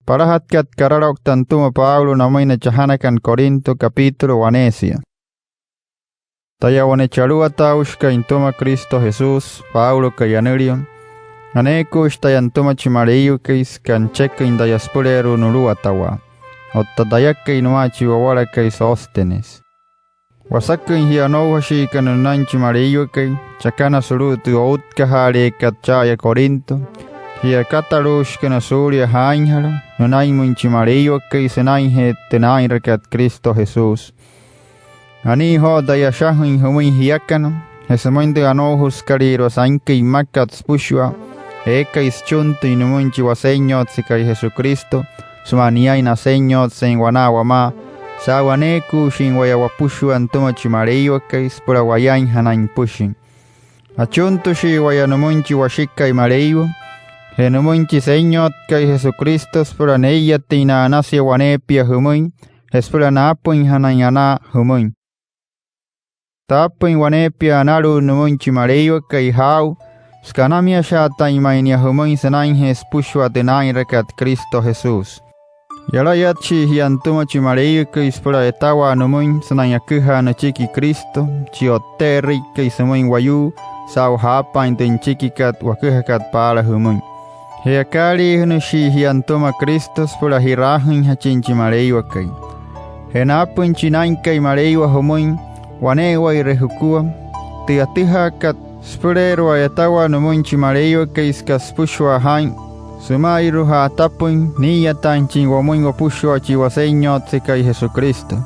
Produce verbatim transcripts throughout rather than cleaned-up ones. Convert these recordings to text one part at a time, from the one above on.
Palajatkat karaloukta nütüma Pablo namüin na chajanakana Corinto, capítulo waneesia. Taya, wane chi aluwataaushi nütüma Cristo Jesús, Pablokai anülia, aneekuushi taya nütüma chi Maleiwakai süka nücheküin taya süpüleerua nuluwatawaa. Otta tayakai nümaa chi wawalakai Sóstenes. Wasaküin jia anoujashiikana nünain chi Maleiwakai chakana sulu'u tü outkajaaleekat cha'aya Corinto, jia akataluushikana suulia jaainjala nünainmüin chi Maleiwakai sünainjee tü naa'inrakat Cristo Jesús. Anii joo taya ashajüin jümüin jiakana je sümüin tü anoujasükalüirua sainküin mmakat süpüshua eekai süchuntüin nümüin chi Wasenyotsekai Jesucristo sümaa niain na Senyotsein wanaa wamaa, saa'u aneekuushin waya wapüshua nütüma chi Maleiwakai süpüla wayainjanain nüpüshin. Achuntüshii waya nümüin chi Washikai Maleiwa je nümüin chi Senyotkai Jesucristo süpüla nee'iyatüin na'anasia waneepia jümüin je süpüla naapüinjanain anaa jümüin. Taapüin waneepia analu'ut nümüin chi Maleiwakai jaa'u, süka anamiashaatain ma'i nia jümüin sünainjee süpüshua tü naa'inrakat Cristo Jesús. Yalayatshii jia nütüma chi Maleiwakai süpüla a'yatawaa nümüin sünain aküjaa nüchiki Cristo, chi O'tte'erüikai sümüin wayuu, saa'u jaapaain tü nüchikikat waküjakat paala jümüin. Je akaaliijünüshii jia nütüma Cristo süpüla ji'raajüinjachin chi Maleiwakai. Je naapüin chi Naa'inkai Maleiwa jümüin wane'ewaire jukua, tü atüjaakat süpüleerua a'yatawaa nümüin chi Maleiwakai süka süpüshua jaa'in süma'inru'u ja'atapüin nii'iyataainjachin wamüin wapüshua chi Wasenyotsekai Jesucristo.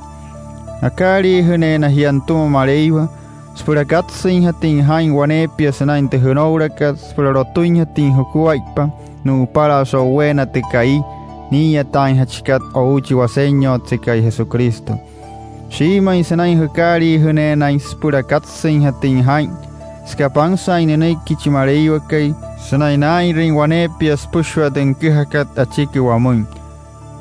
Akaaliijüneena jia nütüma Maleiwa süpüla katsüinjatüin jaa'in waneepia sünain tü jünoulakat süpüla lotüinjatüin jukuaippa nu'upala so'uweena tü ka'i nii'iyataainjachikat o'u chi Wasenyotsekai Jesucristo. Shiimüin sünain jükaaliijüneenain süpüla katsüinjatüin jaa'in süka pansaain nünüiki chi Maleiwakai sünain naa'inrüin waneepia süpüshua tü nüküjakat achiki wamüin.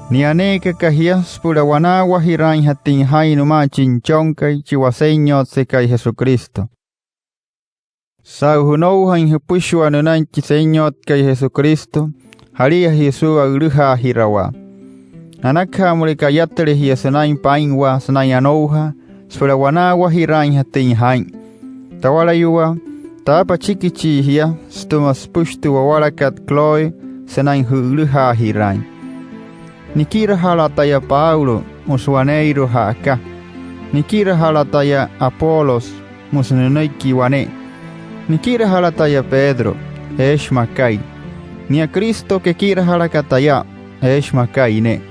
Nia aneeka aka jia süpüla wanaawajiraainjatüin jaa'in nümaa chi Nüchonkai, chi Wasenyotsekai Jesucristo. Saa'u jünoujain jüpüshua nünain chi Senyotkai Jesucristo, jalia jia suu'u a'ülüjaajirawaa. Anakaja müleka ayatüle jia sünain paa'inwaa sünain anoujaa süpüla wanaawajiraainjatüin jaa'in. Tawalayuwaa, taapa achikichii jia sütüma süpüshi tü wawalakat Cloé sünain jü'ülüjaajiraain. Nikirajala taya Pablo, müsü waneeirua ja'aka. Nikirajala taya Apolos, müsü nünüiki wane. Nikirajala taya Pedro, eeshi makai. Nia Cristo kekirajalaka taya, eeshi makai ne'e.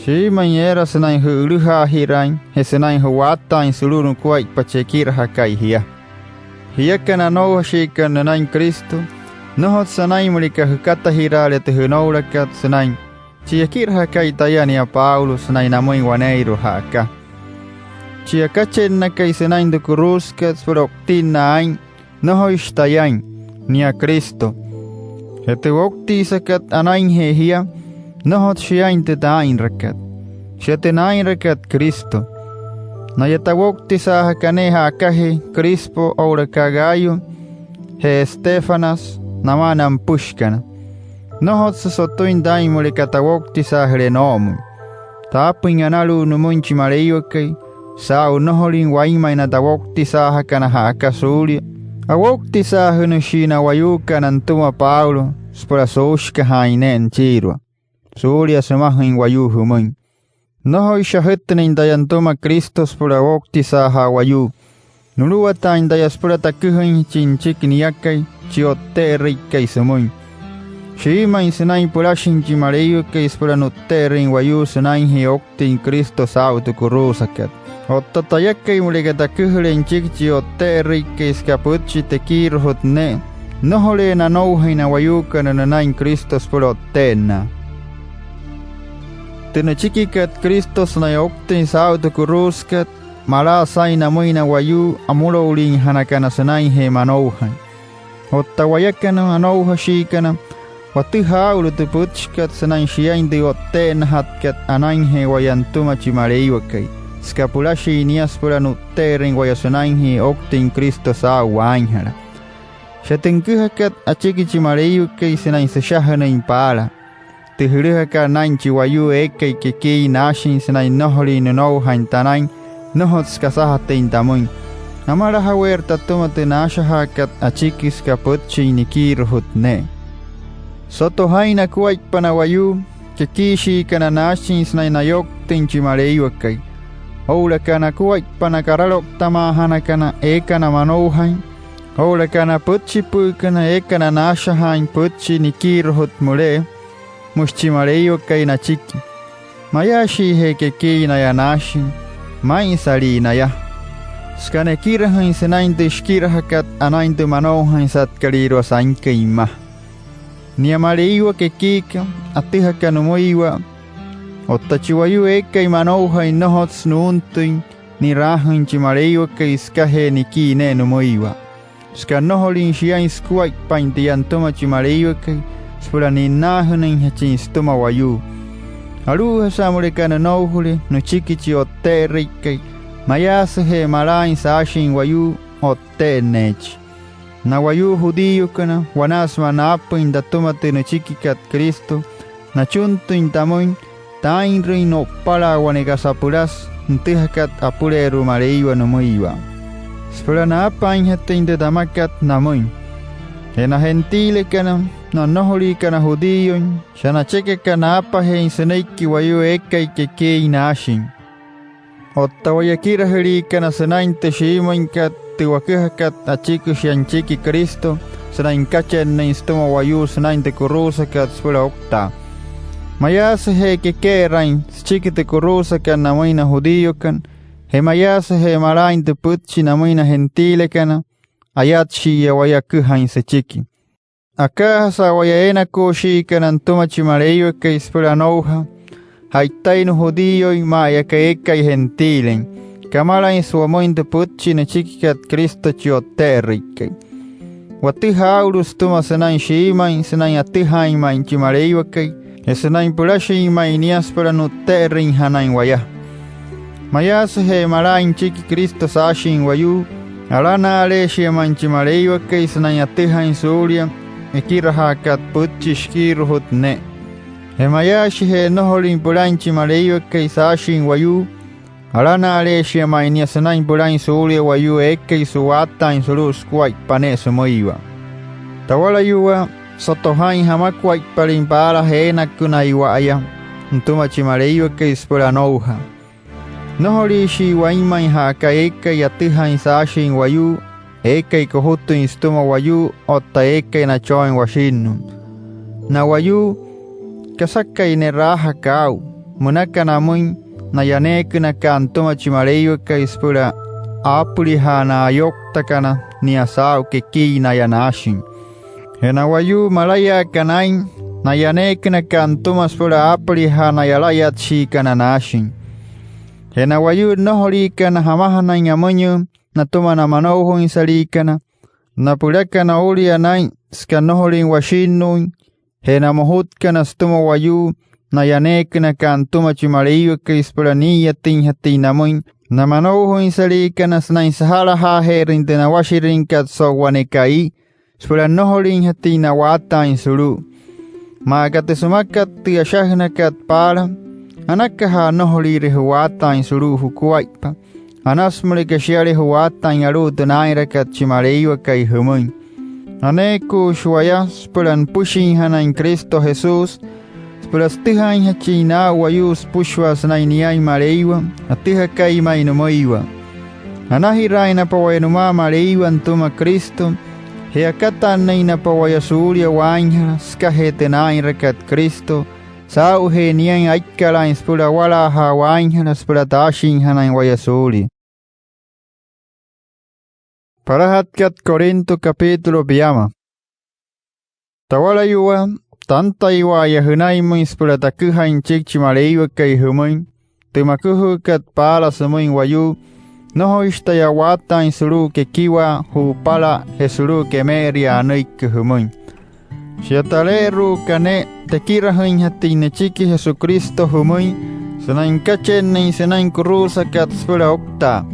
Shiimüin eera sünain jü'ülüjaajiraain je sünain ju'waataain sulu'u nukuaippa chi ekirajakai jia. Jiakana anoujashiikana nünain Cristo, nnojotsü anain müleka jükatajiraale tü jünoulakat sünain: "Chi ekirajakai taya, nia Pablo", sünain namüin waneeirua ja'aka. Chi akachennakai sünain tü kuruusakat süpüla o'utinna aa'in, nnojoishi tayain, nia Cristo. Je tü woutiisakat anainjee jia, nnojotsü shiain tü taa'inrakat. Shia tü naa'inrakat Cristo. Naya tawoutisaajaka ne'e ja'akajee Crispo oo'ulaka Gayo je Estéfanas namaa na nüpüshikana. Nnojotsü sotüin taa'in müleka tawoutisaajüle noo'omüin. Taapüin analu'ut nümüin chi Maleiwakai saa'u nnojolüin wainmain na tawoutisaajatüin ja'aka suulia. Awoutisaajünüshii na wayuukana nütüma Pablo süpüla suushikajaain ne'e nüchiirua suulia sümajüin wayuu jümüin. Nnojoishi ajütünüin taya nütüma Cristo süpüla owoutisaajaa wayuu. Nuluwataain taya süpüla taküjainjachin nüchiki niakai, chi O'tte'erüikai sümüin. Shiimüin sünain pülashin chi Maleiwakai süpüla nu'tte'erüin wayuu sünainjee ouktüin Cristo saa'u tü kuruusakat. Otta tayakai, müleka taküjüle nüchiki chi O'tte'erüikai süka pütchi tekiirujut ne'e, nnojoleena anoujain na wayuukana nünain Cristo süpüla o'tte'ennaa. Tü nüchikikat Cristo sünain ouktüin saa'u tü kuruusakat, malaa saa'in namüin na wayuu amüloulinjanakana sünainjee manoujain. Otta wayakana anoujashiikana, watüjaa aa'ulu tü pütchikat sünain shiain tü o'tte'ennajatkat anainjee waya nütüma chi Maleiwakai, süka pülashin nia süpüla nu'tte'erüin waya sünainjee ouktüin Cristo saa'u waainjala. Shia tü nüküjakat achiki chi Maleiwakai sünain süshajünüin paala. tü jülüjakat naa'in chi wayuu eekai kekiin naashin sünain nnojolin nünoujain tanain, nnojotsü kasajatüin tamüin. Amalajaweerü tatüma tü naashajaakat achiki süka pütchin nikiirujut ne'e. Soto jaa'in nakuaippa na wayuu kekiishiikana naashin sünain nayouktüin chi Maleiwakai, oo'ulaka nakuaippa na karalouktamaajanakana eekana manoujain, oo'ulaka na pütchipü'ükana eekana naashajaain pütchi nikiirujut müle'e, müshi chi Maleiwakai nachiki. Mayaashiije kekiin naya naashin, maa'insalii naya, süka nekirajüin sünain tü shikirajakat anain tü manoujainsatkalüirua sainküin mma. Nia Maleiwa kekiika, atüjaka nümüiwa, otta chi wayuu eekai manoujain, nnojotsü nuuntüin ni'raajüin chi Maleiwakai sükajee nikii ne'e nümüiwa, süka nnojolin shiain sukuaippain tia nütüma chi Maleiwakai süpüla ni'nnaajünüinjachin sütüma wayuu. Alu'ujasa müleka nünoujale nüchiki chi O'tte'erüikai, mayaasüje malaain saashin wayuu, o'tte'enneechi. Na wayuu judíokana, wanaa sümaa naapüin tatüma tü nüchikikat Cristo, nachuntüin tamüin taa'inrüin no'upala wane kasa pülasü nütüjakat apüleerua Maleiwa nümüiwa, süpüla naapaainjatüin tü tamakat namüin. Je na gentilekana, na nnojoliikana judíoin, shia nachekaka naapajeein sünüiki wayuu eekai kekiin naashin. Otta waya ekirajüliikana sünain tü shiimüinkat tü waküjakat achiki shia nüchiki Cristo sünain nükachennüin sütüma wayuu sünain tü kuruusakat süpüla ouktaa. Mayaasüje keke'erain süchiki tü kuruusakat namüin na judíokana, je mayaasüje malaain tü pütchi namüin na gentilekana, ayatshi'iya waya aküjain süchiki. Akaajasa waya eenakuushiikana nütüma chi Maleiwakai süpüla anoujaa, ja'itaina judíoin maa aka eekai gentilein, kamalainsü wamüin tü pütchi nüchikikat Cristo chi O'tte'erüikai. Watüjaa aa'ulu sütüma sünain shiimüin sünain atüjaain ma'i chi Maleiwakai, je sünain pülashin ma'i nia süpüla nu'tte'erüinjanain waya. Mayaasüje malaain nüchiki Cristo saashin wayuu, alana'aleeshia ma'i chi Maleiwakai sünain atüjain suulia ekirajaakat pütchi shikiirujut ne'e. Je mayaashije nnojolüin pülain chi Maleiwakai saashin wayuu, alana'aleeshia ma'i nia sünain pülain suulia wayuu eekai su'waataain sulu'u sukuaippa ne'e sümüiwa. Tawalayuwaa, soto jaa'in jamakuaippalüin paala eenakünaiwa'aya nütüma chi Maleiwakai süpüla anoujaa. Nnojoliishii wainmain ja'aka eekai atüjain saashin wayuu, eekai kojutüin sütüma wayuu otta eekai nachooin washinnuu. Na wayuu, kasakai ne'raajaka aa'u, münaka namüin naya aneekünakat nütüma chi Maleiwakai süpüla aapülijaa na ayouktakana nia saa'u kekiin naya naashin. Je na wayuu malayaakana aa'in, naya aneekünakat nütüma süpüla aapülijaa na yalayatshiikana naashin. Je na wayuu nnojoliikana jamajanain amüinyüü natüma na manoujainsaliikana, na pülakana oulia naa'in süka nnojolüin washinnuuin, je na mojutkana sütüma wayuu, naya aneekünakat nütüma chi Maleiwakai süpüla nii'iyatüinjatüin namüin na manoujainsaliikana sünain saja'lajaajeerüin tü nawashirüinkat so'u wane ka'i süpüla nnojolüinjatüin na'waataain sulu'u. Maa aka tü sümakat tü ashajünakat paala: Anakaja nnojoliire ju'waataain sulu'u jukuaippa, anasü müleka shiale ju'waataain alu'u tü naa'inrakat chi Maleiwakai jümüin. Aneekuushi waya süpüla nüpüshinjanain Cristo Jesús süpüla sütüjaainjachin naa'u wayuu süpüshua sünain niain Maleiwa atüjakai ma'i nümüiwa. Anajiraainapa waya nümaa Maleiwa nütüma Cristo, je akatannüinapa waya suulia waainjala sükajee tü naa'inrakat Cristo, saa'ujee niain aikkalaain süpüla awalaajaa waainjala süpüla taashinjanain waya suulia. Palajatkat Corinto, capítulo piama. Tawalayuwaa, tantaiwa'aya jünainmüin süpüla taküjain nüchiki chi Maleiwakai jümüin, tü maküjüükat paala sümüin wayuu: Nnojoishi taya a'waataain sulu'u kekiwaa, ju'upala, je sulu'u keme'eria anüiki jümüin. Shia tale'eru'uka ne'e tekirajüinjatüin nüchiki Jesucristo jümüin sünain nükachennüin sünain kuruusakat süpüla ouktaa.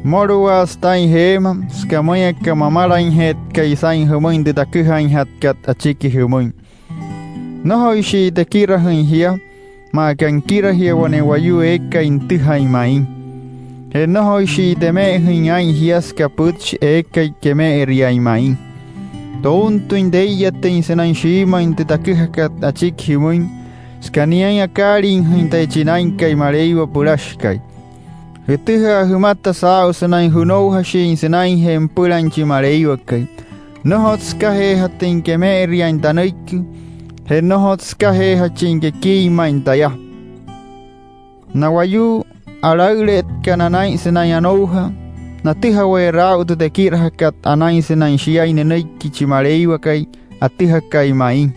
Mmoluwaasü taa'in jeema süka müin aka mamalainjeetkai saa'in jümüin tü taküjainjatkat achiki jümüin. Nnojoishii tekirajüin jia, maa aka nikirajia wane wayuu eekai nütüjain ma'i. Je nnojoishii teme'ejüin aa'in jia süka pütchi eekai keme'eriain ma'i. Tountüin tee'iyatüin sünain shiimüin tü taküjakat achiki jümüin, süka niain akaaliijüin taya chi Naa'inkai Maleiwa pülashikai. Jütüjaa jümata saa'u sünain jünoujashin sünainjee nüpülain chi Maleiwakai. Nnojotsü sükajeejatüin keme'eriain tanüiki, je nnojotsü sükajeejachin kekiin ma'i taya. Na wayuu alaüle'etkana naa'in sünain anoujaa, natüjaweerü aa'u tü tekirajakat anain sünain shiain nünüiki chi Maleiwakai atüjakai ma'i.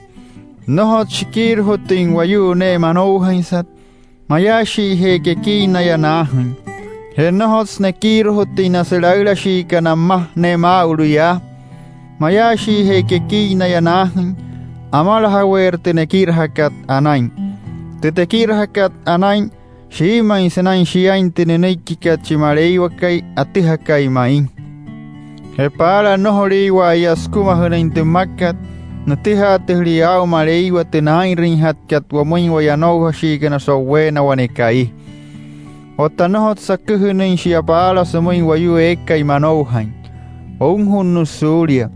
Nnojotsü shikiirujutüin wayuu ne'e manoujainsat, mayaashiije kekiin naya naajüin. Je nnojotsü nekiirujutüin na sülaülashiikana mma ne'e maa'ulu yaa, mayaashiije kekiin naya naajüin. Amalajaweerü tü nekirajakat anain. Tü tekirajakat anain, shiimüin sünain shiain tü nünüikikat chi Maleiwakai atüjakai ma'i. Je paala nnojoliiwa'aya sükumajünüin tü mmakat, nütüjaatüjülia aa'u Maleiwa tü naa'inrüinjatkat wamüin waya anoujashiikana so'uweena wane ka'i. Otta nnojotsü aküjünüin shia paala sümüin wayuu eekai manoujain. Ounjunnüsü suulia.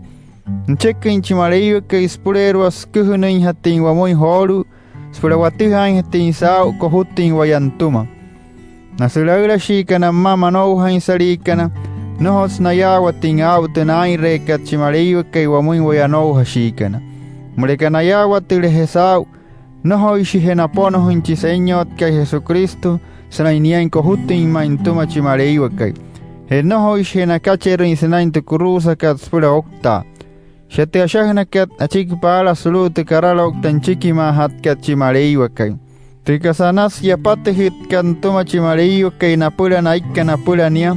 Nücheküin chi Maleiwakai süpüleerua süküjünüinjatüin wamüin joolu'u süpüla watüjaainjatüin saa'u kojutüin waya nütüma. Na sülaülashiikana mma manoujainsaliikana, nnojotsü nayaawatüin aa'u tü naa'inreekat chi Maleiwakai wamüin waya anoujashiikana. Müleka nayaawatüleje saa'u, nnojoishije naponojüin chi Senyotkai Jesucristo sünain niain kojutüin ma'i nütüma chi Maleiwakai. Je nnojoishije nakacherüin sünain tü kuruusakat süpüla ouktaa. Shia tü ashajünakat achiki paala sulu'u tü karaloukta tü nüchikimaajatkat chi Maleiwakai. Tü kasa anasü yapatüjütkat nütüma chi Maleiwakai napüla na aikana apüla nia,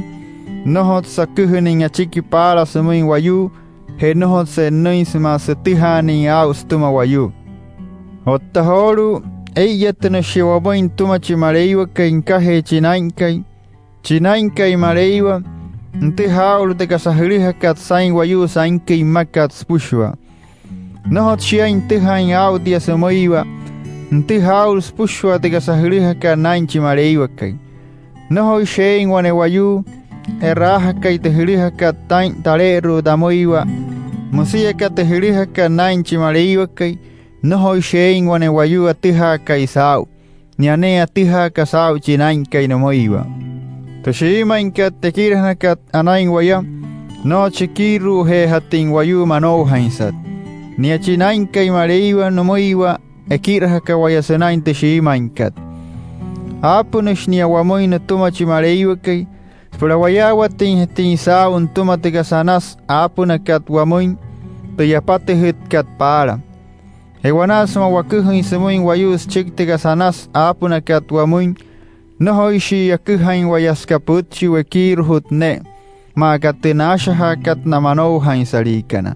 nnojotsü aküjünüin achiki paala sümüin wayuu, je nnojotsü e'nnüin sümaa sütüjaanüin aa'u sütüma wayuu. Otta joolu'u, ee'iyatünüsü shia wamüin nütüma chi Maleiwakai nükajee chi Naa'inkai, chi Naa'inkai Maleiwa, nütüjaa aa'ulu tü kasa jülüjakat saa'in wayuu sainküin mmakat süpüshua. Nnojotsü shiain nütüjaain aa'u tia sümüiwa, nütüjaa aa'ulu süpüshua tü kasa jülüjakat naa'in chi Maleiwakai. Nnojoishi eein wane wayuu e'raajakai tü jülüjakat taa'in tale'eru'u tamüiwa. Müsia aka tü jülüjakat naa'in chi Maleiwakai, nnojoishi eein wane wayuu atüjaakai saa'u. Nia ne'e atüjaaka saa'u chi Naa'inkai nümüiwa. Tü shiimüinkat tekirajünakat anain waya, nnojotsü shikiiru'ujeejatüin wayuu manoujainsat. Nia chi Naa'inkai Maleiwa nümüiwa ekirajaka waya sünain tü shiimüinkat. Aapünüshi nia wamüin nütüma chi Maleiwakai süpüla wayaawatüinjatüin saa'u nütüma tü kasa anasü aapünakat wamüin, tü yapatüjütkat paala. Je wanaa sümaa waküjain sümüin wayuu süchiki tü kasa anasü aapünakat wamüin, nnojoishii aküjain waya süka pütchi wekiirujut ne'e, maa aka tü naashajaakat na manoujainsaliikana.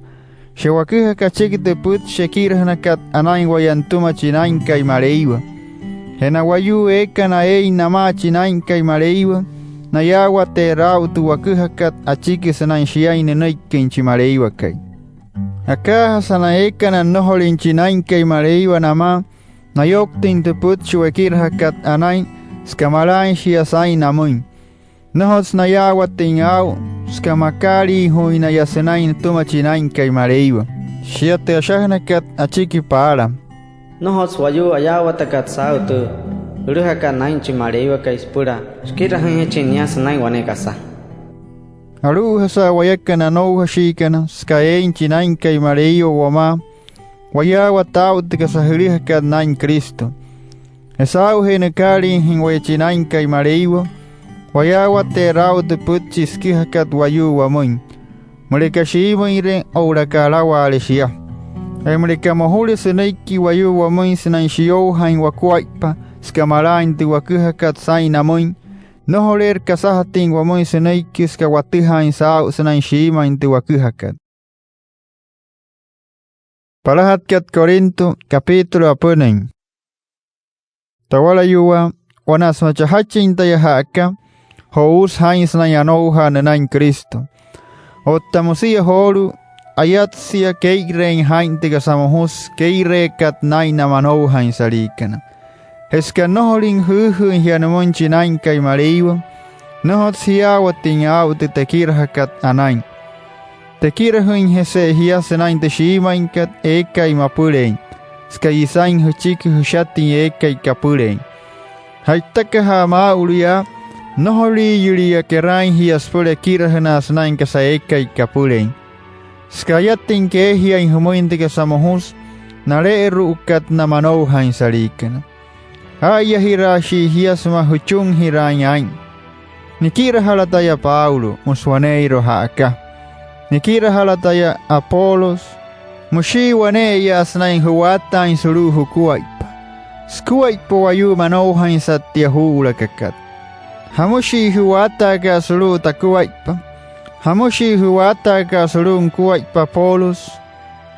Shia waküjaka achiki tü pütchi ekirajünakat anain waya nütüma chi Naa'inkai Maleiwa. Je na wayuu eekana eein namaa chi Naa'inkai Maleiwa, nayaawateerü aa'u tü waküjakat achiki sünain shiain nünüiküin chi Maleiwakai. Akaajasa na eekana nnojolüin chi Naa'inkai Maleiwa namaa, nayouktüin tü pütchi wekirajakat anain süka malaain shia saa'in namüin. Nnojotsü nayaawatüin aa'u süka makaaliijuuin naya sünain nütüma chi Naa'inkai Maleiwa. Shia tü ashajünakat achiki paala: Nnojotsü wayuu ayaawatakat saa'u tü jülüjakat naa'in chi Maleiwakai süpüla shikirajüinjachin nia sünain wane kasa. Alu'ujasa wayakana anoujashiikana, süka eein chi Naa'inkai Maleiwa wamaa, wayaawata aa'u tü kasa jülüjakat naa'in Cristo. Je saa'ujee nükaaliijüin waya chi Naa'inkai Maleiwa, wayaawateerü aa'u tü pütchi süküjakat wayuu wamüin, müleka shiimüinre oo'ulaka alawaale shia. Je müleka mojule sünüiki wayuu wamüin sünain shiyoujain wakuaippa süka malaain tü waküjakat saa'in namüin, nnojoleerü kasajatüin wamüin sünüiki süka watüjaain saa'u sünain shiimüin tü waküjakat. Palajatkat Corinto, capítulo apünüin. Tawalayuwaa, wanaa sümaa chajachin taya ja'aka, jo'uusü jaa'in sünain anoujaa nünain Cristo. Otta müsia joolu'u, ayatsia kee'ireein jaa'in tü kasa mojusü kee'ireekat naa'in na manoujainsaliikana. Je süka nnojolüin jüüjüüin jia nümüin chi Naa'inkai Maleiwa, nnojotsü jiyaawatüin aa'u tü tekirajakat anain. Tekirajüinjese jia sünain tü shiimüinkat eekai mapüleein, süka isain jüchiki jüshatüin eekai kapüleein. Ja'itakaja maa'ulu yaa, nnojoliiyülia keraain jia süpüla ekirajünaa sünain kasa eekai kapüleein. Süka ayatüin keejiain jümüin tü kasa mojusü nale'eru'ukat na manoujainsaliikana. Aa'ayajiraashii jia sümaa jüchunjiraain aa'in. Nikirajala taya Pablo, müsü waneeirua ja'aka. Nikirajala taya Apolos, müshii wane'eya sünain ju'waataain sulu'u jukuaippa. Sukuaippa wayuu manoujainsat tia juu'ulakakat. ¿Jamüshii ju'waataaka'a sulu'u takuaippa? ¿Jamüshii ju'waataaka'a sulu'u nukuaippa Apolos?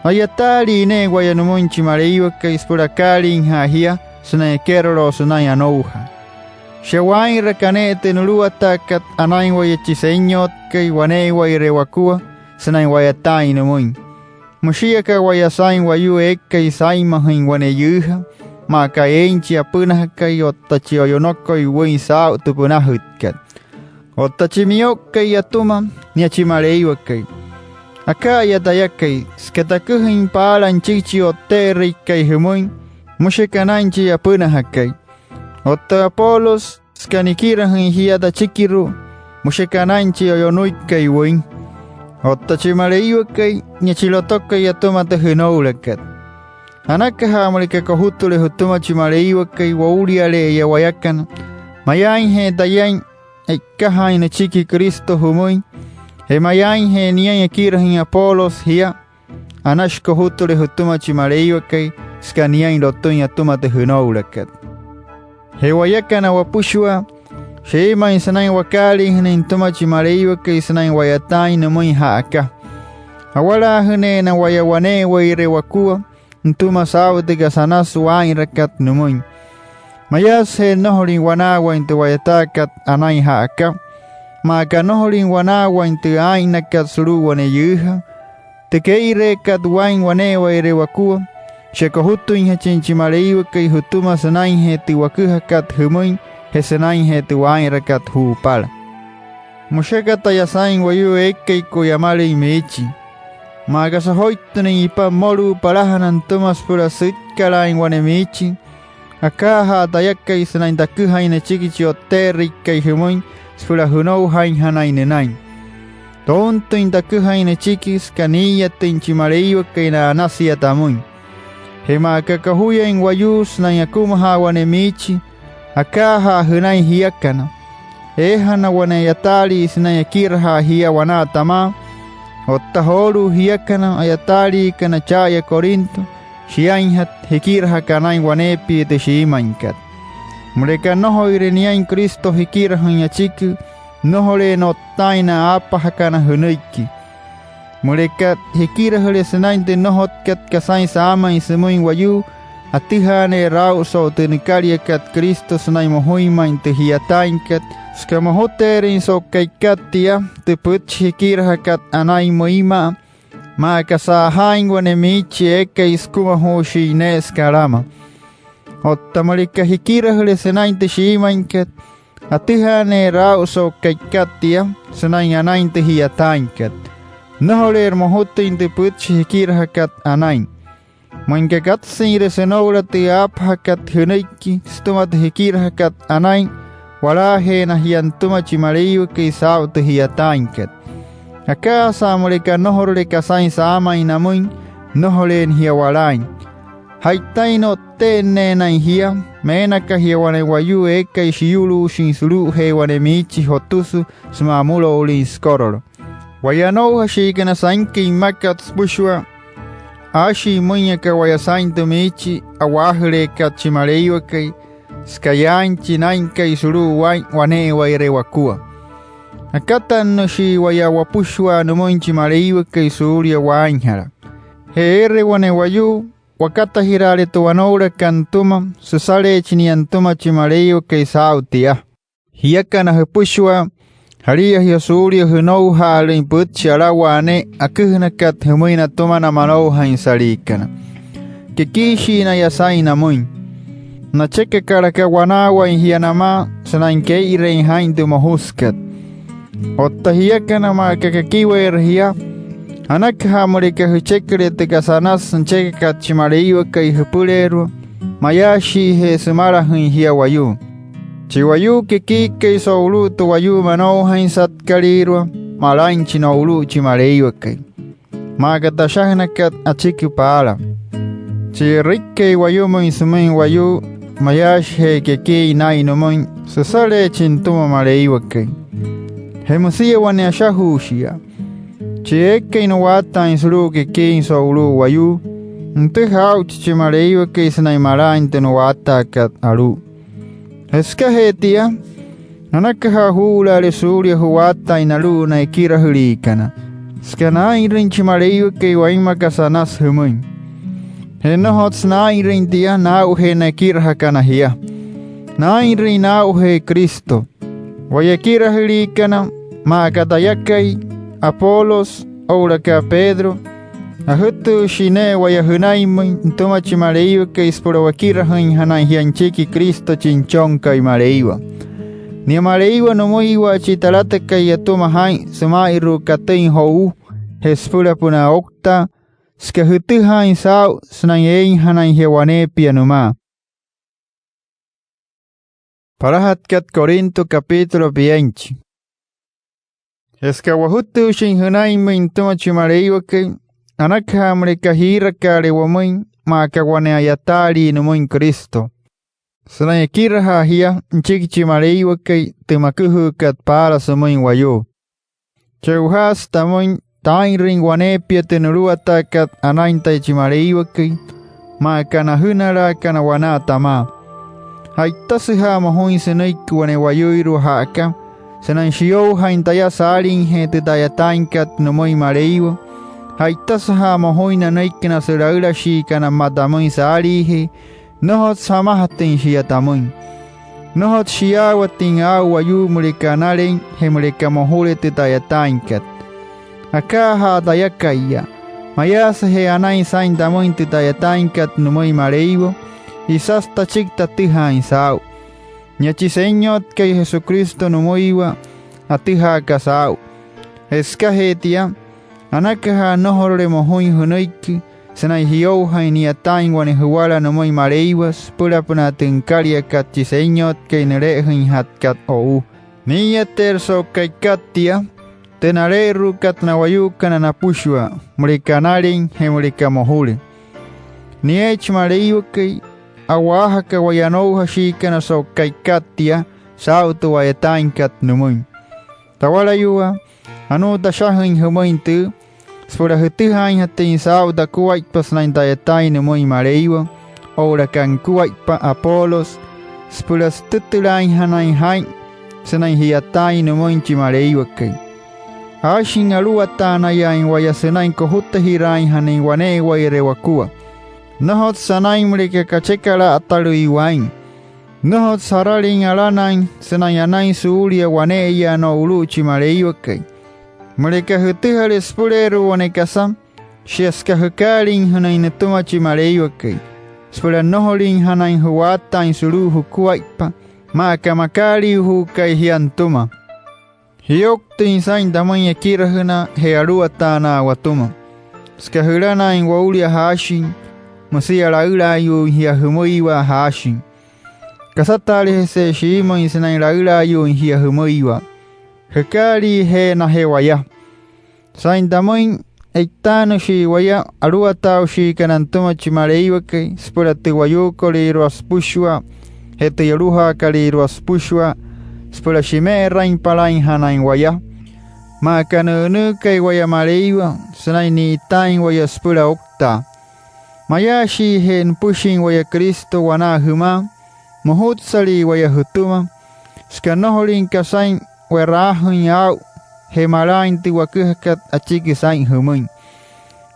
A'yataalii ne'e waya nümüin chi Maleiwakai süpüla akaaliija'a jia sünain ekeroloo sünain anoujaa. Shia waa'inraka ne'e tü nuluwataakat anain waya chi Senyotkai wane'ewaire wakua sünain wa'yataain nümüin. Müshii aka waya saa'in wayuu eekai saa'inmajüin wane yüüja, maa aka eein chi apünajakai otta chi o'yonokoi wüin saa'u tü pünajütkat. Otta chi miyo'ukai atüma, nia chi Maleiwakai. Aka'aya tayakai, süka taküjain paala nüchiki chi O'tte'erüikai jümüin, müshi aka naa'in chi apünajakai. Otta Apolos, süka nikirajüin jia tachikiru'u, müshi aka naa'in chi o'yonüikai wüin. Otta chi Maleiwakai, nia chi lotokai atüma tü jünoulakat. Anakaja müleka kojutüle jütüma chi Maleiwakai wouliale'eya wayakana, mayaainje tayain e'ikajaain nüchiki Cristo jümüin, je mayaainje niain ekirajüin Apolos jia, anashi kojutüle jütüma chi Maleiwakai süka niain lotüin atüma tü jünoulakat. Je wayakana wapüshua, shiimüin sünain wakaaliijünüin nütüma chi Maleiwakai sünain wa'yataain nümüin ja'aka. Awalaajüneena waya wane'ewaire wakua nütüma saa'u tü kasa anasü waa'inrakat nümüin. Mayaasüje nnojolüin wanaawain tü wa'yataakat anain ja'aka, maa aka nnojolüin wanaawain tü aa'innakat sulu'u wane yüüja, tü kee'ireekat waa'in wane'ewaire wakua, shia kojutüinjachin chi Maleiwakai jütüma sünainjee tü waküjakat jümüin je sünainjee tü waa'inrakat ju'upala. Müshi aka taya saa'in wayuu eekai ku'yamalüin miichi. Maa aka sojoittünüin ipa mmolu'u palajana nütüma süpüla süikkalaain wane miichi, akaajaa tayakai sünain taküjain nüchiki chi O'tte'erüikai jümüin süpüla jünoujainjanain nünain. Tountüin taküjain nüchiki süka nii'iyatüin chi Maleiwakai na'anasia tamüin. Je maa aka kojuyain wayuu sünain akumajaa wane miichi, akaajaa jünain jiakana. Eejana wane a'yataalii sünain ekirajaa jia wanaa tamaa. Otta joolu'u jiakana a'yataaliikana cha'aya Corinto, shiainjatü jikirajaka anain waneepia tü shiimüinkat. Müleka nnojoire niain Cristo jikirajüin achiki, nnojoleena o'ttaain na aapajakana jünüiki. Müleka jikirajüle sünain tü nnojotkat kasain saamüin sümüin wayuu, atüjaaneerü aa'u so'u tü nükaliakat Cristo sünain mojuin ma'i tü ji'yataainkat, süka mojuteerüin so'u ka'ikat tia, tü pütchi jikirajakat anain müinma'a, maa aka sa'ajaain wane miichi eekai sükumajuushin ne'e süka alama. Otta müleka jikirajüle sünain tü shiimüinkat, atüjaaneerü aa'u so'u ka'ikat tia sünain anain tü ji'yataainkat. Nnojoleerü mojutüin tü pütchi jikirajakat anain. Müinka katsüinre sünoula tü aapajakat jünüiki sütüma tü jikirajakat anain, walaajeena jia nütüma chi Maleiwakai saa'u tü ji'yataainkat. Akaajasa müleka nnojorule kasain saamüin namüin, nnojoleena jia walaain. Ja'itain no'tte'enneenain jia, meena aka jia wane wayuu eekai shiyuluushin sulu'ujee wane miichi jotüsü sümaa amüloulin sükorolo. Waya anoujashiikana sainküin mmakat süpüshua, aashin müin aka waya saa'in tü miichi a'waajüleekat chi Maleiwakai, süka yaain chi Naa'inkai sulu'u waa'in wane'ewaire wakua. Akatannüshii waya wapüshua nümüin chi Maleiwakai suulia waainjala. Je eere wane wayuu wakatajiraale tü wanoulakat nütüma, süsaleechi nia nütüma chi Maleiwakai saa'u tia. Jiakana jüpüshua, Jalia jia suulia jünoujaalüin pütchi alawaa ne'e aküjünakat jümüin natüma na manoujainsaliikana. Kekiishii naya saa'in namüin. Nachekakalaka wanaawain jia namaa sünain kee'ireein jaa'in tü mojusükat. Otta jiakana, maa aka kakiweere jia, anakaja müleka jücheküle tü kasa anasü nüchekakat chi Maleiwakai jüpüleerua, mayaashiije sümalajüin jia wayuu. Chi wayuu kekiikai so'ulu'u tü wayuu manoujainsatkalüirua, malainchi no'ulu'u chi Maleiwakai, maa aka tü ashajünakat achiki paala. Chi e'rüikai wayumüin sümüin wayuu, mayaashije kekiin naa'in nümüin, süsaleechi nütüma Maleiwakai. Je müsia wane ashajuushiya: Chi eekai nu'waataain sulu'u kekiin so'ulu'u wayuu, nütüjaa aa'uchi chi Maleiwakai sünain malaain tü nu'waataakat alu'u. Je sükajee tia, anakaja juu'ulaale suulia ju'waataain nalu'u na ekirajüliikana, süka naa'inrüin chi Maleiwakai wainma kasa anasü jümüin. Je nnojotsü naa'inrüin tia naa'ujee na ekirajakana jia. Naa'inrüin naa'ujee Cristo. Waya ekirajüliikana, maa aka tayakai, Apolos oo'ulaka Pedro, ajütüüshi ne'e waya jünainmüin nütüma chi Maleiwakai süpüla wekirajüinjanain jia nüchiki Cristo chi Nüchonkai Maleiwa. Nia Maleiwa nümüiwa chi talatakai atüma jaa'in süma'inru'u katüin jo'u je süpülapünaa ouktaa, süka jütüjaain saa'u sünain eeinjanain jia waneepia nümaa. Palajatkat Corinto, capítulo pienchi. Je süka wajütüüshin jünainmüin nütüma chi Maleiwakai, anakaja müleka jiirakaale wamüin maa aka wane a'yataalii nümüin Cristo, sünain ekirajaa jia nüchiki chi Maleiwakai, tü maküjüükat paala sümüin wayuu. Che'ojaasü tamüin taa'inrüin waneepia tü nuluwataakat anain taya chi Maleiwakai, maa aka na ajünalaakana wanaa tamaa. Ja'itasüja'a mojuin sünüiki wane wayuuirua ja'aka sünain shiyoujain taya saaliijee tü ta'yataainkat nümüin Maleiwa. Ja'itasüja'a mojuin nanüiki na sülaülashiikana mma tamüin saaliijee. Nnojotsü jamajatüin shia tamüin. Nnojotsü shiyaawatüin aa'u wayuu müleka analein je müleka mojule tü ta'yataainkat. Akaajaa tayakaiya, mayaasüje anain saa'in tamüin tü ta'yataainkat nümüin Maleiwa, isasü tachiki tatüjaain saa'u. Nia chi Senyotkai Jesucristo nümüiwa, atüjaaka saa'u. Je sükajee tia, anakaja nnojorule mojuin jünüiki sünain jiyoujain ni'yataain wane juwala nümüin Maleiwa süpülapünaa tü nükaliakat chi Senyotkai nüle'ejüinjatkat o'u. Nii'iyateerü so'u ka'ikat tia tü nale'eru'ukat na wayuukana napüshua, müleka analein je müleka mojule. Nieechi Maleiwakai a'waajaka waya anoujashiikana so'u ka'ikat tia saa'u tü wa'yataainkat nümüin. Tawalayuwaa, anuu tashajüin jümüin tüü süpüla jütüjaainjatüin saa'u takuaippa sünain ta'yataain nümüin Maleiwa, oo'ulaka nukuaippa Apolos, süpüla sütütülaainjanain jaa'in sünain ji'yataain nümüin chi Maleiwakai. Aashin aluwataanayaain waya sünain kojutajiraainjanain wane'ewaire wakua. Nnojotsü anain müleka kachekala'atalüin waa'in. Nnojotsü jaralin alanain sünain anain suulia wane'eya no'ulu'u chi Maleiwakai. Müleka jütüjale süpüleerua wane kasa, shia süka jükaaliijünüin nütüma chi Maleiwakai süpüla nnojoliinjanain ju'waataain sulu'u jukuaippa, maa aka makaaliijuukai jia nütüma. Jiyouktüin saa'in tamüin ekirajünaa je aluwataanaa watüma, süka jülanaain woulia jaashin, müsia laülaayuuin jia jümüiwa jaashin. Kasataalejese shiimüin sünain laülaayuuin jia jümüiwa. Jükaaliijeena je waya. Saa'in tamüin, e'itaanüshii waya aluwataaushiikana nütüma chi Maleiwakai süpüla tü wayuukolüirua süpüshua je tü yolujaakalüirua süpüshua, süpüla shime'erainpalainjanain waya, maa aka nü'ünüükai waya Maleiwa sünain ni'itaain waya süpüla ouktaa. Mayaashiije nüpüshin waya Cristo wanaa jümaa, mojutsalii waya jütüma, süka nnojolüin kasain we'raajüin aa'u je malaain tü waküjakat achiki saa'in jümüin.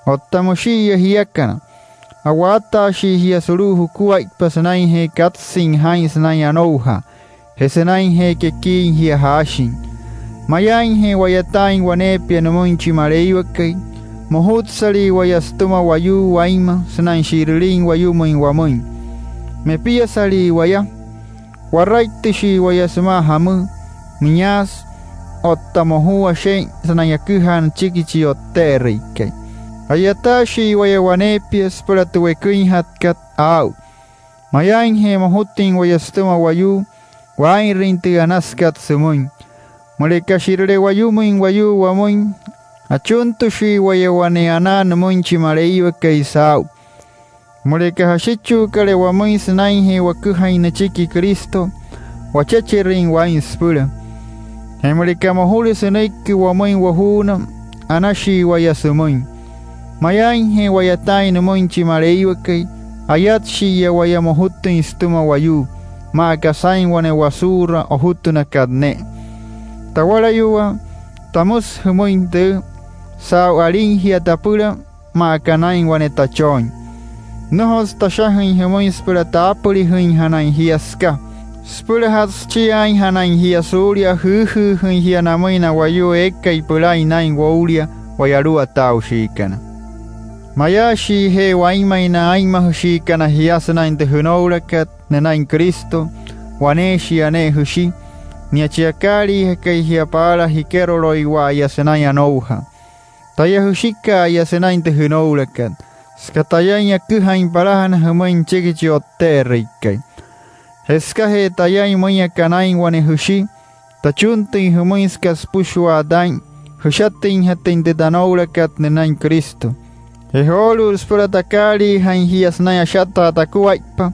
Otta müshi'iya jiakana, a'waataashii jia sulu'u jukuaippa sünainjee katsüin jaa'in sünain anoujaa je sünainjee kekiin jia jaashin. Mayaainje wa'yataain waneepia nümüin chi Maleiwakai, mojutsalii waya sütüma wayuu wainma sünain shi'rülin wayumüin wamüin. Mepiasalii waya, waraittüshii waya sümaa jamü, miyaasü otta mojuu ashe'in sünain aküjaa nüchiki chi O'tte'erüikai. A'yataashii waya waneepia süpüla tü weküinjatkat aa'u. Mayaainje mojutüin waya sütüma wayuu waa'inrüin tü anasükat sümüin. Müleka shi'rüle wayumüin wayuu wamüin, achuntüshii waya wane anaa nümüin chi Maleiwakai saa'u. Müleka jashichuukale wamüin sünainjee waküjain nüchiki Cristo, wachecherüin waa'in süpüla. Je müleka mojule sünüiki wamüin wojuuna, anashii waya sümüin. Mayaainje wa'yataain nümüin chi Maleiwakai, ayatshi'iya waya mojutüin sütüma wayuu, maa aka saa'in wane wasuura ojutünakat ne'e. Tawalayuwaa, tamüsü jümüin tüü: Saa'u alin jia tapüla, maa aka naa'in wane tachooin. Nnojotsü tashajüin jümüin süpüla taapülijüinjanain jia süka süpülajatü süchiaainjanain jia suulia jüüjüüjüin jia namüin na wayuu eekai pülain naa'in woulia waya aluwataaushikana. Mayaashiije wainmain na aa'inmajüshiikana jia sünain tü jünoulakat nünain Cristo, waneeshia ne'e jüshi, nia chi akaaliijakai jia paala jikeroloiwa'aya sünain anoujaa. Taya jüshika'aya sünain tü jünoulakat, süka tayain aküjain palajana jümüin nüchiki chi O'tte'erüikai. Je sükajee tayain müin aka naa'in wane jüshi, tachuntüin jümüin süka süpüshua taa'in jüshatüinjatüin tü tanoulakat nünain Cristo. Je joolu'u, süpüla takaaliijain jia sünain ashataa takuaippa,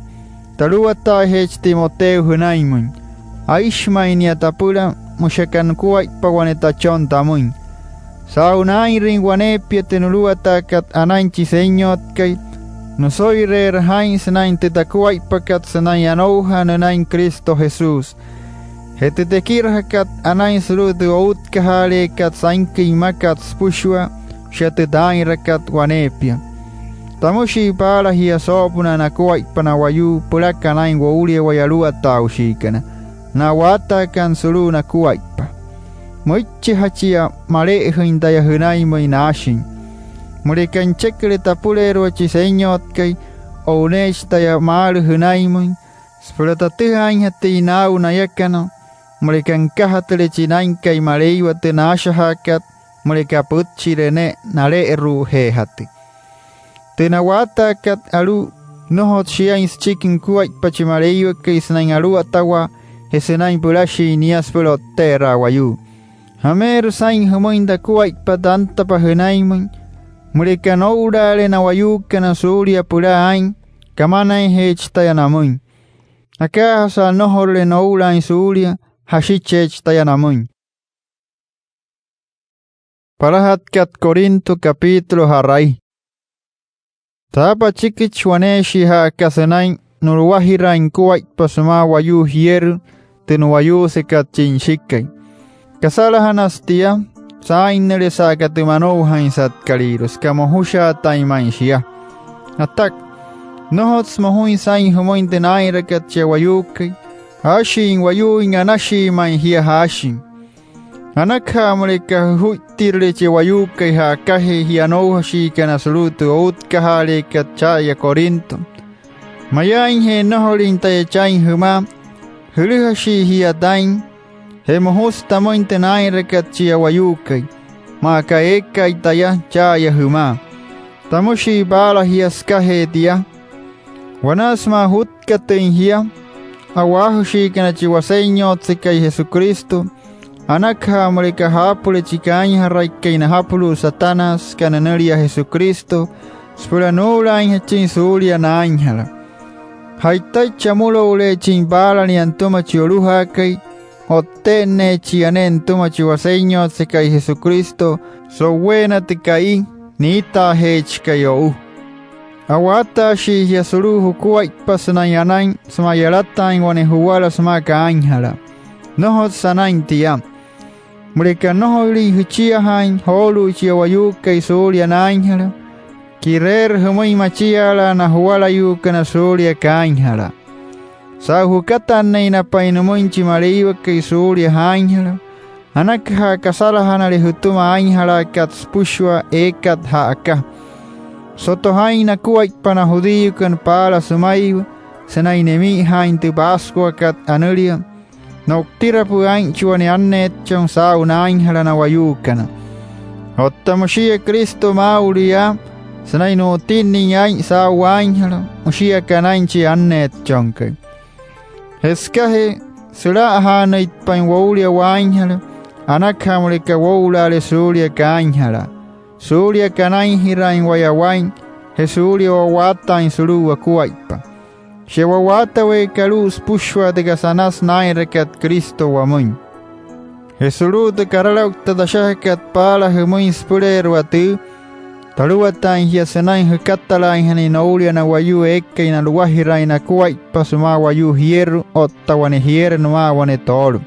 taluwataajeechi Timoteo jünainmüin. Aishi ma'i nia tapüla, müshi aka nukuaippa wane tachon tamüin. Saa'u naa'inrüin waneepia tü nuluwataakat anain chi Senyotkai, nüso'ireerü jaa'in sünain tü takuaippakat sünain anoujaa nünain Cristo Jesús. Je tü tekirajakat anain sulu'u tü outkajaaleekat sainküin mmakat süpüshua, shia tü taa'inrakat waneepia. Tamüshii paala jia soo'opünaa nakuaippa na wayuu pülakana aa'in woulia waya aluwataaushikana, na a'waataakana sulu'u nakuaippa. Müichijachia male'ejüin taya jünainmüin naashin. Müleka nücheküle tapüleerua chi Senyotkai, o'uneechi taya maalü jünainmüin, süpüla tatüjaainjatüin naa'u nayakana, müleka nükajatüle chi Naa'inkai Maleiwa tü naashajaakat, müleka pütchire ne'e nale'eru'ujeejatü. Tü na'waataakat alu'u, nnojotsü shiain süchiki nukuaippa chi Maleiwakai sünain aluwatawaa je sünain pülashin nia süpüla o'tte'eraa wayuu. Jameerü saa'in jümüin takuaippa tantapa jünainmüin, müleka noo'ulaale na wayuukana suulia pülaa aa'in, kamanainjeechi taya namüin. Akaajasa nnojorule noo'ulaain suulia, jashicheechi taya namüin. Palajatkat Corinto, capítulo ja'rai. Taapa achikichi waneeshia ja'aka sünain nu'luwajiraain nukuaippa sümaa wayuu jierü tü nu'wayuusekat chi nüshikai. Kasalajanasü tia saa'innüle sa'aka tü manoujainsatkalüirua, süka mojushaatain ma'i shia. Ataka, nnojotsü mojuin saa'in jümüin tü naa'inrakat chia wayuukai. Aashin wayuuin, anashii ma'i jia jaashin. Anakaja müleka jujuittirüle chia wayuukai ja'akajee jia anoujashiikana sulu'u tü outkajaaleekat cha'aya Corinto. Mayaainje nnojolüin taya chain jümaa, jülüjashii jia taa'in. Je mojusü tamüin tü naa'inrakat chia wayuukai, maa aka eekai taya cha'aya jümaa. Tamüshii paala jia sükajee tia. Wanaa sümaa jutkatüin jia a'waajüshiikana chi Wasenyotsekai Jesucristo, anakaja müleka jaapüle chi kaainjaraikai najapulu'u Satanás süka nünülia Jesucristo süpüla nuu'ulaainjachin suulia naainjala. Ja'itaichi amülouleechin paala nia nütüma chi yolujaakai, o'tte'enneechia ne'e nütüma chi Wasenyotsekai Jesucristo so'uweena tü ka'i niitaajeechikai o'u. A'waataashii jia sulu'u jukuaippa sünain anain sümaa yalataain wane juwala sümaa kaainjalaa. Nnojotsü anain tia. Müleka nnojoilüin jüchiajaain joolu'u chia wayuukai suulia naainjala, ke'reerü jümüin machiaalaa na juwalayuukana suulia kaainjalaa. Saa'u jükatannüinapain nümüin chi Maleiwakai suulia jaainjala, Anakaja kasalajanale jütüma aainjalaakat süpüshua eekat ja'aka. Soto jaa'in nakuaippa na judíokana paala sümaiwa sünain nemi'ijaain tü Pascuakat anülia, no'utirapü'ü aa'inchi wane anneetchon saa'u naainjala na wayuukana. Otta müshia Cristo maa'ulu yaa sünain nu'utinnüin aa'in saa'u waainjala, müshii aka naa'in chi anneetchonkai. Je sükajee süla'ajaanüitpain woulia waainjala, anakaja müleka woo'ulaale suulia kaainjalaa, suulia kanainjiraain waya waa'in, je suulia wa'waataain sulu'u wakuaippa. Shia wa'waataweeka alu'u süpüshua tü kasa anasü naa'inrakat Cristo wamüin. Je sulu'u tü karaloukta tashajakat paala jümüin süpüleerua tüü, taluwataain jia sünain jükatalaainjanain noulia na wayuu eekai na'luwajiraain nakuaippa sümaa wayuu jierü otta wane jierü nümaa wane toolo.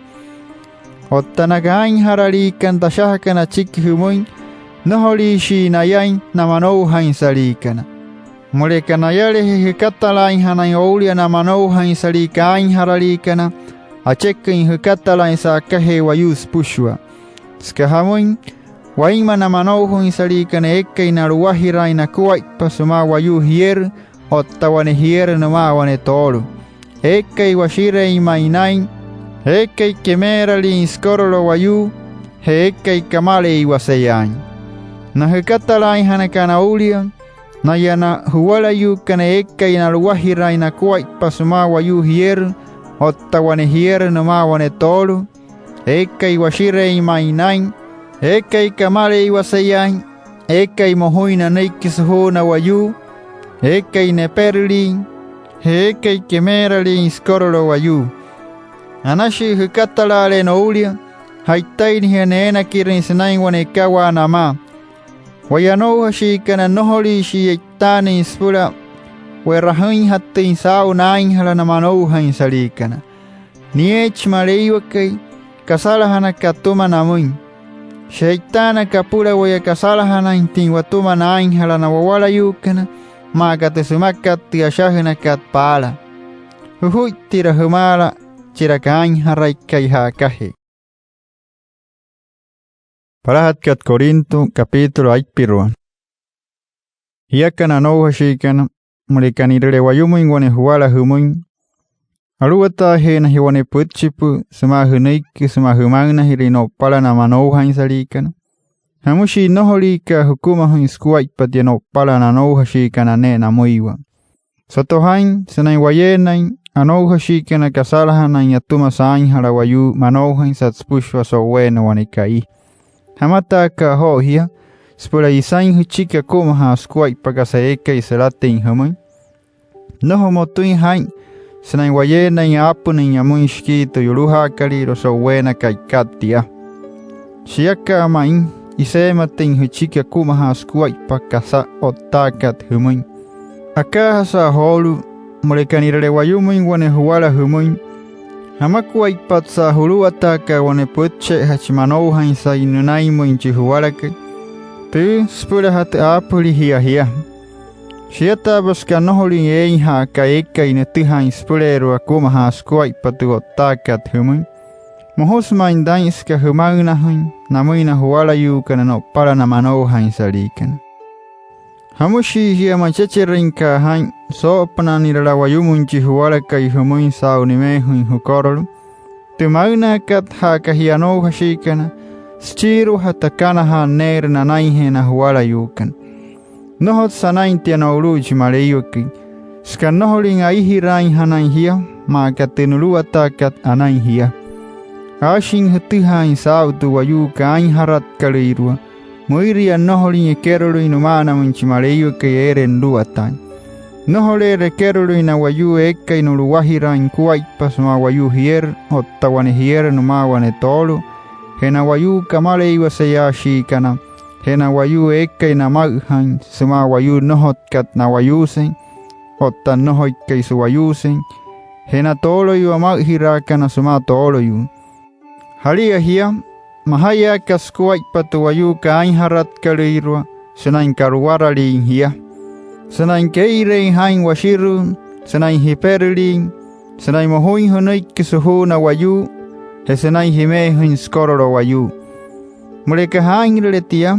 Otta na kaainjaraliikana tashajakana achiki jümüin, nnojoliishii nayain na manoujainsaliikana. Müleka nayaleje jükatalaainjanain oulia na manoujainsaliikana kaainjaraliikana, acheküin jükatalaain sa'akajee wayuu süpüshua. Süka jamüin, wainma na manoujainsaliikana eekai na'luwajiraain nakuaippa sümaa wayuu jierü otta wane jierü nümaa wane toolo, eekai washireein ma'i naa'in, eekai kemeeraliin sükorolo wayuu, je eekai kamaleiwaseyaain. Na jükatalaainjanakana oulia, naya na juwalayuukana eekai na'luwajiraain nakuaippa sümaa wayuu jierü otta wane jierü nümaa wane toolo, eekai washireein ma'i naa'in, eekai kamaleiwaseyaain, eekai mojuin nanüiki sujuuna wayuu, eekai neperüliin, je eekai kemeeraliin sükorolo wayuu. Anashii jükatalaale noulia, ja'itaina jia neenakirüin sünain wane ekawaa namaa. Waya anoujashiikana, nnojoliishii e'itaanüin süpüla we'rajüinjatüin saa'u naainjala na manoujainsaliikana. Nieechi Maleiwakai kasalajanaka atüma namüin. Shia e'itaanaka apüla waya kasalajanainjatüin watüma naainjala na wawalayuukana, maa aka tü sümakat tü ashajünakat paala: Jujuittira jümaala chira kaainjaraikai ja'akajee. Palajatkat Corinto, capítulo aipirua. Jiakana anoujashiikana, müleka ni'rüle wayumüin wane juwala jümüin, aluwataajeena jia wane pütchipü'ü sümaa jünüiki sümaa jümaünajirüin no'upala na manoujainsaliikana. ¿Jamüshii nnojoliika'a jükumajüin sukuaippa tia no'upala na anoujashiikana ne'e namüiwa? Soto jaa'in sünain wayeenain anoujashiikana kasalajanain atüma saainjala wayuu manoujainsat süpüshua so'uweena wane ka'i. ¿Jamataaka'a joo jia süpüla isain jüchiki akumajaa sukuaippa kasa eekai sülatüin jümüin? Nnojo motüin jaa'in sünain wayeenain aapünüin amüin shikii tü yolujaakalüirua so'uweena ka'ikat tia. Shiaka'a ma'i, iseematüin jüchiki akumajaa sukuaippa kasa o'ttaakat jümüin. Akaajasa joolu'u, müleka ni'rüle wayumüin wane juwala jümüin, ¿jamakuaippatsa'a juluwataaka'a wane pütche'ejachi manoujainsai nünainmüin chi juwalakai? Tüü süpülajatü aapülijia jia. Shiataapa süka nnojolüin eein ja'aka eekai nütüjaain süpüleerua akumajaa sukuaippa tü o'ttaakat jümüin, mojusü ma'i taa'in süka jümaünajüin namüin na juwalayuukana no'upala na manoujainsaliikana. ¿Jamüshii jia machecherüinka'a jaa'in soo'opünaa ni'rala wayumüin chi juwalakai jümüin saa'u nimeejüin jükorolo? Tü maünaakat ja'aka jia anoujashiikana, süchiiruajatü akanajaa neerü nanainjee na juwalayuukana. Nnojotsü anain tia no'ulu'u chi Maleiwakai, süka nnojolüin aijiraainjanain jia maa aka tü nuluwataakat anain jia. Aashin jütüjaain saa'u tü wayuu kaainjaratkalüirua, müiria nnojolüin ekerolüin nüma'anamüin chi Maleiwakai eere nuluwataain. Nnojoleerü ekerolüin na wayuu eekai nu'luwajiraain nukuaippa sümaa wayuu jierü otta wane jierü nümaa wane toolo, je na wayuu kamaleiwaseyaashiikana, je na wayuu eekai nama'üjain sümaa wayuu nnojotkat na'wayuusein otta nnojoikai su'wayuusein, je na tooloyuu ama'üjiraakana sümaa tooloyuu. Jalia jia, majayaa aka sukuaippa tü wayuu kaainjaratkalüirua sünain ka'ruwaraliin jia, sünain kee'ireein jaa'in washirüü, sünain jiperüliin, sünain mojuin jünüiki sujuuna wayuu, je sünain jimeejüin sükorolo wayuu. Müleka jaa'inrüle tia,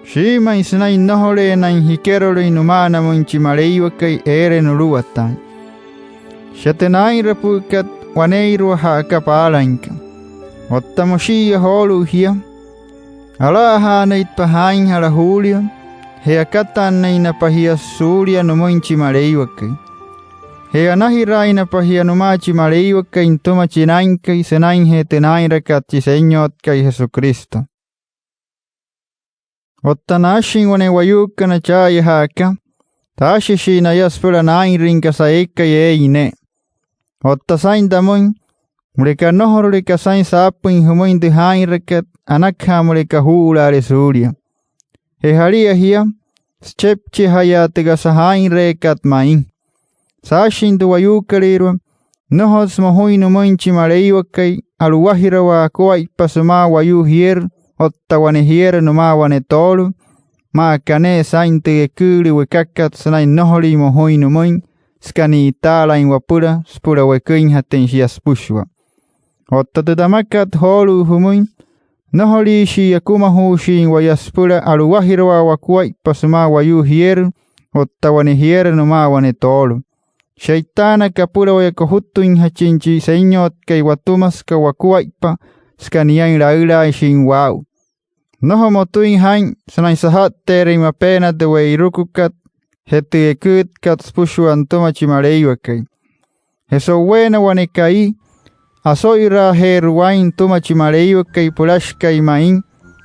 shiimüin sünain nnojoleenain jikerolüin nüma'anamüin chi Maleiwakai eere nuluwataain. Shia tü naa'inrapü'ükat waneeirua ja'aka paalainka. Otta müshi'iya joolu'u jia, ala'ajaanüitpa jaainjala juulia, je akatannüinapa jia suulia nümüin chi Maleiwakai. Je anajiraainapa jia nümaa chi Maleiwakai nütüma chi Naa'inkai sünainjee tü naa'inrakat chi Senyotkai Jesucristo. Otta naashin wane wayuukana cha'aya ja'aka, taashishii naya süpüla naa'inrüin kasa eekai eein ne'e. Otta saa'in tamüin, müleka nnojorule kasain saapüin jümüin tü jaa'inrakat, anakaja müleka juu'ulaale suulia. Je jalia jia, süchepchiajayaa tü kasa jaa'inreekat ma'i. Saashin tü wayuukolüirua, nnojotsü mojuin nümüin chi Maleiwakai a'luwajirawaa akuaippa sümaa wayuu jierü otta wane jierü nümaa wane toolo, maa aka ne'e saa'in tü eküülü wekakat sünain nnojolin mojuin nümüin, süka ni'itaalain wapüla süpüla weküinjatüin shia süpüshua. Otta tü tamakat joolu'u jümüin, nnojoliishii akumajuushin waya süpüla a'luwajirawaa wakuaippa sümaa wayuu jierü otta wane jierü nümaa wane toolo. Shia e'itaanaka apüla waya kojutüinjachin chi Senyotkai watüma süka wakuaippa, süka niain laülaashin waa'u. Nnojo motüin jaa'in sünain saja'tteerüin mapeena tü we'irukukat je tü eküütkat süpüshua nütüma chi Maleiwakai. Je so'uweena wane ka'i, oso'iraajeerü waa'in nütüma chi Maleiwakai pülashikai ma'i,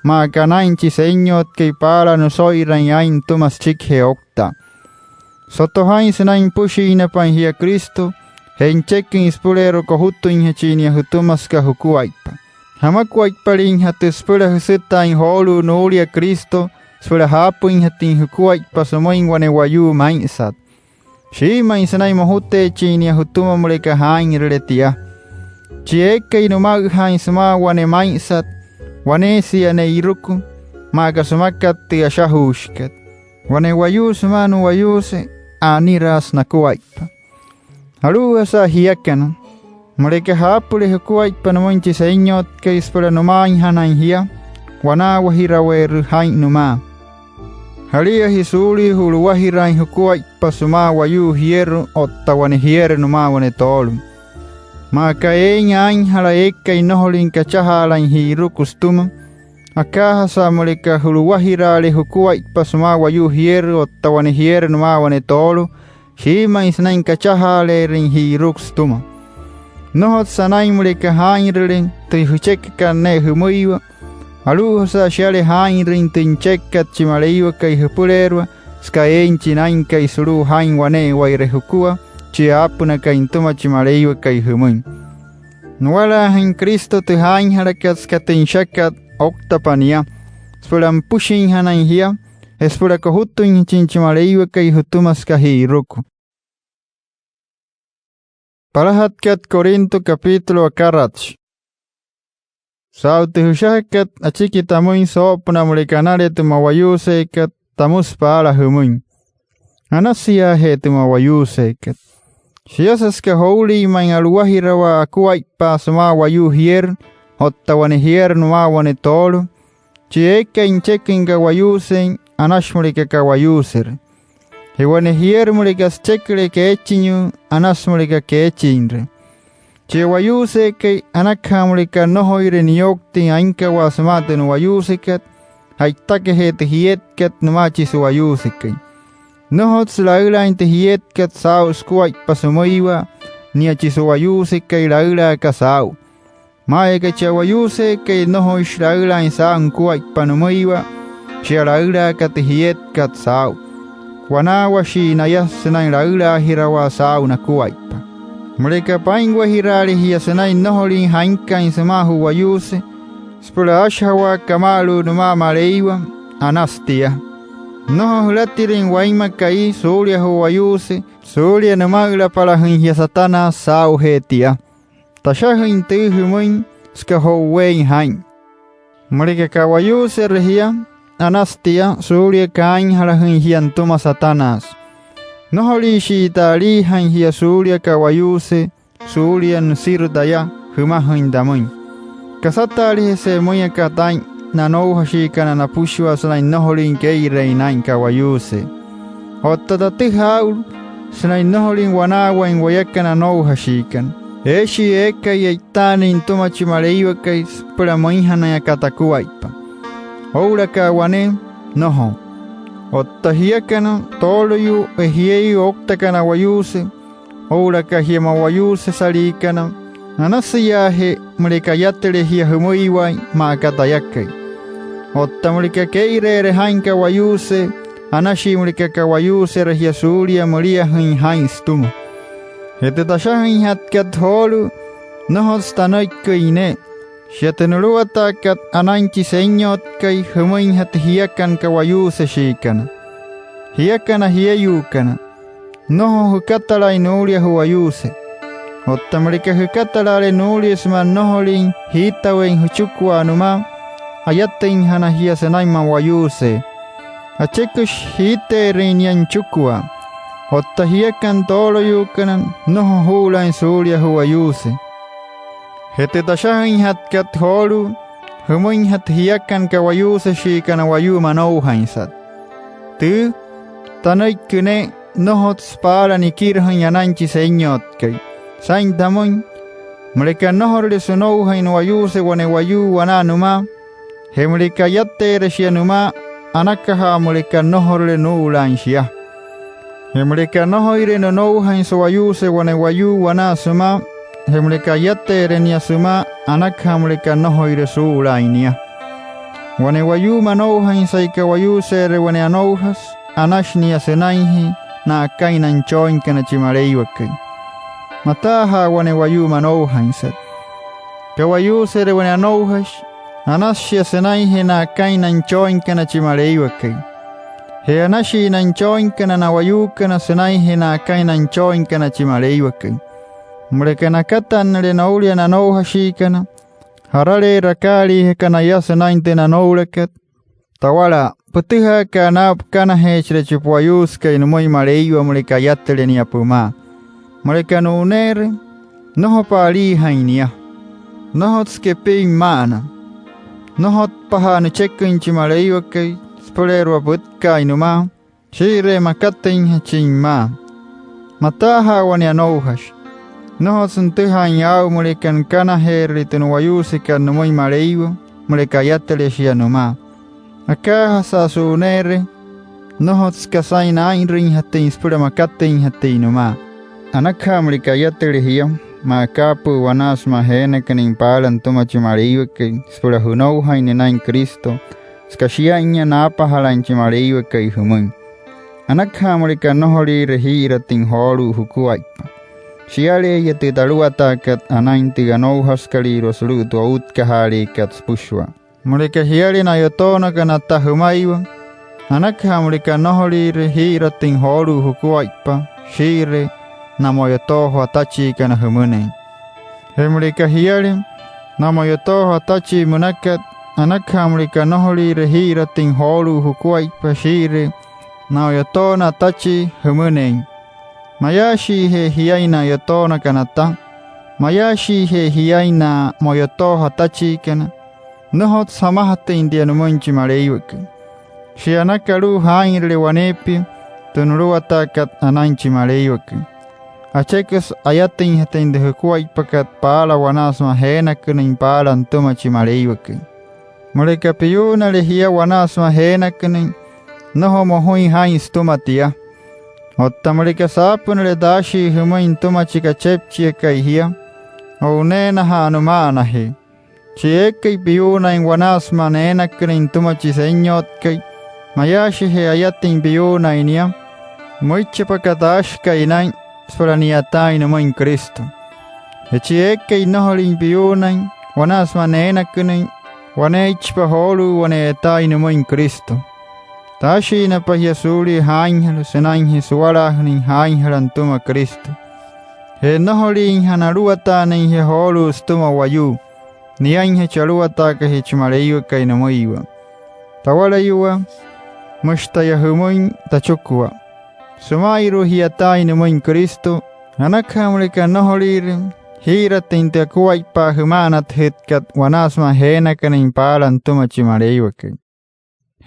maa aka naa'in chi Senyotkai paala nüso'irain aa'in nütüma süchikijee ouktaa. Soto jaa'in sünain nüpüshiinapain jia Cristo je nücheküin süpüleerua kojutüinjachin nia jütüma süka jukuaippa. Jamakuaippalinjatü süpüla jüsütaain joolu'u nuulia Cristo süpüla jaapüinjatüin jukuaippa sümüin wane wayuu maa'insat. Shiimüin sünain mojuteechin nia jütüma müleka jaa'inrüle tia. Chi eekai nüma'üjaain sümaa wane maa'insat, waneesia ne'iruku, maa aka sümakat tü ashajuushikat. Wane wayuu sümaa nu'wayuuse, a'aniraasü nakuaippa. Alu'ujasa jiakana, müleka jaapüle jukuaippa nümüin chi Senyotkai süpüla nümaainjanain jia, wanaawajiraweerü jaa'in nümaa. Jalia jia suulia ju'luwajiraain jukuaippa sümaa wayuu jierü otta wane jierü nümaa wane toolo. Maa aka eein aainjala eekai nnojolüin kachajaalain ji'iruku sütüma, akaajasa müleka ju'luwajiraale jukuaippa sümaa wayuu jierü otta wane jierü nümaa wane toolo, shiimüin sünain kachajaaleerüin ji'iruku sütüma. Nnojotsü anain müleka jaa'inrüle tü jüchekakat ne'e jümüiwa, alu'ujasa shiale jaa'inrüin tü nüchekakat chi Maleiwakai jüpüleerua, süka eein chi Naa'inkai sulu'u jaa'in wane'ewaire jukua, chi aapünakai nütüma chi Maleiwakai jümüin. Nuwalaajüin Cristo tü jaainjalakat süka tü nüshakat ouktapa nia, süpüla nüpüshinjanain jia, je süpüla kojutüinjachin chi Maleiwakai jütüma süka ji'iruku. Palajatkat Corinto, capítulo akaratshi. Saa'u tü jüshajakat achiki tamüin soo'opünaa müleka anale tü ma'wayuuseekat, tamüsü paala jümüin: Anasüyaaje tü ma'wayuuseekat. Shiasa süka joulin ma'i a'luwajirawaa akuaippaa sümaa wayuu jierü otta wane jierü nümaa wane toolo, chi eekai nücheküin ka'wayuusein, anashi müleka ka'wayuusere. Je wane jierü müleka sücheküle keechinyüü, anasü müleka keechinre. Chi a'wayuuseekai, anakaja müleka nnojoire niyouktüin ainkawaa sümaa tü nu'wayuusekat, ja'itakaje tü jietkat nümaa chi su'wayuusekai. Nnojotsü laülaain tü jietkat saa'u sukuaippa sümüiwa, nia chi su'wayuusekai laülaaka saa'u. Maa'aya aka chi a'wayuuseekai nnojoishi laülaain saa'u nukuaippa nümüiwa, shia laülaaka tü jietkat saa'u. Wanaawashii naya sünain laülaajirawaa saa'u nakuaippa. Müleka paa'inwajiraale jia sünain nnojolin jainkain sümaa ju'wayuuse süpüla aashajawaa kama'alu'u nümaa Maleiwa, anasü tia: Nnojo jülatirüin wainma ka'i suulia ju'wayuuse suulia nüma'ülapalajüin jia Satanás saa'ujee tia. Tashajüin tüü jümüin süka jo'uweein jaa'in. Müleka ka'wayuusere jia, anasü tia suulia kaainjalajüin jia nütüma Satanás. Nnojoliishii ta'aliijain jia suulia ka'wayuusee, suulia nüsirü taya jümajüin tamüin. Kasataalejese müin aka taa'in na anoujashiikana napüshua sünain nnojolüin kee'ireein naa'in ka'wayuusee. Otta tatüjaa aa'ulu sünain nnojolüin wanaawain wayakana anoujashiikana. Eeshii eekai e'itaanüin nütüma chi Maleiwakai süpüla müinjanain aka takuaippa. Oo'ulaka wane, nnojo. Otta jiakana tooloyuu je jieyuu ouktakana a'wayuuse, oo'ulaka jia ma'wayuusesaliikana, anasüyaaje müleka ayatüle jia jümüiwain maa aka tayakai. Otta müleka kee'ireere jaa'in ka'wayuusee, anashii müleka ka'wayuusere jia suulia müliajüin jaa'in sütüma. Je tü tashajüinjatkat joolu'u, nnojotsü tanüiküin ne'e. Shia tü nuluwataakat anain chi Senyotkai jümüinjatü jiakana ka'wayuuseshiikana. Jiakana jieyuukana, nnojo jükatalain nuulia ju'wayuuse. Otta müleka jükatalaale nuulia sümaa nnojolin jiitaweein jüchikua nümaa, ayatüinjana jia sünain ma'wayuusee. Acheküshi jiiteerüin nia nüchikua. Otta jiakana tooloyuukana, nnojo juu'ulaain suulia ju'wayuuse. Je tü tashajüinjatkat joolu'u, jümüinjatü jiakana ka'wayuuseshiikana wayuu manoujainsat. Tüü, tanüiki ne'e, nnojotsü paala nikirajüin anain chi Senyotkai. Saa'in tamüin, müleka nnojorule sünoujain nu'wayuuse wane wayuu wanaa nümaa, je müleka ayateere shia nümaa, anakaja müleka nnojorule nuu'ulaain shia. Je müleka nnojoire nünoujain su'wayuuse wane wayuu wanaa sümaa, je müleka ayateere nia sümaa, anakaja müleka nnojoire suu'ulaain nia. Wane wayuu manoujainsai ka'wayuuseere wane anoujasü, anashi nia sünainjee na'akain na nüchooinkana chi Maleiwakai. Mataaja'a wane wayuu manoujainsat. Ka'wayuuseere wane anoujashi, anasü shia sünainjee na'akain na nüchooinkana chi Maleiwakai. Je anashii na nüchooinkana na'wayuukana sünainjee na'akain na nüchooinkana chi Maleiwakai. Müleka nakatannüle noulia na anoujashiikana, jaraleerü akaaliijaka naya sünain tü nanoulakat, tawalaa, pütüjaaka'a naa'u pükanajeechire chi pu'wayuusekai nümüin Maleiwa müleka ayatüle nia pümaa. Müleka nu'uneere, nnojopa aliijain nia. Nnojotsü kepiin püma'ana. Nnojotpaja'a nücheküin chi Maleiwakai süpüleerua pütkaain nümaa shii'iree makatüinjachin pümaa. Mataaja'a wane anoujashi. Nnojotsü nütüjaain aa'u müleka nükanajeerüle tü nu'wayuusekat nümüin Maleiwa müleka ayatüle shia nümaa. Akaajasa su'uneere, nnojotsü kasain naa'inrüinjatüin süpüla makatüinjatüin nümaa. Anakaja müleka ayatüle jia maa aka apü'ü wanaa sümaa jeenakünüin paala nütüma chi Maleiwakai süpüla jünoujain nünain Cristo, süka shia'inya naapajalain chi Maleiwakai jümüin. Anakaja müleka nnojoliire jii'iratüin joolu'u jukuaippa. Shiale'eya tü taluwataakat anain tü anoujasükalüirua sulu'u tü outkajaaleekat süpüshua. Müleka jiale na o'yotoonakana ata jümaiwa, anakaja müleka nnojoliire jii'iratüin joolu'u jukuaippa shii'iree na mo'yotoojo atachiikana jümünüin. Je müleka jiale na mo'yotoojo atachii münakat, anakaja müleka nnojoliire jii'iratüin joolu'u jukuaippa shii'iree na o'yotoona atachii jümünüin. Mayaashiije jiain na o'yotoonakana ata, mayaashiije jiain na mo'yotoojo atachiikana, nnojotsü jamajatüin tia nümüin chi Maleiwakai. Shia anaka alu'u jaa'inrüle waneepia tü nuluwataakat anain chi Maleiwakai. Acheküsü ayatüinjatüin tü jukuaippakat paala wanaa sümaa jeenakünüin paala nütüma chi Maleiwakai. Müleka piyuunale jia wanaa sümaa jeenakünüin, nnojo mojuin jaa'in sütüma tia. Otta müleka saapünüle taashii jümüin nütüma chi kachepchiakai jia, o'uneenaja'a nüma'anajee. Chi eekai piyuunain wanaa sümaa neenakünüin nütüma chi Senyotkai, mayaashije ayatüin piyuunain nia, müichipa aka taashikai naa'in süpüla ni'yataain nümüin Cristo. Je chi eekai nnojolin piyuunain wanaa sümaa neenakünüin, waneeichipa joolu'u wane e'yataain nümüin Cristo. Taashiinapa jia suulia jaainjala sünainjee suwalaajünüin jaainjala nütüma Cristo. Je nnojoliinjana aluwataanüin jia joolu'u sütüma wayuu, niainjachi aluwataaka jia chi Maleiwakai nümüiwa. Tawalayuwaa, müshi taya jümüin tachikua: Süma'inru'u ji'yataain nümüin Cristo, anakaja müleka nnojoliire jii'iratüin tü akuaippaa jüma'anatüjütkat wanaa sümaa jeenakünüin paala nütüma chi Maleiwakai.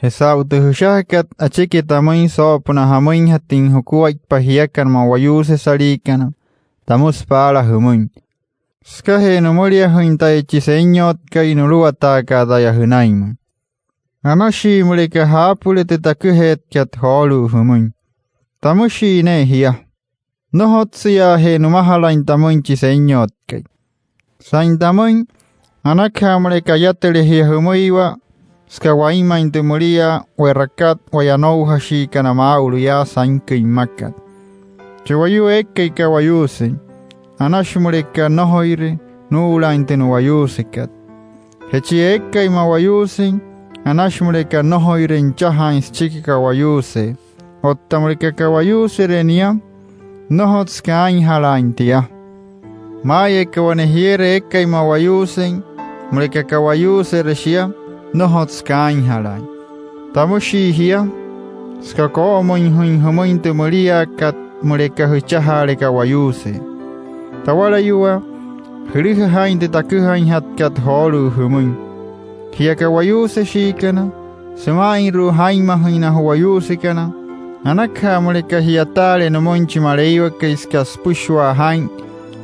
Je saa'u tü jüshajakat achiki tamüin soo'opünaa jamüinjatüin jukuaippa jiakana ma'wayuusesaliikana, tamüsü paala jümüin: Sükajee nümüliajüin taya chi Senyotkai, nuluwataaka'a taya jünainmüin. Anashii müleka jaapüle tü taküjeetkat joolu'u jümüin. Tamüshii ne'e jia: Nnojotsüyaaje nümajalain tamüin chi Senyotkai. Saa'in tamüin, anakaja müleka ayatüle jia jümüiwa süka wainmain tü müliaa we'rakat waya anoujashiikana maa'ulu yaa sainküin mmakat. Chi wayuu eekai ka'wayuusein, anashi müleka nnojoire nuu'ulaain tü nu'wayuusekat. Je chi eekai ma'wayuusein, anashi müleka nnojoire nüchajaain süchiki ka'wayuusee. Otta müleka ka'wayuusere nia, nnojotsü kaainjalaain tia. Maa'aya aka wane jierü eekai ma'wayuusein, müleka ka'wayuusere shia, nnojotsü kaainjalaain. Tamüshii jia süka koo'omüinjüin jümüin tü müliaakat müleka jüchajaale ka'wayuusee. Tawalayuwaa, jülüja jaa'in tü taküjainjatkat joolu'u jümüin. Jia ka'wayuuseshiikana, süma'inru'u jaa'inmajüin na ju'wayuusekana, anakaja müleka ji'yataale nümüin chi Maleiwakai süka süpüshua jaa'in,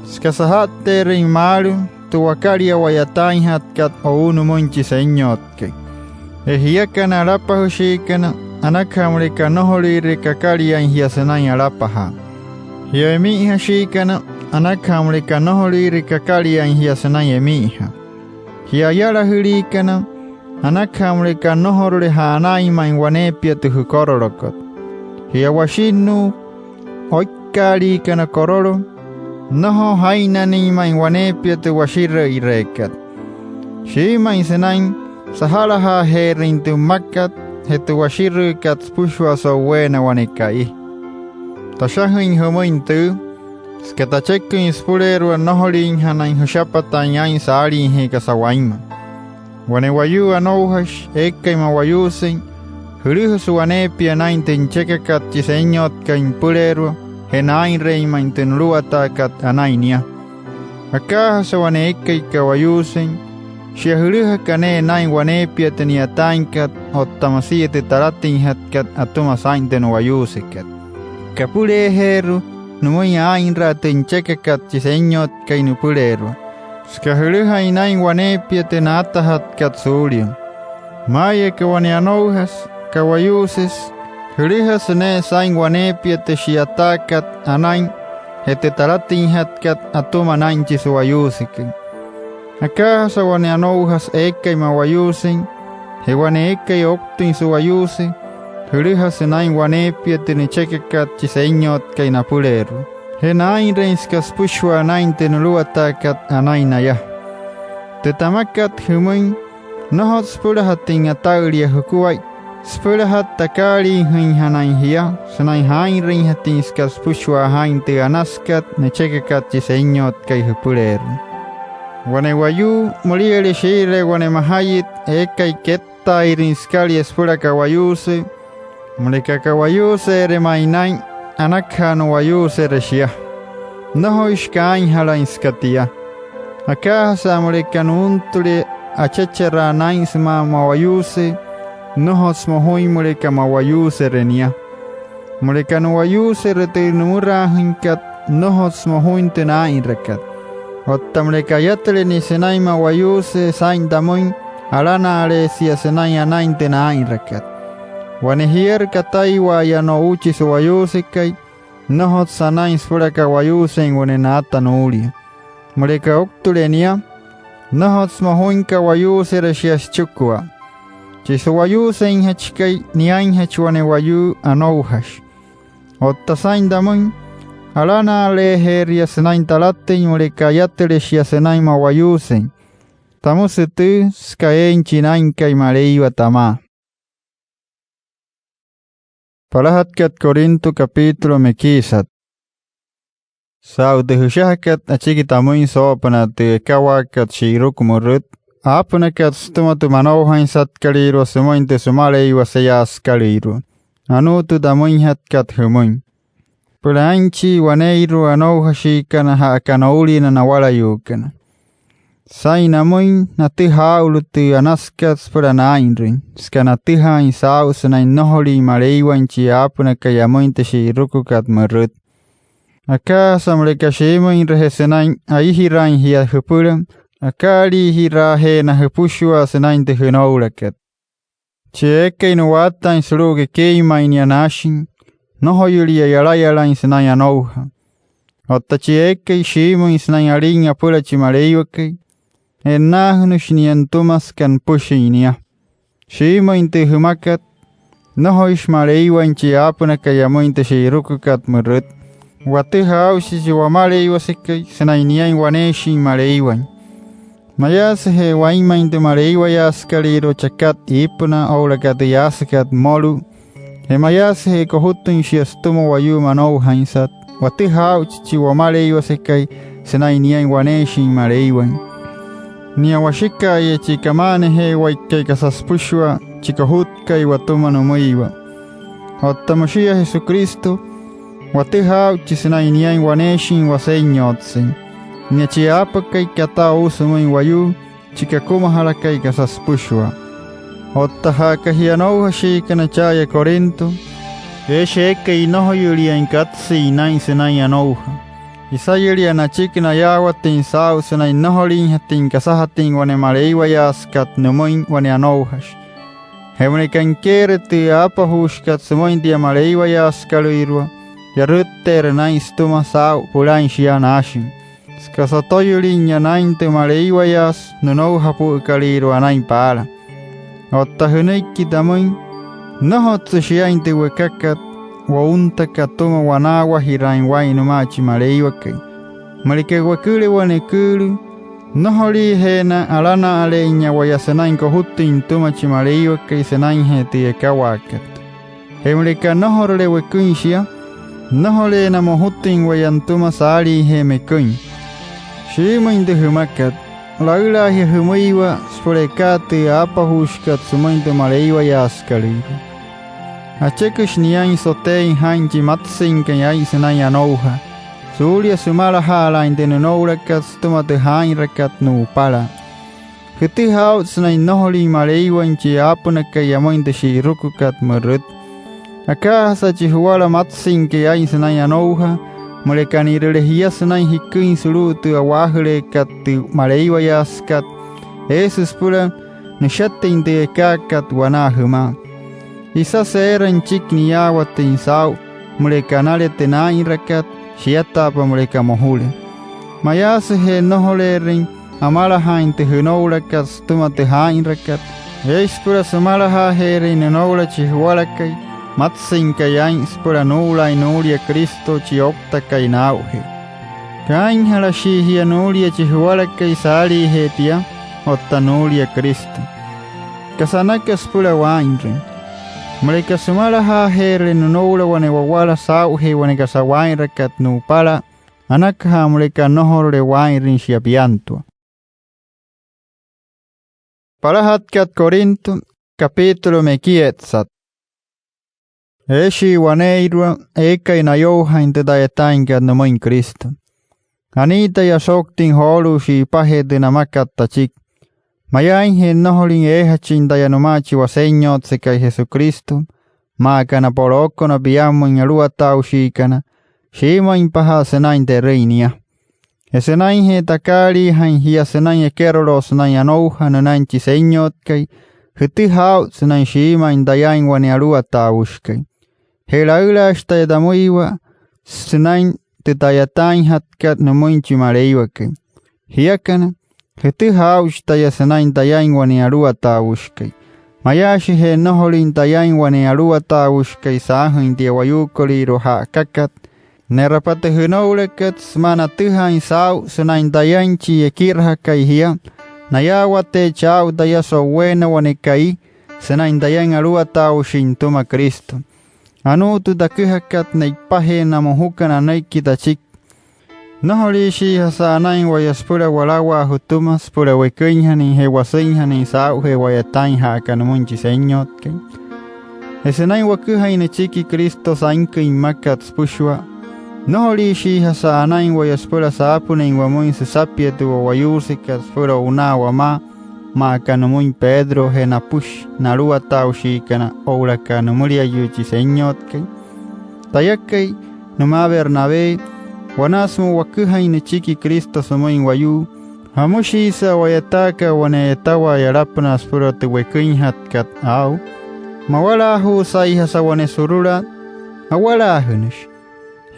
süka saja'tteerüin maalü tü wakalia wa'yataainjatkat o'u nümüin chi Senyotkai. Je jiakana alapajüshiikana, anakaja müleka nnojolüire kakaliain jia sünain alapajaa. Jia emi'ijashiikana, anakaja müleka nnojolüire kakaliain jia sünain emi'ijaa. Jia ayalajüliikana, anakaja müleka nnojorule ja'anaain ma'i waneepia tü jükorolokot. Jia washinnuu oikkaaliikana korolo, nnojo jainnanüin ma'i waneepia tü washirü'ireekat. Shiimüin sünain saja'lajaajeerüin tü mmakat je tü washirüükat süpüshua so'uweena wane ka'i. Tashajüin jümüin tüü, süka tacheküin süpüleerua nnojoliinjanain jüshapataain aa'in saaliijee kasa wainma. Wane wayuu anoujashi eekai ma'wayuusein, jülüjasü waneepia naa'in tü nüchekakat chi Senyotkai nüpüleerua je naa'inreein ma'i tü nuluwataakat anain nia. Akaajasa wane eekai ka'wayuusein, shia jülüjaka ne'e naa'in waneepia tü ni'yataainkat otta müsia tü talatüinjatkat atüma saa'in tü nu'wayuusekat. Kapüleejeerü nümüin aa'inraa tü nüchekakat chi Senyotkai nüpüleerua, süka jülüjain naa'in waneepia tü naatajatkat suulia. Maa'aya aka wane anoujasü ka'wayuusesü, jülüjasü ne'e saa'in waneepia tü shi'yataakat anain je tü talatüinjatkat atüma naa'in chi su'wayuusekai. Akaajasa wane anoujasü eekai ma'wayuusein je wane eekai ouktüin su'wayuuse, jülüjasü naa'in waneepia tü nüchekakat chi Senyotkai napüleerua je naa'inreein süka süpüshua naa'in tü nuluwataakat anain naya. Tü tamakat jümüin, nnojotsü süpülajatüin ata'ülia jukuaippa, süpülajatü takaaliijüinjanain jia sünain jaa'inrüinjatüin süka süpüshua jaa'in tü anasükat nüchekakat chi Senyotkai jüpüleerua. Wane wayuu müliale shii'iree wane majayüt eekai kettaairüin sükalia süpüla ka'wayuusee, müleka ka'wayuuseere ma'i naa'in, anakaja nu'wayuusere shia. Nnojoishi kaainjalain süka tia. Akaajasa müleka nuuntüle achecheraa naa'in sümaa ma'wayuusee, nnojotsü mojuin müleka ma'wayuusere nia. Müleka nu'wayuusere tü nümüraajüinkat, nnojotsü mojuin tü naa'inrakat. Otta müleka ayatüle nia sünain ma'wayuusee saa'in tamüin, alana'aleesia sünain anain tü naa'inrakat. Wane jierü kataiwa'aya no'u chi su'wayuusekai, nnojotsü anain süpüla ka'wayuusein wane naata nuulia. Müleka ouktüle nia, nnojotsü mojuin ka'wayuusere shia süchikua. Chi su'wayuuseinjachikai, niainjachi wane wayuu anoujashi. Otta saa'in tamüin, alana'aleejeeria sünain talatüin müleka ayatüle shia sünain ma'wayuusein. Tamüsü tüü, süka eein chi Naa'inkai Maleiwa tamaa. Palajatkat Corinto, capítulo mekiisat. Saa'u tü jüshajakat achiki tamüin soo'opünaa tü ekawaakat shi'iruku mürüt, aapünakat sütüma tü manoujainsatkalüirua sümüin tü sümaleiwaseyaasükalüirua. Anuu tü tamüinjatkat jümüin: süpüla aa'inchii waneeirua anoujashiikana ja'aka noulia na nawalayuukana. Saa'in namüin, natüjaa aa'ulu tü anasükat süpüla naa'inrüin, süka natüjaain saa'u sünain nnojolin Maleiwain chi aapünakai amüin tü shi'irukukat mürüt. Akaajasa müleka shiimüinreje sünain aijiraain jia jüpüla, akaaliijiraajeena jüpüshua sünain tü jünoulakat. Chi eekai nu'waataain sulu'u kekiin ma'i nia naashin, nnojoyülia yalayalain sünain anoujaa. Otta chi eekai shiimüin sünain alin apüla chi Maleiwakai, e'nnaajünüshi nia nütüma süka nüpüshin nia. Shiimüin tü jümakat, nnojoishi Maleiwain chi aapünakai amüin tü shi'irukukat mürüt. Watüjaa aa'uchi chi Wamaleiwasekai sünain niain waneeshin Maleiwain. Mayaasüje wainmain tü maleiwayaasükalüirua chakat iipünaa oo'ulaka tü yaasükat mmolu'u, je mayaasüje kojutüin shia sütüma wayuu manoujainsat, watüjaa aa'uchi chi Wamaleiwasekai sünain niain waneeshin Maleiwain. Nia Washika'aya chi kama'anaje'ewaikai kasa süpüshua, chi kojutkai watüma nümüiwa. Otta müshia Jesucristo, watüjaa aa'uchi sünain niain waneeshin Wasenyotsein. Nia chi aapakai kataa o'u sümüin wayuu, chi kakumajalakai kasa süpüshua. Otta ja'aka jia anoujashiikana cha'aya Corinto, eeshi eekai nnojoyüliain katsüin naa'in sünain anoujaa. Isayülia nachiki nayaawatüin saa'u sünain nnojoliinjatüin kasajatüin wane maleiwayaasükat nümüin wane anoujashi. Je müleka nikeere tü aapajuushikat sümüin tia maleiwayaasükalüirua, yarütteerü naa'in sütüma saa'u pülain shia naashin, süka sotoyülinya naa'in tü maleiwayaasü nünoujapü'ükalüirua anain paala. Otta jünüiki tamüin, nnojotsü shiain tü wekakat wountakat atüma wanaawajiraain waa'in nümaa chi Maleiwakai. Müleka weküle wane eküülü, nnojoliijeena alana'ale'einya waya sünain kojutüin nütüma chi Maleiwakai sünainjee tü ekawaakat. Je müleka nnojorule weküin shia, nnojoleena mojutüin waya nütüma saaliijee meküin. Shiimüin tü jümakat, laülaa jia jümüiwa süpüla ekaa tü aapajuushikat sümüin tü maleiwayaasükalüirua. Acheküshi niain soteein jaa'in chi matsüinkai aa'in sünain anoujaa, suulia sümalaja'alaain tü nünoulakat sütüma tü jaa'inrakat nu'upala. Jütüjaa aa'uchi sünain nnojolin Maleiwain chi aapünakai amüin tü shi'irukukat mürüt. Akaajasa chi juwala matsüinkai aa'in sünain anoujaa, müleka ni'rüle jia sünain jiküin sulu'u tü a'waajüleekat tü maleiwayaasükat, eesü süpüla nüshatüin tü ekaakat wanaa jümaa. Isasü eera nüchiki niyaawatüin saa'u müleka anale tü naa'inrakat, shiataapa müleka mojule. Mayaasüje nnojoleerüin amalajaain tü jünoulakat sütüma tü jaa'inrakat, eeshi süpüla sümalajaajeerüin nünoula chi juwalakai matsüinkai aa'in süpüla nuu'ulaain nuulia Cristo chi ouktakai naa'ujee. Kaainjalashii jia nuulia chi juwalakai saaliijee tia otta nuulia Cristo. ¿Kasa anaka süpüla waa'inrüin? Müleka sümalajaajeerüle nünoula wane wawala saa'ujee wane kasa waa'inrakat nu'upala, anakaja müleka nnojorule waa'inrüin shia piantua. Palajatkat Corinto, capítulo mekietsat. Eeshii waneeirua eekai nayoujain tü ta'yataainkat nümüin Cristo. Anii taya asouktüin joolu'u shi'ipajee tü namakat tachiki. Mayaainje nnojolin eejachin taya nümaa chi Wasenyotsekai Jesucristo, maa aka na polookona piammüin aluwataaushikana, shiimüinpaja'a sünain te'rüin nia. Je sünainjee takaaliijain jia sünain ekeroloo sünain anoujaa nünain chi Senyotkai, jütüjaa aa'uchi sünain shiimüin tayain wane aluwataaushika'i. Je laülaashi taya tamüiwa sünain tü ta'yataainjatkat nümüin chi Maleiwakai. Jiakana, jütüjaa aa'uchi taya sünain tayain wane aluwataaushika'i. Mayaashije nnojolüin tayain wane aluwataaushika'i saajüin tia wayuukolüirua ja'akakat, ne'rapa tü jünoulakat sümaa natüjaain saa'u sünain tayain chi ekirajakai jia, nayaawateechi aa'u taya so'uweena wane ka'i sünain tayain aluwataaushin nütüma Cristo. Anuu tü taküjakat ne'ipajee na mojukana anüiki tachiki. Nnojoliishiijasa anain waya süpüla walawaa jütüma süpüla weküinjanain je wasüinjanain saa'ujee wa'yataain ja'aka nümüin chi Senyotkai. Je sünain waküjain nüchiki Cristo sainküin mmakat süpüshua, Nnojoliishiijasa anain waya süpüla saapünüin wamüin süsapia tü wa'wayuusekat süpüla o'unaa wamaa, maa aka nümüin Pedro je napüshi na aluwataaushiikana oo'ulaka nümüliayuu chi Senyotkai. Tayakai, nümaa Bernabé, wanaa sümaa waküjain nüchiki Cristo sümüin wayuu, ¿jamüshiisa wa'yataaka wane a'yatawaa yalapünaa süpüla tü weküinjatkat aa'u? Mawalaajuusaijasa wane surulaat, awalaajünüshi.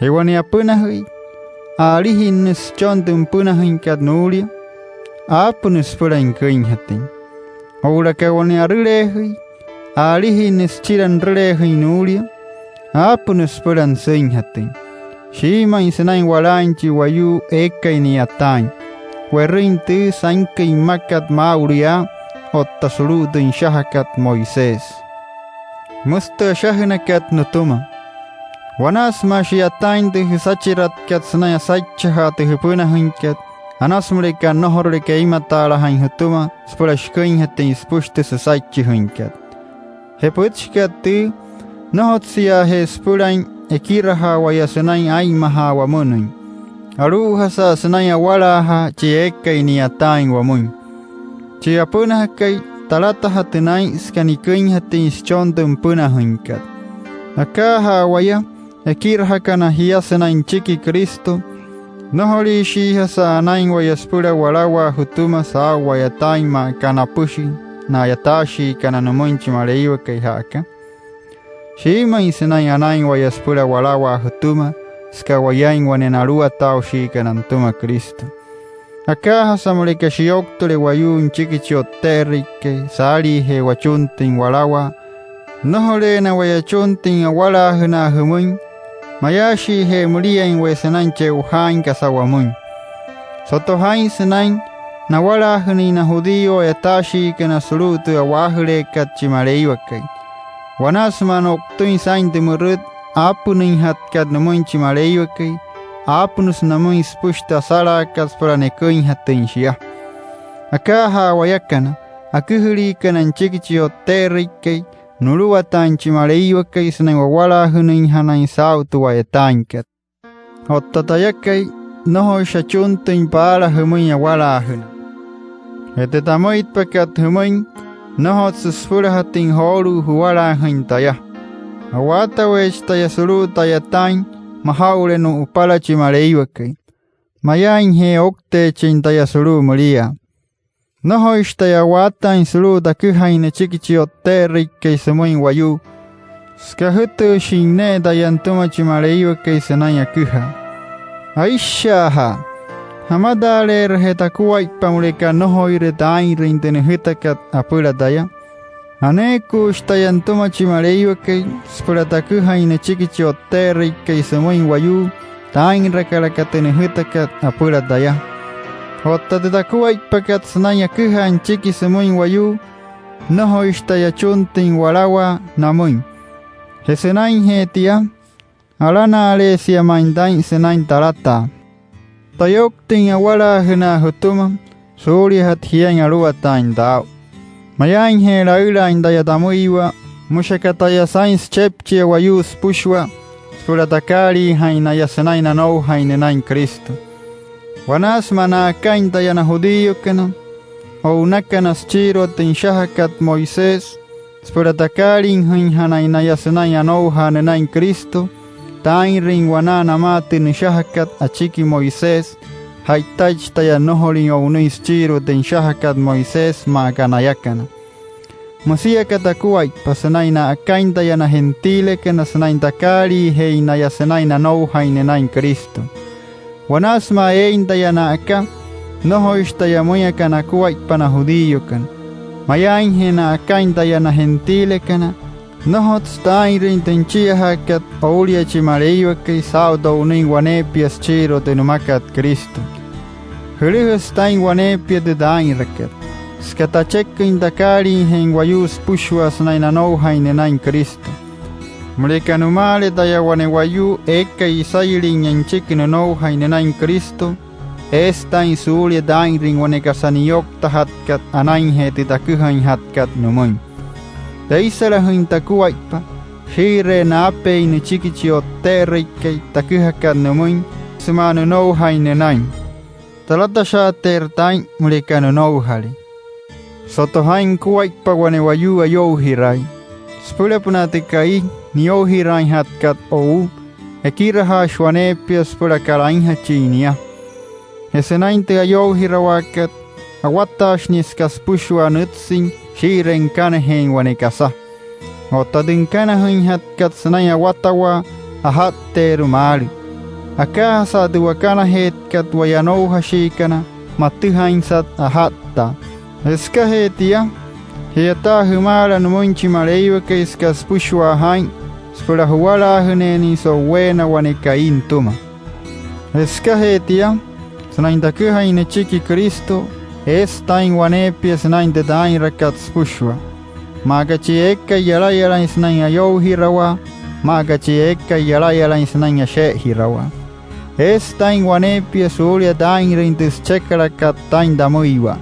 Je wane apünajüi, a'alijinnüsü süchon tü nüpünajüinkat nuulia, aapünüsü süpüla nüküinjatüin. Oo'ulaka wane arüleejüi, a'alijinnüsü süchira nürüleejüin nuulia, aapünüsü süpüla nüsüinjatüin. Shiimüin sünain walaain chi wayuu eekai ni'yataain, we'rüin tü sainküin mmakat maa'ulu yaa otta sulu'u tü nüshajakat Moisés. Müsü tü ashajünakat nütüma: Wanaa sümaa shi'yataain tü jüsachiratkat sünain asaichajaa tü jüpünajüinkat, anasü müleka nnojorule keimataalajain jütüma süpüla shiküinjatüin süpüshi tü süsaichijüinkat. Je pütchikat tüü, nnojotsüyaaje süpülain ekirajaa waya sünain aa'inmajaa wamü'ünüin. Alu'ujasa sünain awalaajaa chi eekai ni'yataain wamüin. Chi apünajakai, talatajatü naa'in süka niküinjatüin süchon tü nüpünajüinkat. Akaajaa waya ekirajakana jia sünain nüchiki Cristo, nnojoliishiijasa anain waya süpüla walawaa jütüma saa'u wa'yataain maa aka napüshi na a'yataashiikana nümüin chi Maleiwakai ja'aka. Shiimüin sünain anain waya süpüla walawaa jütüma süka wayain wane na aluwataaushiikana nütüma Cristo. Akaajasa müleka shiyouktüle wayuu nüchiki chi O'tte'erüikai saaliijee wachuntüin walawaa, nnojoleena waya achuntüin awalaajünaa jümüin, mayaashiije müliain waya sünain che'ojaain kasa wamüin. Soto jaa'in sünain nawalaajünüin na judío a'yataashiikana sulu'u tü a'waajüleekat chi Maleiwakai. Wanaa sümaa no'utüin saa'in tü mürüt aapünüinjatkat nümüin chi Maleiwakai, aapünüsü namüin süpüshi tü asalaakat süpüla neküinjatüin shia. Akaajaa wayakana, aküjüliikana nüchiki chi O'tte'erüikai, nuluwataain chi Maleiwakai sünain wawalaajünüinjanain saa'u tü wa'yataainkat. Otta tayakai, nnojoishi achuntüin paala jümüin awalaajünaa. Je tü tamüitpakat jümüin, nnojotsü süpülajatüin joolu'u juwalaajüin taya. A'waataweechi taya sulu'u ta'yataain maja'ule nu'upala chi Maleiwakai. Mayaainje oukteechin taya sulu'u müliaa. Nnojoishi taya a'waataain sulu'u taküjain nüchiki chi O'tte'erüikai sümüin wayuu, süka ajütüüshin ne'e taya nütüma chi Maleiwakai sünain aküjaa. Aisha'ajaa, jamataaleerüje takuaippa müleka nnojoire taa'inrüin tü nüjütakat apüla taya. Aneekuushi taya nütüma chi Maleiwakai süpüla taküjain nüchiki chi O'tte'erüikai sümüin wayuu taa'inrakalaka tü nüjütakat apüla taya. Otta tü takuaippakat sünain aküjaa nüchiki sümüin wayuu, nnojoishi taya achuntüin walawaa namüin. Je sünainjee tia, alana'aleesia ma'i taa'in sünain talataa. Tayouktüin awalaajünaa jütüma suuliajatü jiain aluwataain taa'u. Mayaainje laülaain taya tamüiwa, müshi aka taya saa'in süchepchia wayuu süpüshua süpüla takaaliijain naya sünain nanoujain nünain Cristo. Wanaa sümaa na'akain taya na judíokana o'unakana süchiirua tü nüshajakat Moisés, süpüla takaaliijüinjanain naya sünain anoujaa nünain Cristo, taa'inrüin wanaa namaa tü nüshajakat achiki Moisés, ja'itaichi taya nnojolüin o'unüin süchiirua tü nüshajakat Moisés maa aka nayakana. Müsia aka takuaippa sünain na'akain taya na gentilekana sünain takaaliijeein naya sünain nanoujain nünain Cristo. Wanaa sümaa eein taya na'aka, nnojoishi taya müin aka nakuaippa na judíokana. Mayaainje na'akain taya na gentilekana, nnojotsü taa'inrüin tü nüchiajaakat oulia chi Maleiwakai saa'u to'unüin waneepia süchiirua tü nümakat Cristo. Jülüjasü taa'in waneepia tü taa'inrakat, süka tacheküin takaaliijeein wayuu süpüshua sünain nanoujain nünain Cristo. Müleka nümaale taya wane wayuu eekai isayülinya nüchiki nünoujain nünain Cristo, eesü taa'in suulia taa'inrüin wane kasa niyouktajatkat anainjee tü taküjainjatkat nümüin. Teisalajüin takuaippa, shii'iree naapeein nüchiki chi O'tte'erüikai taküjakat nümüin sümaa nünoujain nünain. Talatashaateerü taa'in müleka nünoujale. Soto jaa'in nukuaippa wane wayuu ayoujiraai. Süpülapünaa tü ka'i niyoujiraainjatkat o'u, ekirajaashi waneepia süpüla kalainjachin nia. Je sünain tü ayoujirawaakat, awataashi nia süka süpüshua nütsüin shii'iree nükanajeein wane kasa. Otta tü nükanajüinjatkat sünain awatawaa, aja'tteerü maalü. Akaajasa tü wakanajeetkat waya anoujashiikana, matüjainsat aja'ttaa. Je sükajee tia, ji'yataa jümaala nümüin chi Maleiwakai süka süpüshua jaa'in süpüla juwalaajüneenüin so'uweena wane ka'i nütüma. Je sükajee tia, sünain taküjain nüchiki Cristo, eesü taa'in waneepia sünain tü taa'inrakat süpüshua. Maa aka chi eekai yalayalain sünain ayoujirawaa, maa aka chi eekai yalayalain sünain ashe'ejirawaa. Eesü taa'in waneepia suulia taa'inrüin tü süchekalakat taa'in tamüiwa.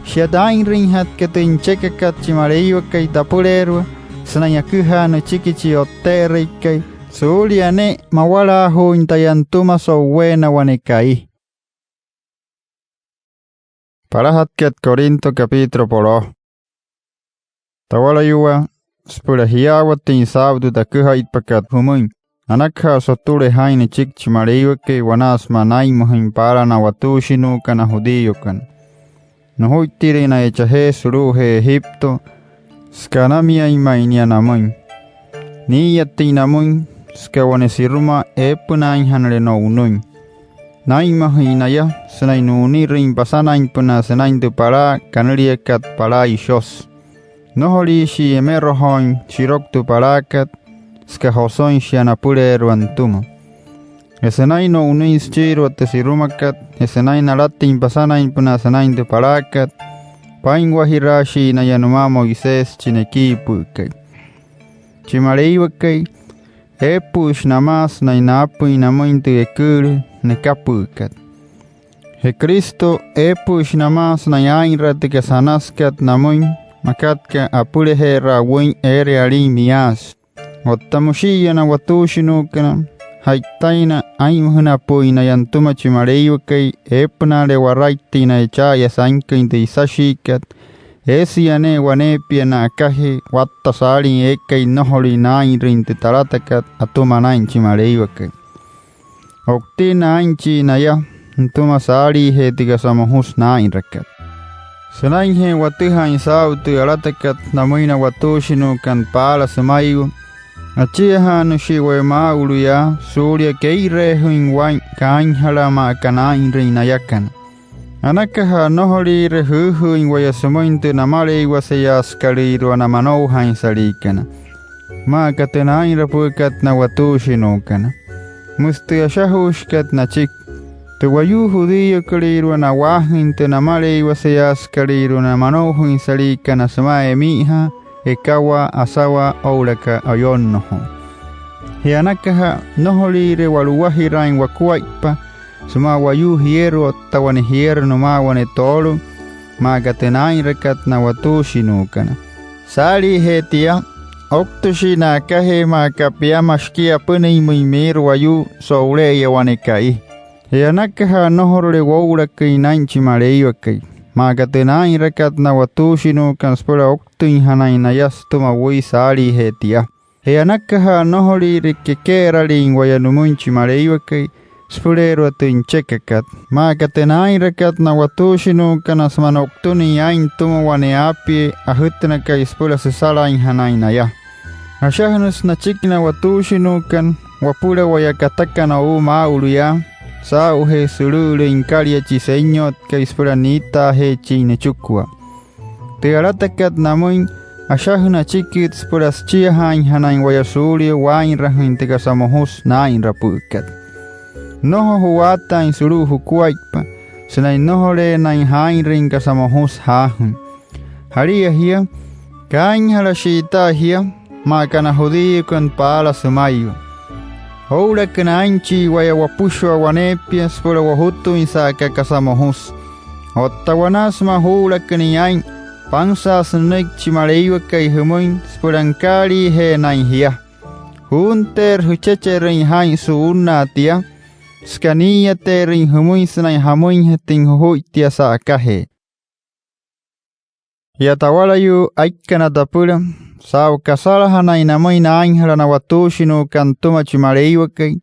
Shia taa'inrüinjatka tü nüchekakat chi Maleiwakai tapüleerua sünain aküjaa nüchiki chi O'tte'erüikai, suulia ne'e mawalaajuuin taya nütüma so'uweena wane ka'i. Palajatkat Corinto, capítulo poloo. Tawalayuwaa, süpüla jiyaawatüin saa'u tü taküjaitpakat jümüin, anakaja sotule jaa'in nüchiki chi Maleiwakai wanaa sümaa naa'inmajüin paala na watuushinuukana judíokana. Nujuittirüin naya chajee sulu'ujee Egipto, süka anamiain ma'i nia namüin. Nii'iyatüin namüin, süka wane siruma eepünaainjanale no'unüin. Naa'inmajüin naya sünain nu'unirüin pasanainpünaa sünain tü palaa kanüliakat Palaa Ishosü. Nnojoliishii emerojooin shiroku tü palaakat, süka josoin shia napüleerua nütüma. Je sünain no'unüin süchiirua tü sirumakat, je sünain nalatüin pasanainpünaa sünain tü palaakat, paa'inwajiraashii naya nümaa Moisés chi nekiipü'ükai. Chi Maleiwakai, eepü'üshi namaa sünain naapüin namüin tü eküülü nekapü'ükat. Je Cristo, eepü'üshi namaa sünain aa'inraa tü kasa anasükat namüin, makat aka apülaje'eraa wüin eere alin miyaasü. Otta müshi'iya na watuushinuukana, ja'itaina aa'inmajünapü'üin naya nütüma chi Maleiwakai eepünaale waraittüin naya cha'aya sainküin tü isashiikat, eesia ne'e waneepia na'akajee watta saalin eekai nnojolüin naa'inrüin tü talatakat atüma naa'in chi Maleiwakai. O'utinna aa'inchii naya nütüma saaliijee tü kasa mojusü naa'inrakat. Sünainjee watüjaain saa'u tü alatakat namüin na watuushinuukana paala sümaiwa, achiajaanüshii waya maa'ulu yaa suulia kee'ireejüin waa'in kaainjalaa maa aka naa'inrüin nayakana. Anakaja nnojoliire jüüjüüin waya sümüin tü namaleiwaseyaasükalüirua na manoujainsaliikana, maa aka tü naa'inrapü'ükat na watuushinuukana. Müsü tü ashajuushikat nachiki: Tü wayuu judíokalüirua, na'waajüin tü namaleiwaseyaasükalüirua na manoujainsaliikana sümaa emi'ijaa, ekawaa, asawaa oo'ulaka oyonnojoo. Je anakaja nnojoliire wa'luwajiraain wakuaippa sümaa wayuu jierü otta wane jierü nümaa wane toolo, maa aka tü naa'inrakat na watuushinuukana. Saaliijee tia, ouktüshii na'akajee maa aka piama shikii apünüinmüin miirü wayuu so'ule'eya wane ka'i. Je anakaja nnojorule woo'ulaküin naa'in chi Maleiwakai, maa aka tü naa'inrakat na watuushinuukana süpüla ouktüinjanain naya sütüma wüi saaliijee tia. Je anakaja nnojoliire keke'eraliin waya nümüin chi Maleiwakai süpüleerua tü nüchekakat, maa aka tü naa'inrakat na watuushinuukana sümaa no'utünüin aa'in nütüma wane aapiee ajütünakai süpüla süsalainjanain naya. Ashajünüsü nachiki na watuushinuukana wapüla waya katakana o'u maa'ulu yaa saa'ujee sülü'ülüin nükalia chi Senyotkai süpüla niitaajeechin nüchikua. Tü alatakat namüin, ashajüna achikit süpüla süchiajaainjanain waya suulia waa'inrajüin tü kasa mojusü naa'inrapü'ükat. Nnojo ju'waataain sulu'u jukuaippa sünain nnojoleenain jaa'inrüin kasa mojusü jaajüin. Jalia jia, kaainjala shi'itaa jia maa aka na judíokana paala sümaiwa. Oo'ulaküna aa'inchii waya wapüshua waneepia süpüla wojutüin sa'aka kasa mojusü. Otta wanaa sümaa juu'ulakünüin aa'in, pansaasü nünüiki chi Maleiwakai jümüin süpüla nükaaliijeenain jia. Puunteerü jüchecherüin jaa'in su'unnaa tia, süka nii'iyateerüin jümüin sünain jamüinjatüin jujuittia sa'akajee. Jia tawalayuu aikana tapüla, saa'u kasalajanain namüin naainjala na watuushinuukana nütüma chi Maleiwakai,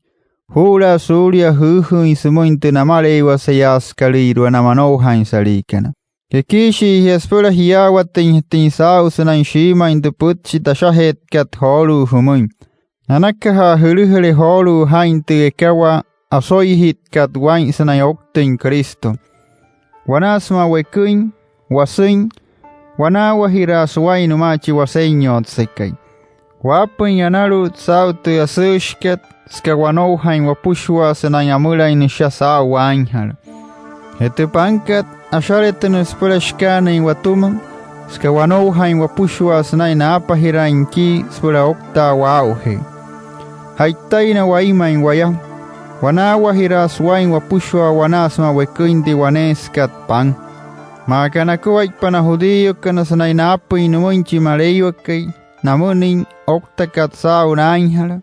juu'ulaa suulia jüüjüüin sümüin tü namaleiwaseyaasükalüirua na manoujainsaliikana. Kekiishii jia süpüla jiyaawatüinjatüin saa'u sünain shiimüin tü pütchi tashajeetkat joolu'u jümüin. Anakaja jülüjüle joolu'u jaa'in tü ekawaa oso'ijitkat waa'in sünain ouktüin Cristo. Wanaa sümaa weküin, wasüin, wanaawajiraasü waa'in nümaa chi Wasenyotsekai. Waapüin analu'ut saa'u tü asüüshikat, süka wanoujain wapüshua sünain amülain nüsha saa'u waainjala. Je tü pankat, ashaletünüsü süpüla shikaanüin watüma, süka wanoujain wapüshua sünain naapajiraain nikii süpüla ouktaa waa'ujee. Ja'itaina wainmain waya, wanaawajiraasü waa'in wapüshua wanaa sümaa weküin tü waneesükat pan. Maa aka nakuaippa na judíokana sünain naapüin nümüin chi Maleiwakai namünüin ouktakat saa'u naainjala,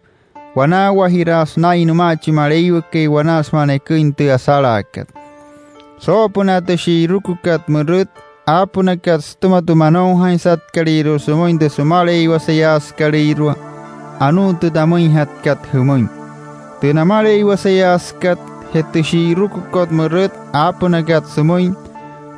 wanaawajiraasü naa'in nümaa chi Maleiwakai wanaa sümaa neküin tü asalaakat. Soo'opünaa tü shi'irukukat mürüt aapünakat sütüma tü manoujainsatkalüirua sümüin tü sümaleiwaseyaasükalüirua, anuu tü tamüinjatkat jümüin. Tü namaleiwaseyaasükat je tü shi'irukukot mürüt aapünakat sümüin,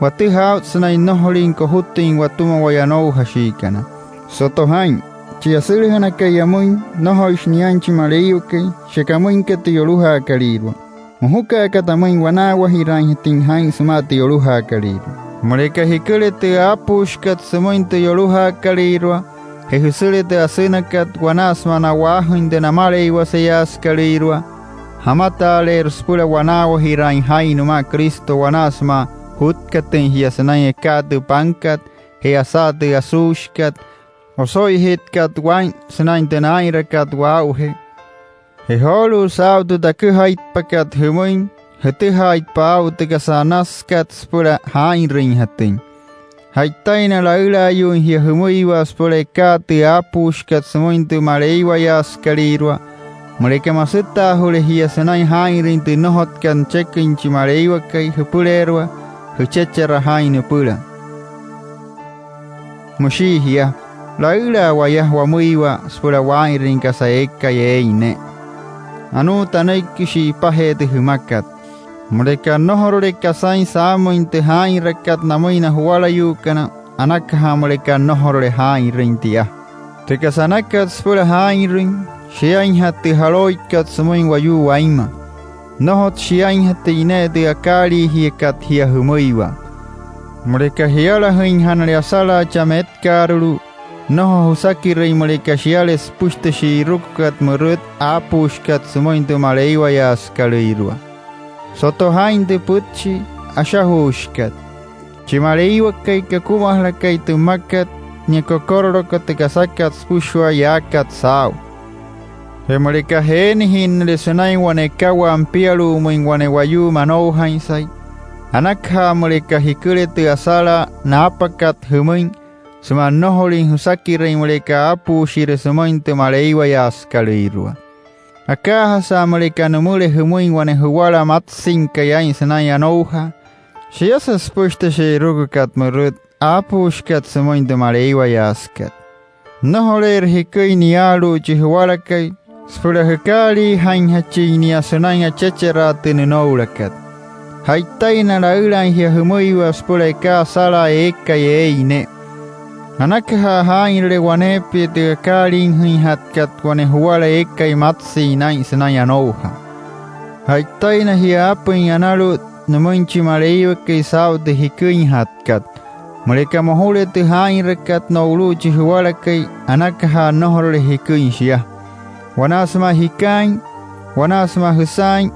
watüjaa aa'ut sünain nnojolin kojutüin watüma waya anoujashiikana. Soto jaa'in, chi asülajünakai amüin, nnojoishi niain chi Maleiwakai, shia kamüinka tü yolujaakalüirua. Mojuka'a aka tamüin wanaawajiraainjatüin jaa'in sümaa tü yolujaakalüirua. Müleka jiküle tü aapuushikat sümüin tü yolujaakalüirua, je jüsüle tü asünakat wanaa sümaa na'waajüin tü namaleiwaseyaasükalüirua, jamataaleerü süpüla wanaawajiraain jaa'in nümaa Cristo wanaa sümaa jutkatüin jia sünain ekaa tü pankat je asaa tü asuushikat oso'ijitkat waa'in sünain tü naa'inrakat waa'ujee. Je joolu'u saa'u tü taküjaitpakat jümüin, jütüjaaitpa aa'u tü kasa anasükat süpüla jaa'inrüinjatüin. Ja'itaina laülaayuuin jia jümüiwa süpüla ekaa tü aapuushikat sümüin tü maleiwayaasükalüirua, müleka masütaajule jia sünain jaa'inrüin tü nnojotkat nücheküin chi Maleiwakai jüpüleerua jüchechera jaa'in nüpüla. Müshii jia: Laülaa waya wamüiwa süpüla waa'inrüin kasa eekai eein ne'e. Anuu tanüiki shi'ipajee tü jümakat. Müleka nnojorule kasain saamüin tü jaa'inrakat namüin na juwalayuukana, anakaja müleka nnojorule jaa'inrüin tia. Tü kasa anakat süpüla jaa'inrüin, shiainjatü tü jalooikat sümüin wayuu wainma. Nnojotsü shiainjatüin ne'e tü akaaliijiakat jia jümüiwa. Müleka jialajüinjanale asalaa chaa metkaarulu'u, nnojo jüsakirüin müleka shiale süpüshi tü shi'irukukat mürüt aapuushikat sümüin tü maleiwayaasükalüirua. Soto jaa'in tü pütchi ashajuushikat: Chi Maleiwakai, kakumajalakai tü mmakat, nia kokorolokot tü kasakat süpüshua yaakat saa'u. Je müleka jeenijinnüle sünain wane ekawaa nipialu'umüin wane wayuu manoujainsai, anakaja müleka jiküle tü asalaa naapakat jümüin sümaa nnojolüin jüsakirüin müleka aapuushire sümüin tü maleiwayaasükalüirua. Akaajasa müleka nümüle jümüin wane juwala matsüinkai aa'in sünain anoujaa, shiasa süpüshi tü shi'irukukat mürüt aapuushikat sümüin tü maleiwayaasükat. Nnojoleerü jiküin niyaalu'u chi juwalakai süpüla jükaaliijainjachin nia sünain achecheraa tü nünoulakat. Ja'itaina laülaain jia jümüiwa süpüla ekaa asalaa eekai eein ne'e. Anakaja jaa'inrüle waneepia tü akaaliijüinjatkat wane juwala eekai matsüin naa'in sünain anoujaa. Ja'itaina jia aapüin analu'ut nümüin chi Maleiwakai saa'u tü jiküinjatkat. Müleka mojule tü jaa'inrakat no'ulu'u chi juwalakai, anakaja nnojorule jiküin shia. Wanaa sümaa jikaain, wanaa sümaa jüsaain,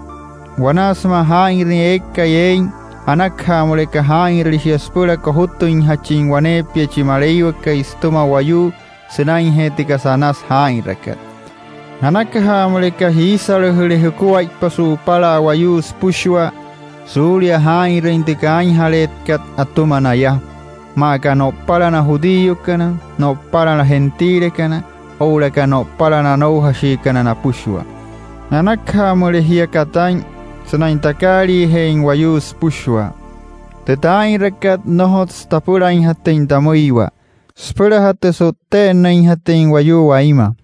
wanaa sümaa jaa'inrüin eekai eein, anakaja müleka jaa'inrüle shia süpüla kojutüinjachin waneepia chi Maleiwakai sütüma wayuu sünainjee tü kasa anasü jaa'inrakat. Anakaja müleka jiisalajüle jukuaippa su'upala wayuu süpüshua suulia jaa'inrüin tü kaainjaleetkat atüma naya, maa aka no'upala na judíokana, no'upala na gentilekana, oo'ulaka no'upala na anoujashiikana napüshua. Anakaja müleka jia aka taa'in sünain takaaliijeein wayuu süpüshua. Tü taa'inrakat, nnojotsü tapülainjatüin tamüiwa. Süpülajatü su'tte'ennüinjatüin wayuu wainma.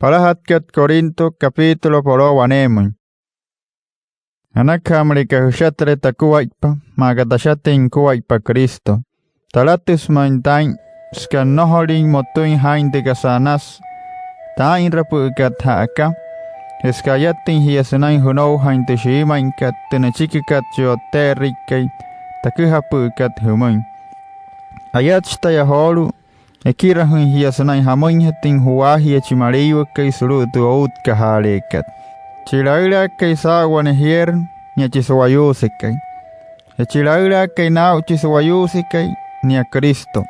Palajatkat Corinto, capítulo po'loo waneemüin. Anakaja müleka jüshatüle takuaippa, maa aka tashatüin nukuaippa Cristo. Talatüsü ma'i taa'in süka nnojolüin motüin jaa'in tü kasa anasü taa'inrapü'ükat ja'aka, je süka ayatüin jia sünain jünoujain tü shiimüinkat, tü nüchikikat chi O'tte'erüikai taküjapü'ükat jümüin. Ayatshi taya joolu'u ekirajüin jia sünain jamüinjatüin ju'waajia chi Maleiwakai sulu'u tü outkajaaleekat. Chi laülakai saa'u wane jierü, nia chi su'wayuusekai. Je chi laülakai naa'u chi su'wayuusekai, nia Cristo.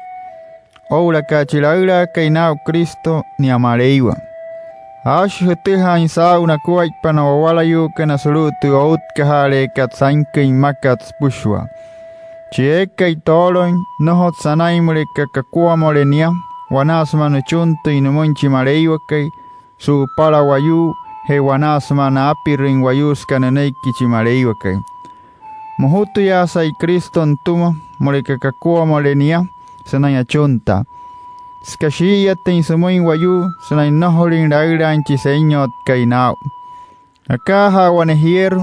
Oo'ulaka chi laülakai naa'u Cristo, nia Maleiwa. Aashi jütüjaain saa'u nakuaippa na wawalayuukana sulu'u tü outkajaaleekat sainküin mmakat süpüshua. Chi eekai tooloin, nnojotsü anain müleka kakuamüle nia wanaa sümaa nüchuntüin nümüin chi Maleiwakai su'upala wayuu je wanaa sümaa naapirüin wayuu süka nünüiki chi Maleiwakai. Mojutüyaasai Cristo nütüma müleka kakuamüle nia sünain achuntaa, süka shii'iyatüin sümüin wayuu sünain nnojolüin laülaain chi Senyotkai naa'u. Akaajaa wane jierü,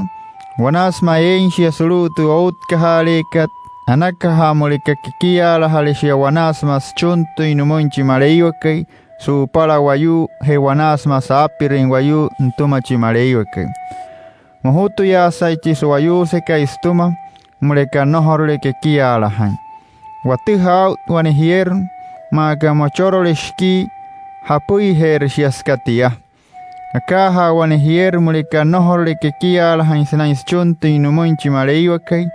wanaa sümaa eein shia sulu'u tü outkajaaleekat, anakaja müleka kekiaalajale shia wanaa sümaa süchuntüin nümüin chi Maleiwakai su'upala wayuu je wanaa sümaa saapirüin wayuu nütüma chi Maleiwakai. Mojutüyaasai chi su'wayuusekai sütüma müleka nnojorule kekiaalajain. Watüjaa aa'ut wane jierü, maa aka mochorole shikii, japüijeerü shia süka tia. Akaajaa wane jierü müleka nnojorule kekiaalajain sünain süchuntüin nümüin chi Maleiwakai,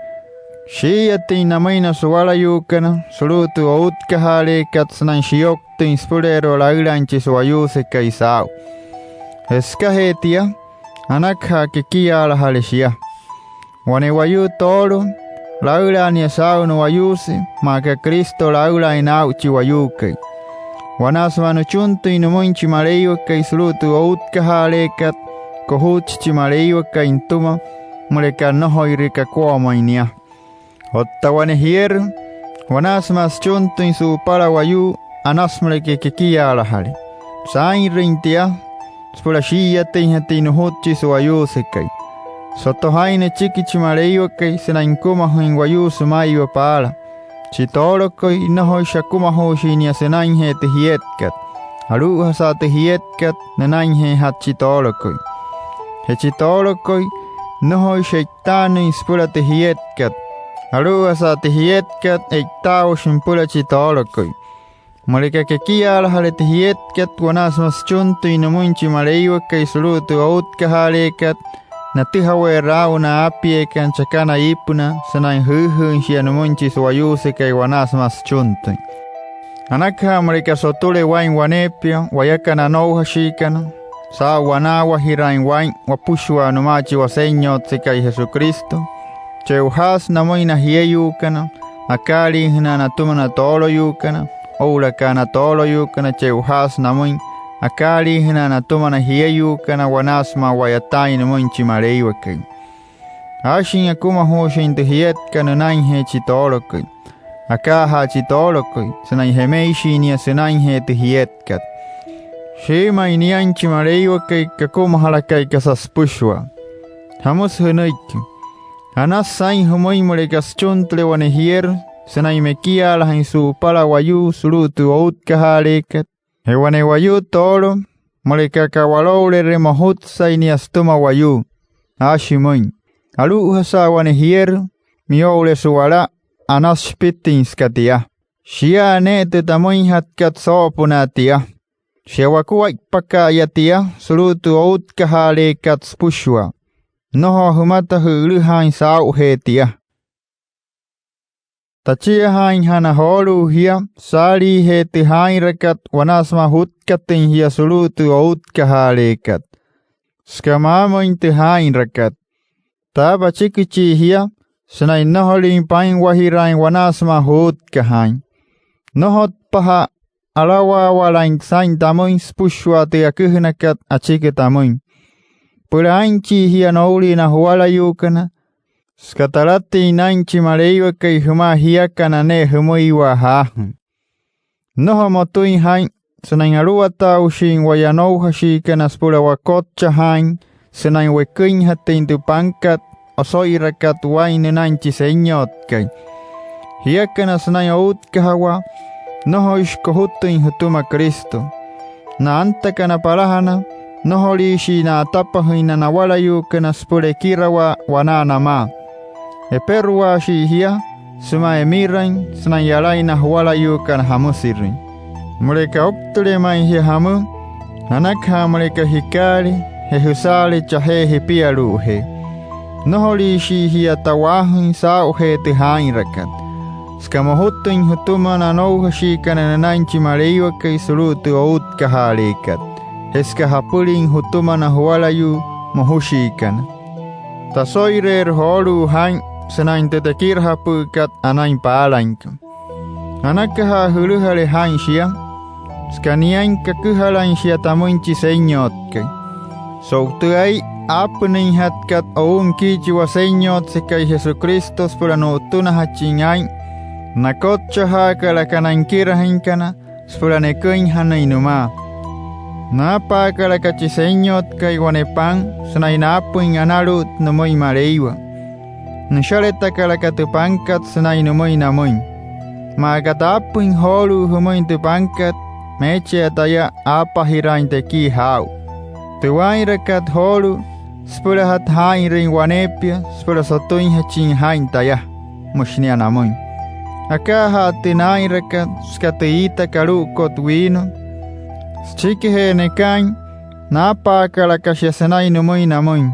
shii'iyatüin namüin na suwalayuukana sulu'u tü outkajaaleekat sünain shiyouktüin süpüleerua laülaain chi su'wayuusekai saa'u. Je sükajee tia, anakaja kekiaalajale shia. Wane wayuu toolo, laülaa nia saa'u nu'wayuuse, maa aka Cristo laülaain naa'u chi wayuukai. Wanaa sümaa nüchuntüin nümüin chi Maleiwakai sulu'u tü outkajaaleekat, kojutshi chi Maleiwakai nütüma müleka nnojoire kakuamüin nia. Otta wane jierü, wanaa sümaa süchuntüin su'upala wayuu, anasü müleka kekiaalajale. Saa'inrüin tia süpüla shii'iyatüinjatüin nujut chi su'wayuusekai. Soto jaa'in nüchiki chi Maleiwakai sünain nükumajüin wayuu sümaiwa paala. Chi toolokai, nnojoishi akumajuushin nia sünainjee tü jietkat. Alu'ujasa tü jietkat, nünainjeejatü chi toolokai. Je chi toolokai, nnojoishi e'itaanüin süpüla tü jietkat. Alu'ujasa tü jietkat, e'itaaushin nüpüla chi toolokai. Müleka kekiaalajale tü jietkat wanaa sümaa süchuntüin nümüin chi Maleiwakai sulu'u tü outkajaaleekat, natüjaweerü aa'u na aapieekana chakana iipünaa sünain jüüjüüin shia nümüin chi su'wayuusekai wanaa sümaa süchuntüin. Anakaja müleka sotüle waa'in waneepia wayakana anoujashiikana saa'u wanaawajiraain waa'in wapüshua nümaa chi Wasenyotsekai Jesucristo, che'ojaasü namüin na jieyuukana akaaliijünaa natüma na tooloyuukana, oo'ulaka na tooloyuukana che'ojaasü namüin akaaliijünaa natüma na jieyuukana wanaa sümaa wa'yataain nümüin chi Maleiwakai. Aashin akumajuushin tü jietkat nünainjee chi toolokai. Akaajaa chi toolokai, sünain jemeishin nia sünainjee tü jietkat. Shiimüin niain chi Maleiwakai kakumajalakai kasa süpüshua. ¿Jamüsü jünüiki? ¿Anasü saa'in jümüin müleka süchuntüle wane jierü sünain mekiaalajain su'upala wayuu sulu'u tü outkajaaleekat? Je wane wayuu toolo, müleka ka'waloulere, mojutsai nia sütüma wayuu. Aashi müin: Alu'ujasa wane jierü, miyo'ule su'wala, anasü shipitüin süka tia. Shia ne'e tü tamüinjatkat soo'opünaa tia. Shia wakuaippaka'aya tia sulu'u tü outkajaaleekat süpüshua. Nnojo jümata jü'ülüjaain saa'ujee tia. Tachiajaainjana joolu'u jia saaliijee tü jaa'inrakat wanaa sümaa jutkatüin jia sulu'u tü outkajaaleekat. Süka maamüin tü jaa'inrakat, taapa achikichii jia sünain nnojolüin paa'inwajiraain wanaa sümaa juutkajaain. Nnojotpaja alawaawalain saa'in tamüin süpüshua tü aküjünakat achiki tamüin. Süpüla aa'inchii jia noulia na juwalayuukana, süka talatüin naa'in chi Maleiwakai jümaa jiakana ne'e jümüiwa jaajüin. Nnojo motüin jaa'in sünain aluwataaushin waya anoujashiikana süpüla wakotchajaain sünain weküinjatüin tü pankat oso'irakat waa'in nünain chi Senyotkai. Jiakana sünain outkajawaa, nnojoishi kojutüin jütüma Cristo. Na antakana palajana, nnojoliishii na'atapajüin na nawalayuukana süpüla ekirawaa wanaa namaa. Eperuwaashii jia sümaa emirain sünain yalain na juwalayuukana jamüsirüin. Müleka ouktüle ma'i jia jamü, anakaja müleka jikaale je jüsaale chajee jipialu'ujee. Nnojoliishii jia ta'waajüin saa'ujee tü jaa'inrakat, süka mojutüin jütüma na anoujashiikana nünain chi Maleiwakai sulu'u tü outkajaaleekat, je süka japülin jütüma na juwalayuu mojushiikana. Taso'ireerü joolu'u jaa'in sünain tü tekirajapü'ükat anain paalainka. Anakaja jülüjale jaa'in shia, süka niain kaküjalain shia tamüin chi Senyotkai. So'u tü ai aapünüinjatkat o'u nikii chi Wasenyotsekai Jesucristo süpüla nu'utünajachin aa'in, nakotchajaakalaka na nikirajüinkana süpüla neküinjanain nümaa. Naapaakalaka chi Senyotkai wane pan sünain naapüin analu'ut nümüin Maleiwa. Nüshaletakalaka tü pankat sünain nümüin namüin: Maa aka taapüin joolu'u jümüin tü pankat, meechia taya aapajiraain tekii jaa'u. Tü waa'inrakat joolu'u, süpülajatü jaa'inrüin waneepia süpüla sotüinjachin jaa'in taya, müshi nia namüin. Akaajaa tü naa'inrakat süka tü iitakat alu'ukot wiino, süchikijee nekaain, naapaakalaka shia sünain nümüin namüin: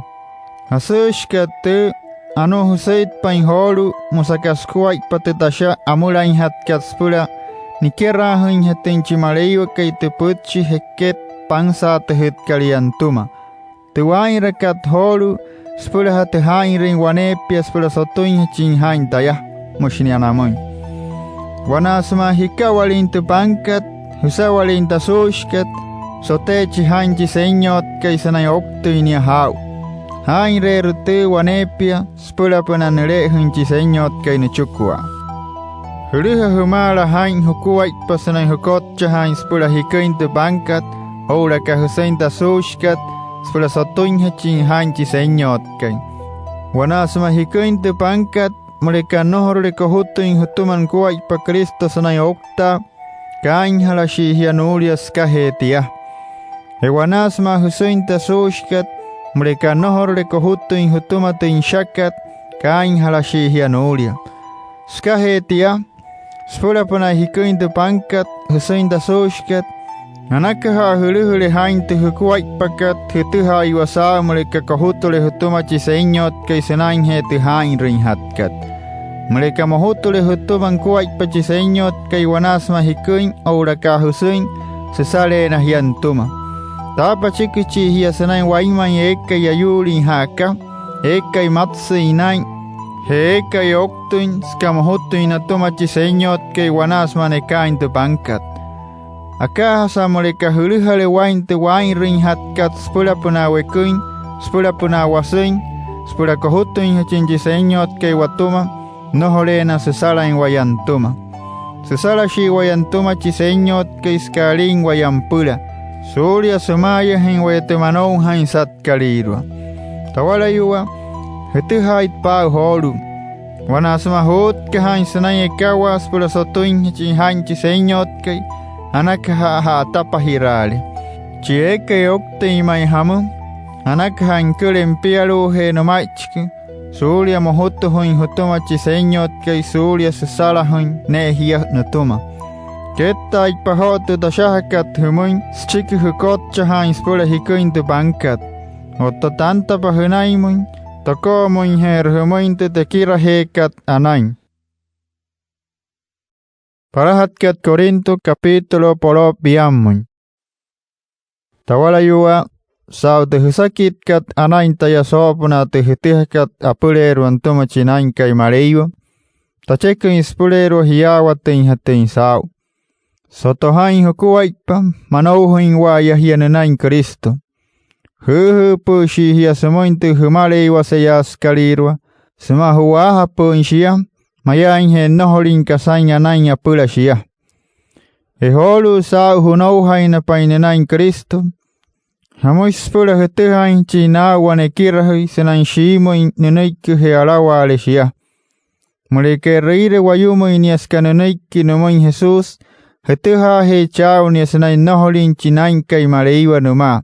Jasüüshikat tüü, anuu jüsüitpain joolu'u, müsü aka sukuaippa tü tasha amülainjatkat süpüla nikeraajüinjatüin chi Maleiwakai tü pütchi jeket pansaatüjütkalia nütüma. Tü waa'inrakat joolu'u, süpülajatü jaa'inrüin waneepia süpüla sotüinjachin jaa'in taya, müshi nia namüin. Wanaa sümaa jikawalin tü pankat, jüsawalin tü asuushikat, soteechi jaa'in chi Senyotkai sünain ouktüin nia jaa'u. Jaa'inreerü tüü waneepia süpülapünaa nüle'ejüin chi Senyotkai nüchikua. Jülüja jümaala jaa'in jukuaippa sünain jükotchajaain süpüla jiküin tü pankat oo'ulaka jüsüin tü asuushikat süpüla sotüinjachin jaa'in chi Senyotkai. Wanaa sümaa jiküin tü pankat, müleka nnojorule kojutüin jütüma nukuaippa Cristo sünain ouktaa, kaainjalashii jia nuulia sükajee tia. Je wanaa sümaa jüsüin tü asuushikat, müleka nnojorule kojutüin jütüma tü nüshakat, kaainjalashii jia nuulia. Sükajee tia, süpülapünaa jiküin tü pankat jüsüin tü asuushikat, anakaja jülüjüle jaa'in tü jukuaippakat jütüjaaiwa saa'u müleka kojutüle jütüma chi Senyotkai sünainjee tü jaa'inrüinjatkat. Müleka mojutüle jütüma nukuaippa chi Senyotkai wanaa sümaa jiküin oo'ulaka jüsüin, süsaleena jia nütüma. Taapa achikichii jia sünain wainmain eekai ayuulin ja'aka, eekai matsüin naa'in, je eekai ouktüin süka mojutüin natüma chi Senyotkai wanaa sümaa nekaain tü pankat. Akaajasa müleka jülüjale waa'in tü waa'inrüinjatkat süpülapünaa weküin, süpülapünaa wasüin, süpüla kojutüinjachin chi Senyotkai watüma, nnojoleena süsalain waya nütüma. Süsalashii waya nütüma chi Senyotkai süka alin waya nüpüla, suulia sümaayajüin waya tü manoujainsatkalüirua. Tawalayuwaa, jütüjaaitpa aa'u joolu'u. Wanaa sümaa juutkajaain sünain ekawaa süpüla sotüinjachin jaa'in chi Senyotkai, anakaja ja'atapajiraale. Chi eekai ouktüin ma'i jamü, anakaja nüküle nipialu'ujee nüma'ichiki suulia mojutüjüin jütüma chi Senyotkai suulia süsalajüin ne'e jia nütüma. Kettaaitpa joo tü tashajakat jümüin süchiki jükotchajaain süpüla jiküin tü pankat. Otta tantapa jünainmüin, toko'omüinjeerü jümüin tü tekirajeekat anain. Palajatkat Corinto, capítulo poloo piammüin. Tawalayuwaa, saa'u tü jüsakitkat anain taya soo'opünaa tü jütüjakat apüleerua nütüma chi Naa'inkai Maleiwa, tacheküin süpüleerua jiyaawatüinjatüin saa'u. Soto jaa'in jukuaippa, manoujainwa'aya jia nünain Cristo. Jüüjüüpü'üshii jia sümüin tü jümaleiwaseyaasükalüirua sümaa ju'waajapü'üin shia, mayaainje nnojolin kasain anain apüla shia. Je joolu'u, saa'u jünoujainapain nünain Cristo, jamüshi süpüla jütüjaainjachin naa'u wane ekirajüi sünain shiimüin nünüiki je alawaale shia. Müleka e'rüire wayumüin nia süka nünüiki nümüin Jesús, jütüjaajeechi aa'u nia sünain nnojolin chi Naa'inkai Maleiwa nümaa.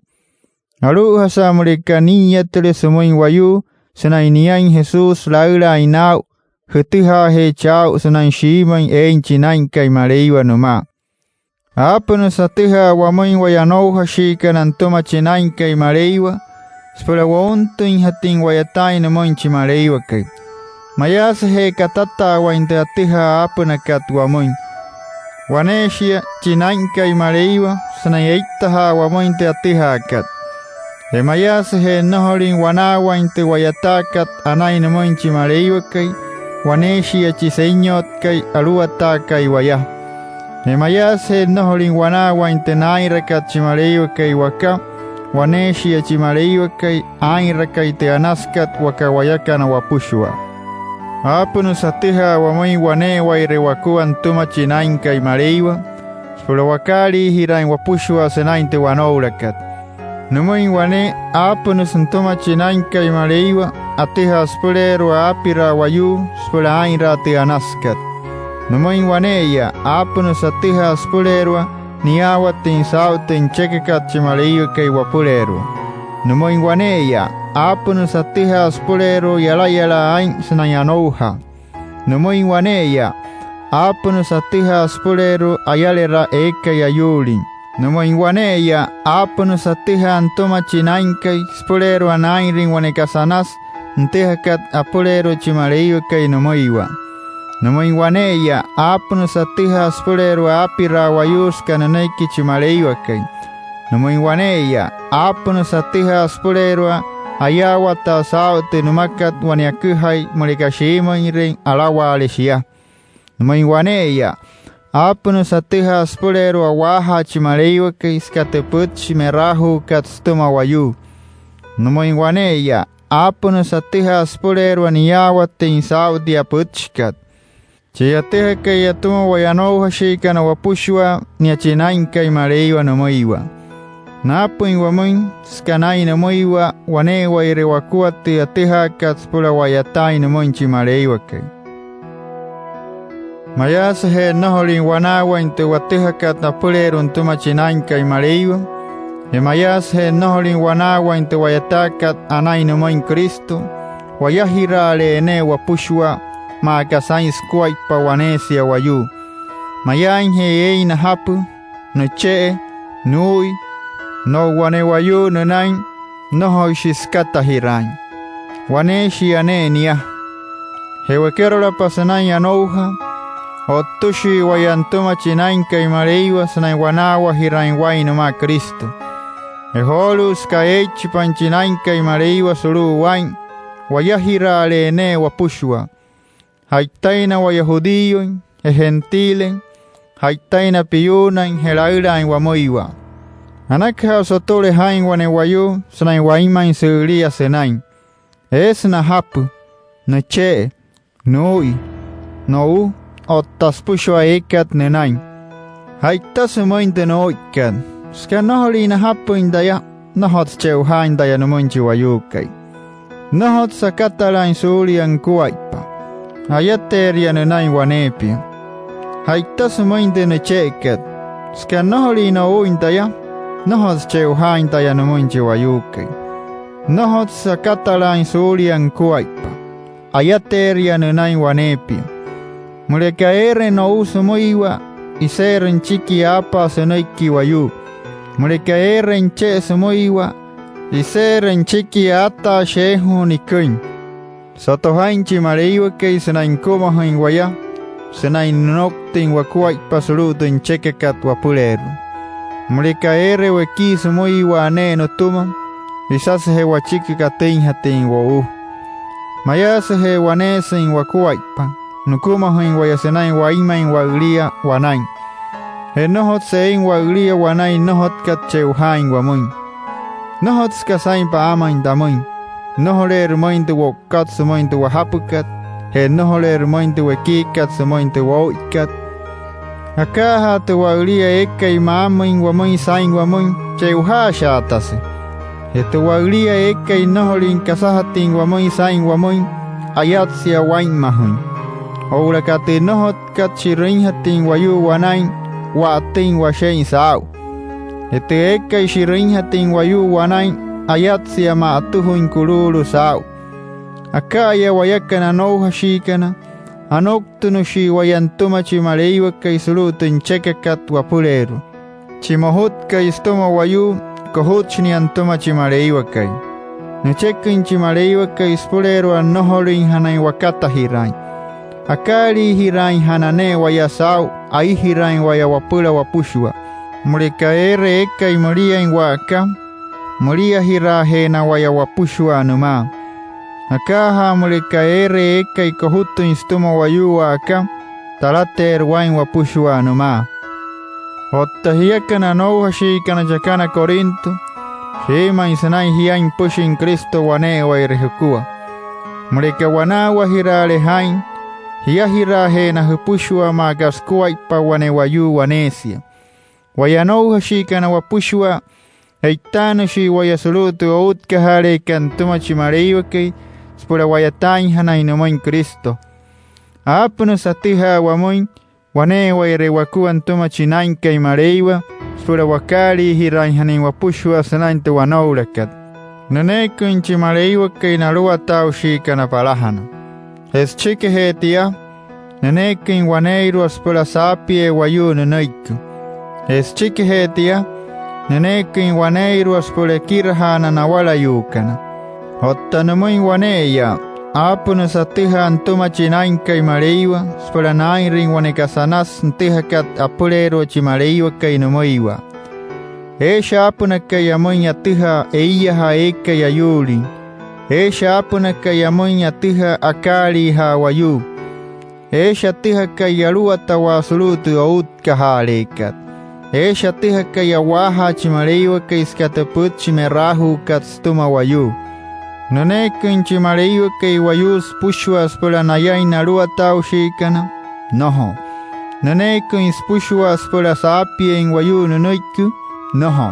Alu'ujasa müleka nii'iyatüle sümüin wayuu sünain niain Jesús laülaain naa'u, jütüjaajeechi aa'u sünain shiimüin eein chi Naa'inkai Maleiwa nümaa. Aapünüsü atüjaa wamüin waya anoujashiikana nütüma chi Naa'inkai Maleiwa süpüla wountüinjatüin wa'yataain nümüin chi Maleiwakai. Mayaasüje katataawain tü atüjaa aapünakat wamüin, waneeshia chi Naa'inkai Maleiwa sünain eitajaa wamüin tü atüjaakat. Je mayaasüje nnojolin wanaawain tü wa'yataakat anain nümüin chi Maleiwakai, waneeshia chi Senyotkai aluwataakai waya. Je mayaasüje nnojolin wanaawain tü naa'inrakat chi Maleiwakai waka, waneeshia chi Maleiwakai aa'inrakai tü anasükat waka wayakana wapüshua. Aapünüsü atüjaa wamüin wane'ewaire wakua nütüma chi Naa'inkai Maleiwa süpüla wakaaliijiraain wapüshua sünain tü wanoulakat. Nümüin wane, aapünüsü nütüma chi Naa'inkai Maleiwa atüjaa süpüleerua aapiraa wayuu süpüla aa'inraa tü anasükat. Nümüin wane'eya, aapünüsü atüjaa süpüleerua niyaawatüin saa'u tü nüchekakat chi Maleiwakai wapüleerua. Nümüin wane'eya, aapünüsü atüjaa süpüleerua yalayalaa aa'in sünain anoujaa. Nümüin wane'eya, aapünüsü atüjaa süpüleerua ayalera eekai ayuulin. Nümüin wane'eya, aapünüsü atüjaa nütüma chi Naa'inkai süpüleerua naa'inrüin wane kasa anasü nütüjakat apüleerua chi Maleiwakai nümüiwa. Nümüin wane'eya, aapünüsü atüjaa süpüleerua aapiraa wayuu süka nünüiki chi Maleiwakai. Nümüin wane'eya, aapünüsü atüjaa süpüleerua ayaawataa saa'u tü nümakat wane aküjai müleka shiimüinrüin alawaale shia. Nümüin wane'eya, aapünüsü atüjaa süpüleerua a'waajaa chi Maleiwakai süka tü pütchi me'raajuukat sütüma wayuu. Nümüin wane'eya, aapünüsü atüjaa süpüleerua niyaawatüin saa'u tia pütchikat. Chi atüjakai atüma waya anoujashiikana wapüshua, nia chi Naa'inkai Maleiwa nümüiwa. Naapüin wamüin süka naa'in nümüiwa wane'ewaire wakua tü atüjaakat süpüla wa'yataain nümüin chi Maleiwakai. Mayaasüje nnojolin wanaawain tü watüjakat apüleerua nütüma chi Naa'inkai Maleiwa, je mayaasüje nnojolin wanaawain tü wa'yataakat anain nümüin Cristo, wayajiraale ne'e wapüshua, maa aka saa'in sukuaippa waneesia wayuu. Mayaainje eein najapü, nüche'e, nuu'ui, no'u wane wayuu nünain, nnojoishi sükatajiraain. Waneeshia ne'e nia. Je wekerolapa sünain anoujaa, o'ttüshii waya nütüma chi Naa'inkai Maleiwa sünain wanaawajiraain waa'in nümaa Cristo. Je joolu'u, süka eeichipain chi Naa'inkai Maleiwa sulu'u waa'in, wayajiraale ne'e wapüshua. Ja'itaina waya judíoin je gentilein, ja'itaina piuunain je laülaain wamüiwa. Anakaja sotule jaa'in wane wayuu sünain wainmain sü'ülia sünain. Eesü najapü, nüche'e, nuu'ui, no'u otta süpüshua eekat nünain. Ja'itasü müin tü nuu'uikat: Süka nnojolin najapüin taya, nnojotsü che'ojaain taya nümüin chi wayuukai. Nnojotsü akatalaain suulia nukuaippa. Ayateeria nünain waneepia. Ja'itasü müin tü nüche'ekat: Süka nnojolin no'uuin taya, nnojotsü che'ojaain taya nümüin chi wayuukai. Nnojotsü akatalaain suulia nukuaippa. Ayateeria nünain waneepia. Müleka eere no'u sümüiwa, iseerü nüchiki aapaa sünüiki wayuu. Müleka eere nüche'e sümüiwa, iseerü nüchiki aataa sheejuu niküin. Soto jaa'in chi Maleiwakai sünain nükumajüin waya sünain nünouktüin wakuaippa sulu'u tü nüchekakat wapüleerua. Müleka eere wekii sümüiwa ne'e nütüma, isasüje wachiki katüinjatüin wo'u. Mayaasüje waneesüin wakuaippa, nükumajüin waya sünain wainmain wa'ülia wanain. Je nnojotsü eein wa'ülia wanain nnojotkat che'ojaain wamüin. Nnojotsü kasain paamüin tamüin. Nnojoleerü müin tü wo'ukat sümüin tü wajapükat, je nnojoleerü müin tü wekiikat sümüin tü woo'uikat. Akaajaa tü wa'ülia eekai maamüin wamüin saa'in wamüin, che'ojaashaatasü. Je tü wa'ülia eekai nnojolüin kasajatüin wamüin saa'in wamüin, ayatsia waa'inmajüin. Oo'ulaka tü nnojotkat shi'rüinjatüin wayuu wanain, wa'atüin washe'in saa'u. Je tü eekai shi'rüinjatüin wayuu wanain, ayatsia ma'atüjüin kuluulu saa'u. Aka'aya wayakana anoujashiikana, anouktünüshii waya nütüma chi Maleiwakai sulu'u tü nüchekakat wapüleerua. Chi mojutkai sütüma wayuu, kojutshi nia nütüma chi Maleiwakai. Nücheküin chi Maleiwakai süpüleerua nnojolüinjanain wakatajiraain. Akaaliijiraainjana ne'e waya saa'u, aijiraain waya wapüla wapüshua. Müleka eere eekai müliain wa'aka, müliajiraajeena waya wapüshua nümaa. Akaajaa müleka eere eekai kojutüin sütüma wayuu wa'aka, talateerü waa'in wapüshua nümaa. Otta jiakana anoujashiikana chakana Corinto, shiimüin sünain jiain nüpüshin Cristo wane'ewaire jukua. Müleka wanaawajiraale jaa'in, jiajiraajeena jüpüshua maa aka sukuaippa wane wayuu waneesia. Waya anoujashiikana wapüshua, e'itaanüshii waya sulu'u tü outkajaaleekat nütüma chi Maleiwakai süpüla wa'yataainjanain nümüin Cristo. Aapünüsü atüjaa wamüin wane'ewaire wakua nütüma chi Naa'inkai Maleiwa süpüla wakaaliijiraainjanain wapüshua sünain tü wanoulakat. Nüneeküin chi Maleiwakai na aluwataaushiikana palajana. Je süchikijee tia, nüneeküin waneeirua süpüla saapiee wayuu nünüiki. Je süchikijee tia, nüneeküin waneeirua süpüla ekirajaa na nawalayuukana. Otta nümüin wane'eya, aapünüsü atüjaa nütüma chi Naa'inkai Maleiwa süpüla naa'inrüin wane kasa anasü nütüjakat apüleerua chi Maleiwakai nümüiwa. Eeshi aapünakai amüin atüjaa eiyajaa eekai ayuulin. Eeshi aapünakai amüin atüjaa akaaliijaa wayuu. Eeshi atüjakai aluwatawaa sulu'u tü outkajaaleekat. Eeshi atüjakai a'waajaa chi Maleiwakai süka tü pütchi me'raajuukat sütüma wayuu. Nüneeküin chi Maleiwakai wayuu süpüshua süpüla nayain na aluwataaushiikana. Nnojo. Nüneeküin süpüshua süpüla saapieein wayuu nünüiki. Nnojo.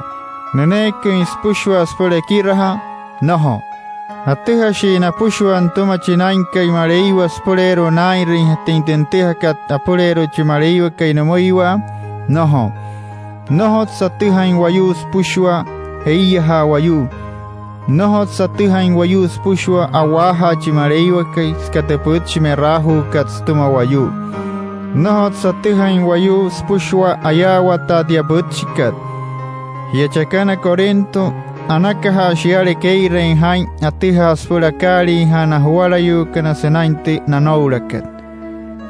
Nüneeküin süpüshua süpüla ekirajaa. Nnojo. ¿Atüjashii napüshua nütüma chi Naa'inkai Maleiwa süpüleerua naa'inrüinjatüin tü nütüjakat apüleerua chi Maleiwakai nümüiwa? Nnojo. Nnojotsü atüjain wayuu süpüshua eiyajaa wayuu. Nnojotsü atüjain wayuu süpüshua a'waajaa chi Maleiwakai süka tü pütchi me'raajuukat sütüma wayuu. Nnojotsü atüjain wayuu süpüshua ayaawataa tia pütchikat. Jia chakana Corinto, anakaja shiale kee'ireein jaa'in atüjaa süpüla akaaliijaa na juwalayuukana sünain tü nanoulakat.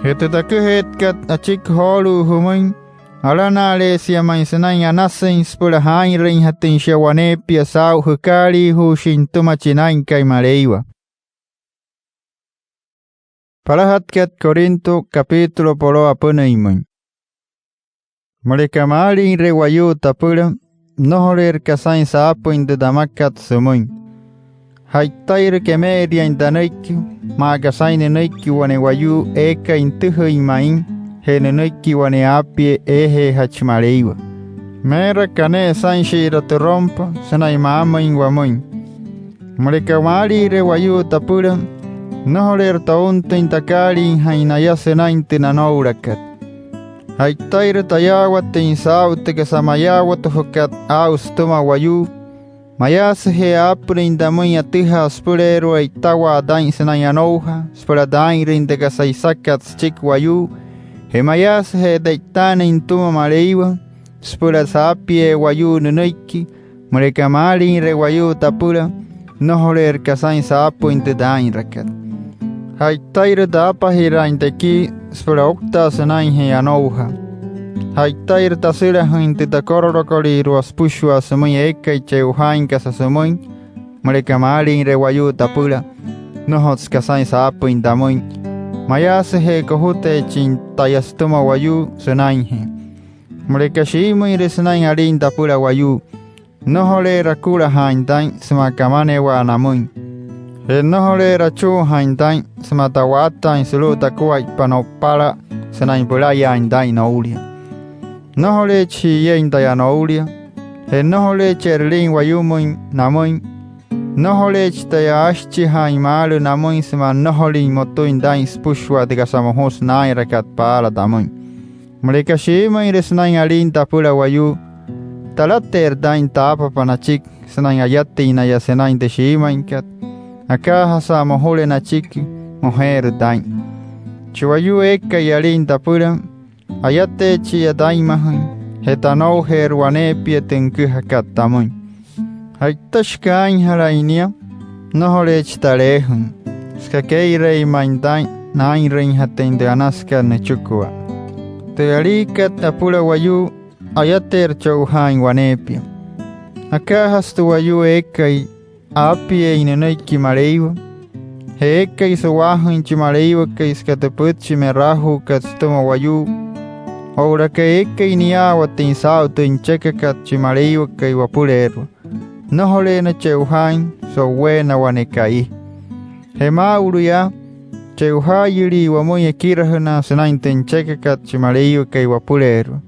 Je tü taküjeetkat achiki joolu'u jümüin, alana'aleesia ma'i sünain anasüin süpüla jaa'inrüinjatüin shia waneepia saa'u jükaaliijuushin nütüma chi Naa'inkai Maleiwa. Palajatkat Corinto, capítulo po'loo apünüinmüin. Müleka maalinre wayuu tapüla, nnojoleerü kasain saapüin tü tamakat sümüin. Ja'itairü keme'eriain tanüiki, maa aka saa'in nünüiki wane wayuu eekai nütüjüin ma'i, je nünüiki wane aapiee eejeejachi Maleiwa. Meerü aka ne'e saa'in shi'ira türonpa sünain maamüin wamüin. Müleka maalinre wayuu tapüla, nnojoleerü tountüin takaaliijain naya sünain tü nanoulakat. Ja'itairü tayaawatüin saa'u tü kasa mayaawatujukat aa'u sütüma wayuu, mayaasüje aapünüin tamüin atüjaa süpüleerua e'itawaa taa'in sünain anoujaa süpüla taa'inrüin tü kasa isakat süchiki wayuu, je mayaasüje te'itaanüin nütüma Maleiwa süpüla saapiee wayuu nünüiki. Müleka maalinre wayuu tapüla, nnojoleerü kasain saapüin tü taa'inrakat. Ja'itairü taapajiraain tekii süpüla ouktaa sünainjee anoujaa. Ja'itairü tasülajüin tü takorolokolüirua süpüshua sümüin eekai che'ojaain kasa sümüin. Müleka maalinre wayuu tapüla, nnojotsü kasain saapüin tamüin, mayaasüje kojuteechin taya sütüma wayuu sünainjee. Müleka shiimüinre sünain alin tapüla wayuu, nnojoleerü akulajaain taa'in sümaa kamanewaa namüin. Je nnojoleerü achuujaain taa'in sümaa ta'waataain sulu'u takuaippa no'upala sünain pülayaain taa'in noulia. Nnojoleechi ji'iyein taya noulia, je nnojoleechi e'rülin wayumüin namüin. Nnojoleechi taya aashichijaain maalü namüin sümaa nnojolin motüin taa'in süpüshua tü kasa mojusü naa'inrakat paala tamüin. Müleka shiimüinre sünain alin tapüla wayuu, talateerü taa'in taapapa nachiki sünain ayatüin naya sünain tü shiimüinkat. Akaajasa mojule nachiki, mojeerü taa'in. Chi wayuu eekai alin tapüla, ayateechia taa'inmajüin je tanoujeerü waneepia tü nüküjakat tamüin. Ja'itashikaainjalain nia, nnojoleechi taleejüin, süka kee'ireein ma'i taa'in naa'inrüinjatüin tü anasükat nüchikua. Tü aliikat apüla wayuu, ayateerü che'ojaain waneepia. Akaajasa tü wayuu eekai aapieein nünüiki Maleiwa, je eekai su'waajüin chi Maleiwakai süka tü pütchi me'raajuukat sütüma wayuu, oo'ulaka eekai niyaawatüin saa'u tü nüchekakat chi Maleiwakai wapüleerua, nnojoleena che'ojaain so'uweena wane ka'i. Je maa'ulu yaa, che'ojaayülii wamüin ekirajünaa sünain tü nüchekakat chi Maleiwakai wapüleerua,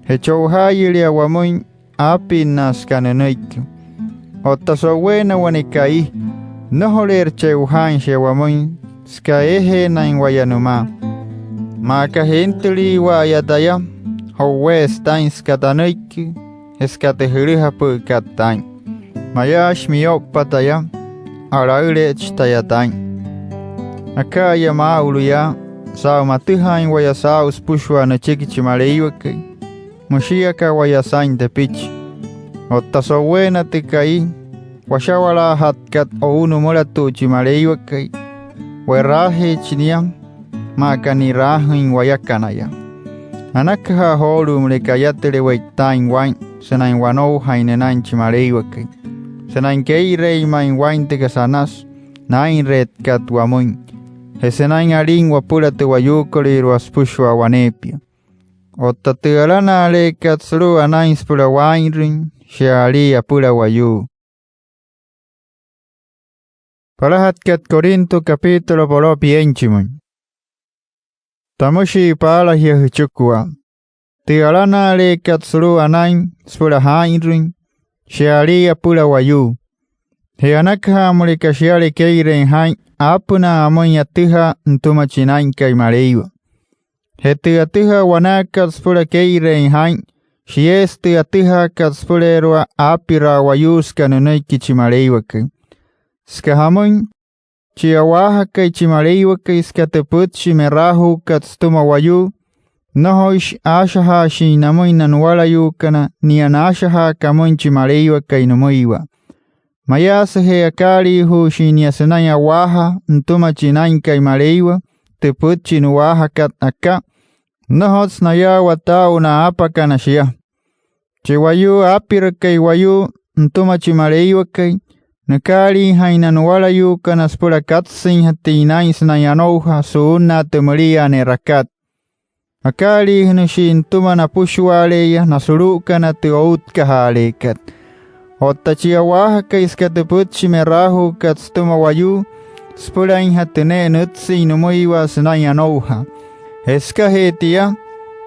je che'ojaayülia wamüin aapinnaa süka nünüiki. Otta so'uweena wane ka'i, nnojoleerü che'ojaain shia wamüin süka eejeenain waya nümaa. Maa aka jintüliiwa'aya taya, jo'uweesü taa'in süka tanüiki je süka tü jülüjapü'ükat taa'in. Mayaashi miyo'upa taya, a'laüle'echi taya taa'in. Aka'aya maa'ulu yaa, saa'u matüjaain waya saa'u süpüshua nüchiki chi Maleiwakai, müshii aka waya saa'in tepichi. Otta so'uweena tü ka'i washa'walaajatkat o'u nümülatu'u chi Maleiwakai, we'raajeechi nia, maa aka ni'raajüin wayakanaya. Anakaja joolu'u müleka ayatüle we'itaain waa'in sünain wanoujain nünain chi Maleiwakai, sünain kee'ireein ma'i waa'in tü kasa anasü naa'inreetkat wamüin, je sünain alin wapüla tü wayuukolüirua süpüshua waneepia. Otta tü alana'aleekat sulu'u anain süpüla waa'inrüin, shia alii apüla wayuu. Palajatkat Corinto, capítulo poloo pienchimüin. Tamüshii paala jia jüchikua: Tü alana'aleekat sulu'u anain süpüla jaa'inrüin, shia alii apüla wayuu. Je anakaja müleka shiale kee'ireein jaa'in aapünaa amüin atüjaa nütüma chi Naa'inkai Maleiwa. Je tü atüjaa wanaakat süpüla kee'ireein jaa'in, shieesü tü atüjaakat süpüleerua aapiraa wayuu süka nünüiki chi Maleiwakai. Süka jamüin, chi a'waajakai chi Maleiwakai süka tü pütchi me'raajuukat sütüma wayuu, nnojoishi aashajaashin namüin na nuwalayuukana nia naashajaaka amüin chi Maleiwakai nümüiwa. Mayaasüje akaaliijuushin nia sünain a'waajaa nütüma chi Naa'inkai Maleiwa tü pütchi nu'waajakat aka, nnojotsü nayaawata aa'u na aapakana shia. Chi wayuu aapirakai wayuu nütüma chi Maleiwakai, nükaaliijain na nuwalayuukana süpüla katsüinjatüin naa'in sünain anoujaa su'unnaa tü müliaa ne'rakat. Akaaliijünüshii nütüma napüshua'ale'eya na sulu'ukana tü outkajaaleekat. Otta chi a'waajakai süka tü pütchi me'raajuukat sütüma wayuu, süpülainjatü ne'e nütsüin nümüiwa sünain anoujaa. Je sükajee tia,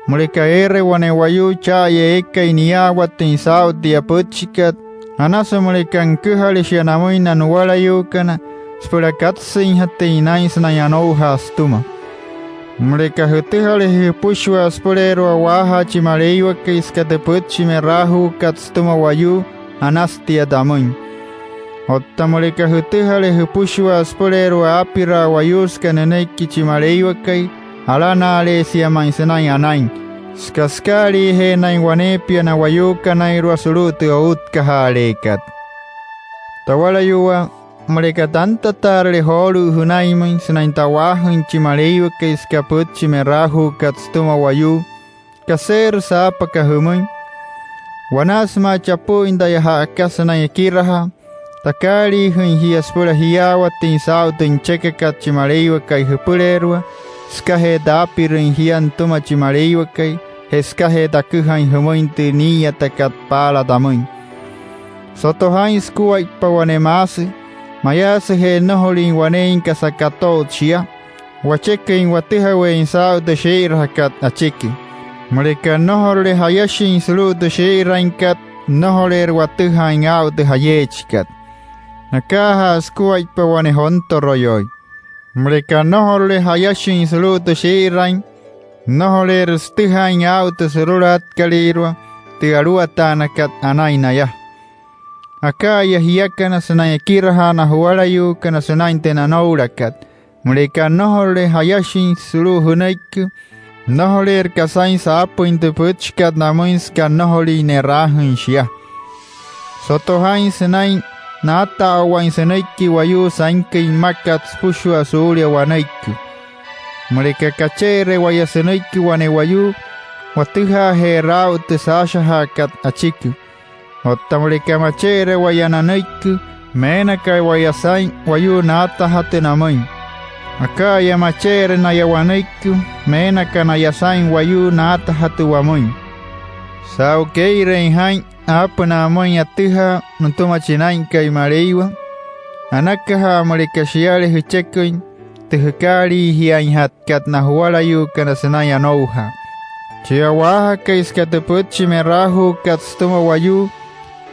müleka eere wane wayuu cha'aya eekai niyaawatüin saa'u tia pütchikat, anasü müleka nüküjale shia namüin na nuwalayuukana süpüla katsüinjatüin naa'in sünain anoujaa sütüma. Müleka jütüjaleje jüpüshua süpüleerua a'waajaa chi Maleiwakai süka tü pütchi me'raajuukat sütüma wayuu, anasü tia tamüin. Otta müleka jütüjale jüpüshua süpüleerua aapiraa wayuu süka nünüiki chi Maleiwakai, alana'aleesia ma'i sünain anain, süka sükaaliijeenain waneepia na wayuukanairua sulu'u tü outkajaaleekat. Tawalayuwaa, müleka tantataarüle joolu'u jünainmüin sünain ta'waajüin chi Maleiwakai süka pütchi me'raajuukat sütüma wayuu, ¿kaseerü saapa aka jümüin? Wanaa sümaa chapü'üin taya ja'aka sünain ekirajaa, takaaliijüin jia süpüla jiyaawatüin saa'u tü nüchekakat chi Maleiwakai jüpüleerua, sükajee taapirüin jia nütüma chi Maleiwakai, je sükajee taküjain jümüin tü nii'iyatakat paala tamüin. Soto jaa'in sukuaippa wane maasü, mayaasüje nnojolüin waneein kasa kato'ut shia, wacheküin watüjaweein saa'u tü shii'irajakat achiki. Müleka nnojorule ja'yashin sulu'u tü shii'irainkat, nnojoleerü watüjaain aa'u tü jayeechikat. Akaajaa sukuaippa wane jontoroyoi. Müleka nnojorule ja'yashin sulu'u tü shii'irain, nnojoleerü sütüjaain aa'u tü surulaatkalüirua tü aluwataanakat anain naya. Aka'aya jiakana sünain ekirajaa na juwalayuukana sünain tü nanoulakat. Müleka nnojorule ja'yashin sulu'u jünüiki, nnojoleerü kasain saapüin tü pütchikat namüin süka nnojolin ne'raajüin shia. Soto jaa'in sünain naata'awain sünüiki wayuu sainküin mmakat süpüshua suulia wanüiki. Müleka kache'ere waya sünüiki wane wayuu, watüjaajeerü aa'u tü saashajaakat achiki. Otta müleka mache'ere waya nanüiki, meena aka waya saa'in wayuu naatajatü namüin. Aka'aya mache'ere naya wanüiki, meena aka naya saa'in wayuu naatajatü wamüin. Saa'u kee'ireein jaa'in aapünaa amüin atüjaa nütüma chi Naa'inkai Maleiwa, anakaja müleka shiale jücheküin tü jükaaliijiainjatkat na juwalayuukana sünain anoujaa. Chi a'waajakai süka tü pütchi me'raajuukat sütüma wayuu,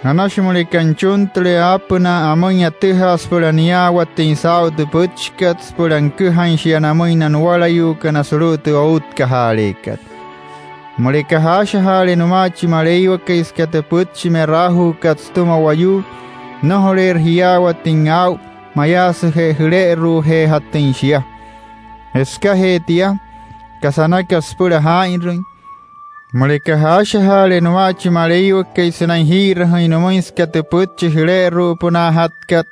anashi müleka nüchuntüle aapünaa amüin atüjaa süpüla niyaawatüin saa'u tü pütchikat süpüla nüküjain shia namüin na nuwalayuukana sulu'u tü outkajaaleekat. Müleka jaashajaale nümaa chi Maleiwakai süka tü pütchi me'raajuukat sütüma wayuu, nnojoleerü jiyaawatüin aa'u mayaasüje jüle'eru'ujeejatüin shia. Je sükajee tia, kasa anaka süpüla jaa'inrüin. Müleka jaashajaale nümaa chi Maleiwakai sünain jii'irajüin nümüin süka tü pütchi jüle'eru'upünaajatkat,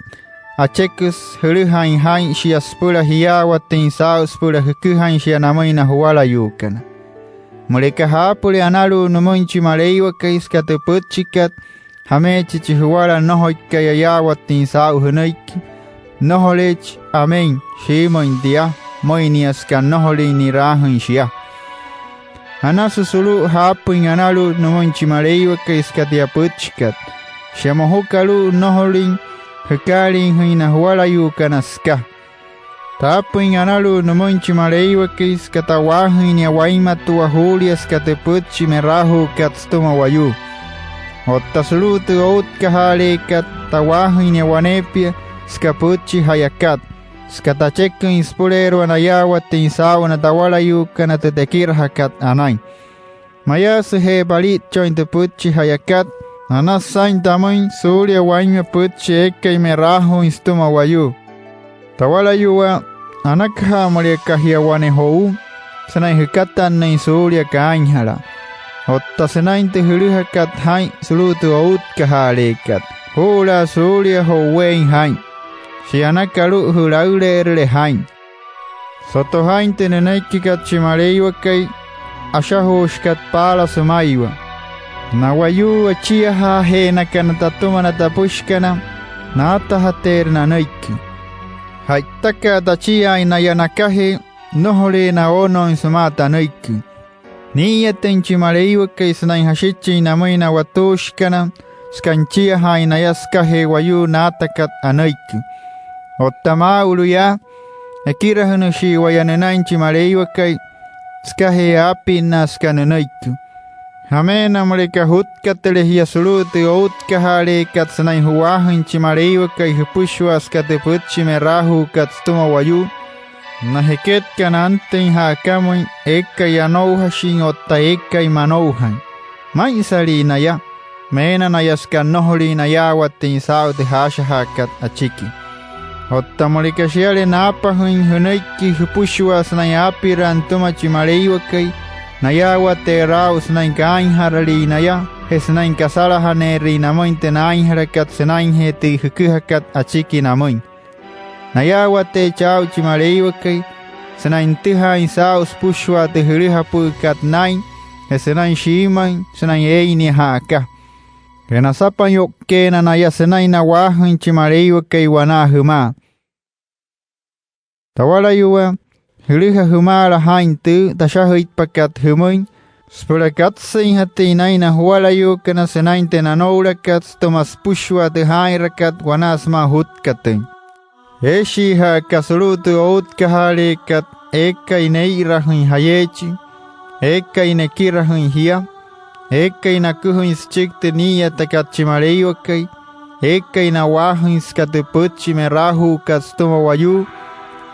acheküsü jülüjain jaa'in shia süpüla jiyaawatüin saa'u süpüla jüküjain shia namüin na juwalayuukana. Müleka jaapüle analu'ut nümüin chi Maleiwakai süka tü pütchikat, jameechi chi juwala nnojoikai ayaawatüin saa'u jünüiki, nnojoleechi “Amén, shiimüin tia” müin nia süka nnojolin ni'raajüin shia. Anasü sulu'u jaapüin analu'ut nümüin chi Maleiwakai süka tia pütchikat. Shia mojuka alu'u nnojolüin jükaaliijüin na juwalayuukana süka. Taapüin analu'ut nümüin chi Maleiwakai süka ta'waajüin nia wainmatua juulia süka tü pütchi me'raajuukat sütüma wayuu. Otta sulu'u tü outkajaaleekat, ta'waajüin nia waneepia süka pütchi ja'yakat, süka tacheküin süpüleerua nayaawatüin saa'u na tawalayuukana tü tekirajakat anain. Mayaasüje palitchoin tü pütchi ja'yakat, anasü saa'in tamüin suulia wainma pütchi eekai me'raajuuin sütüma wayuu. Tawalayuwaa, anakaja müleka jia wane jo'u sünain jükatannüin suulia kaainjalaa. Otta sünain tü jülüjakat jaa'in sulu'u tü outkajaaleekat, juu'ulaa suulia jo'uweein jaa'in. Shia anaka alu'u jülaüle'erüle jaa'in. Soto jaa'in tü nünüikikat chi Maleiwakai ashajuushikat paala sümaiwa: Na wayuu achiajaajeenakana tatüma na tapüshikana, naatajateerü nanüiki. Ja'itaka'a tachiaain naya nakajee, nnojoleena oonooin sümaa tanüiki. Nii'iyatüin chi Maleiwakai sünain jashichin namüin na watuushikana, süka nüchiajaain naya sükajee wayuu naatakat anüiki. Otta maa'ulu yaa, ekirajünüshii waya nünain chi Maleiwakai sükajee aapinnaa süka nünüiki. Jameena müleka jutkatüle jia sulu'u tü outkajaaleekat sünain ju'waajüin chi Maleiwakai jüpüshua süka tü pütchi me'raajuukat sütüma wayuu, na jeketkana antüin ja'akamüin eekai anoujashin otta eekai manoujain. Maa'insalii naya, meena naya süka nnojolin nayaawatüin saa'u tü jaashajaakat achiki. Otta müleka shiale naapajüin jünüiki jüpüshua sünain aapiraa nütüma chi Maleiwakai, nayaawateerü aa'u sünain kaainjaralii naya je sünain kasalajaneerüin namüin tü naainjalakat sünainjee tü jüküjakat achiki namüin. Nayaawateechi aa'u chi Maleiwakai sünain nütüjaain saa'u süpüshua tü jülüjapü'ükat naa'in je sünain shiimüin sünain eein nia ja'aka. Je nasapainyo'ukeena naya sünain na'waajüin chi Maleiwakai wanaa jümaa. Tawalayuwaa, jülüja jümaala jaa'in tü tashajüitpakat jümüin süpüla katsüinjatüin naa'in na juwalayuukana sünain tü nanoulakat sütüma süpüshua tü jaa'inrakat wanaa sümaa jutkatüin. Eeshii ja'aka sulu'u tü outkajaaleekat eekai nee'irajüin jayeechi, eekai nekirajüin jia, eekai naküjain süchiki tü nii'iyatakat chi Maleiwakai, eekai na'waajüin süka tü pütchi me'raajuukat sütüma wayuu,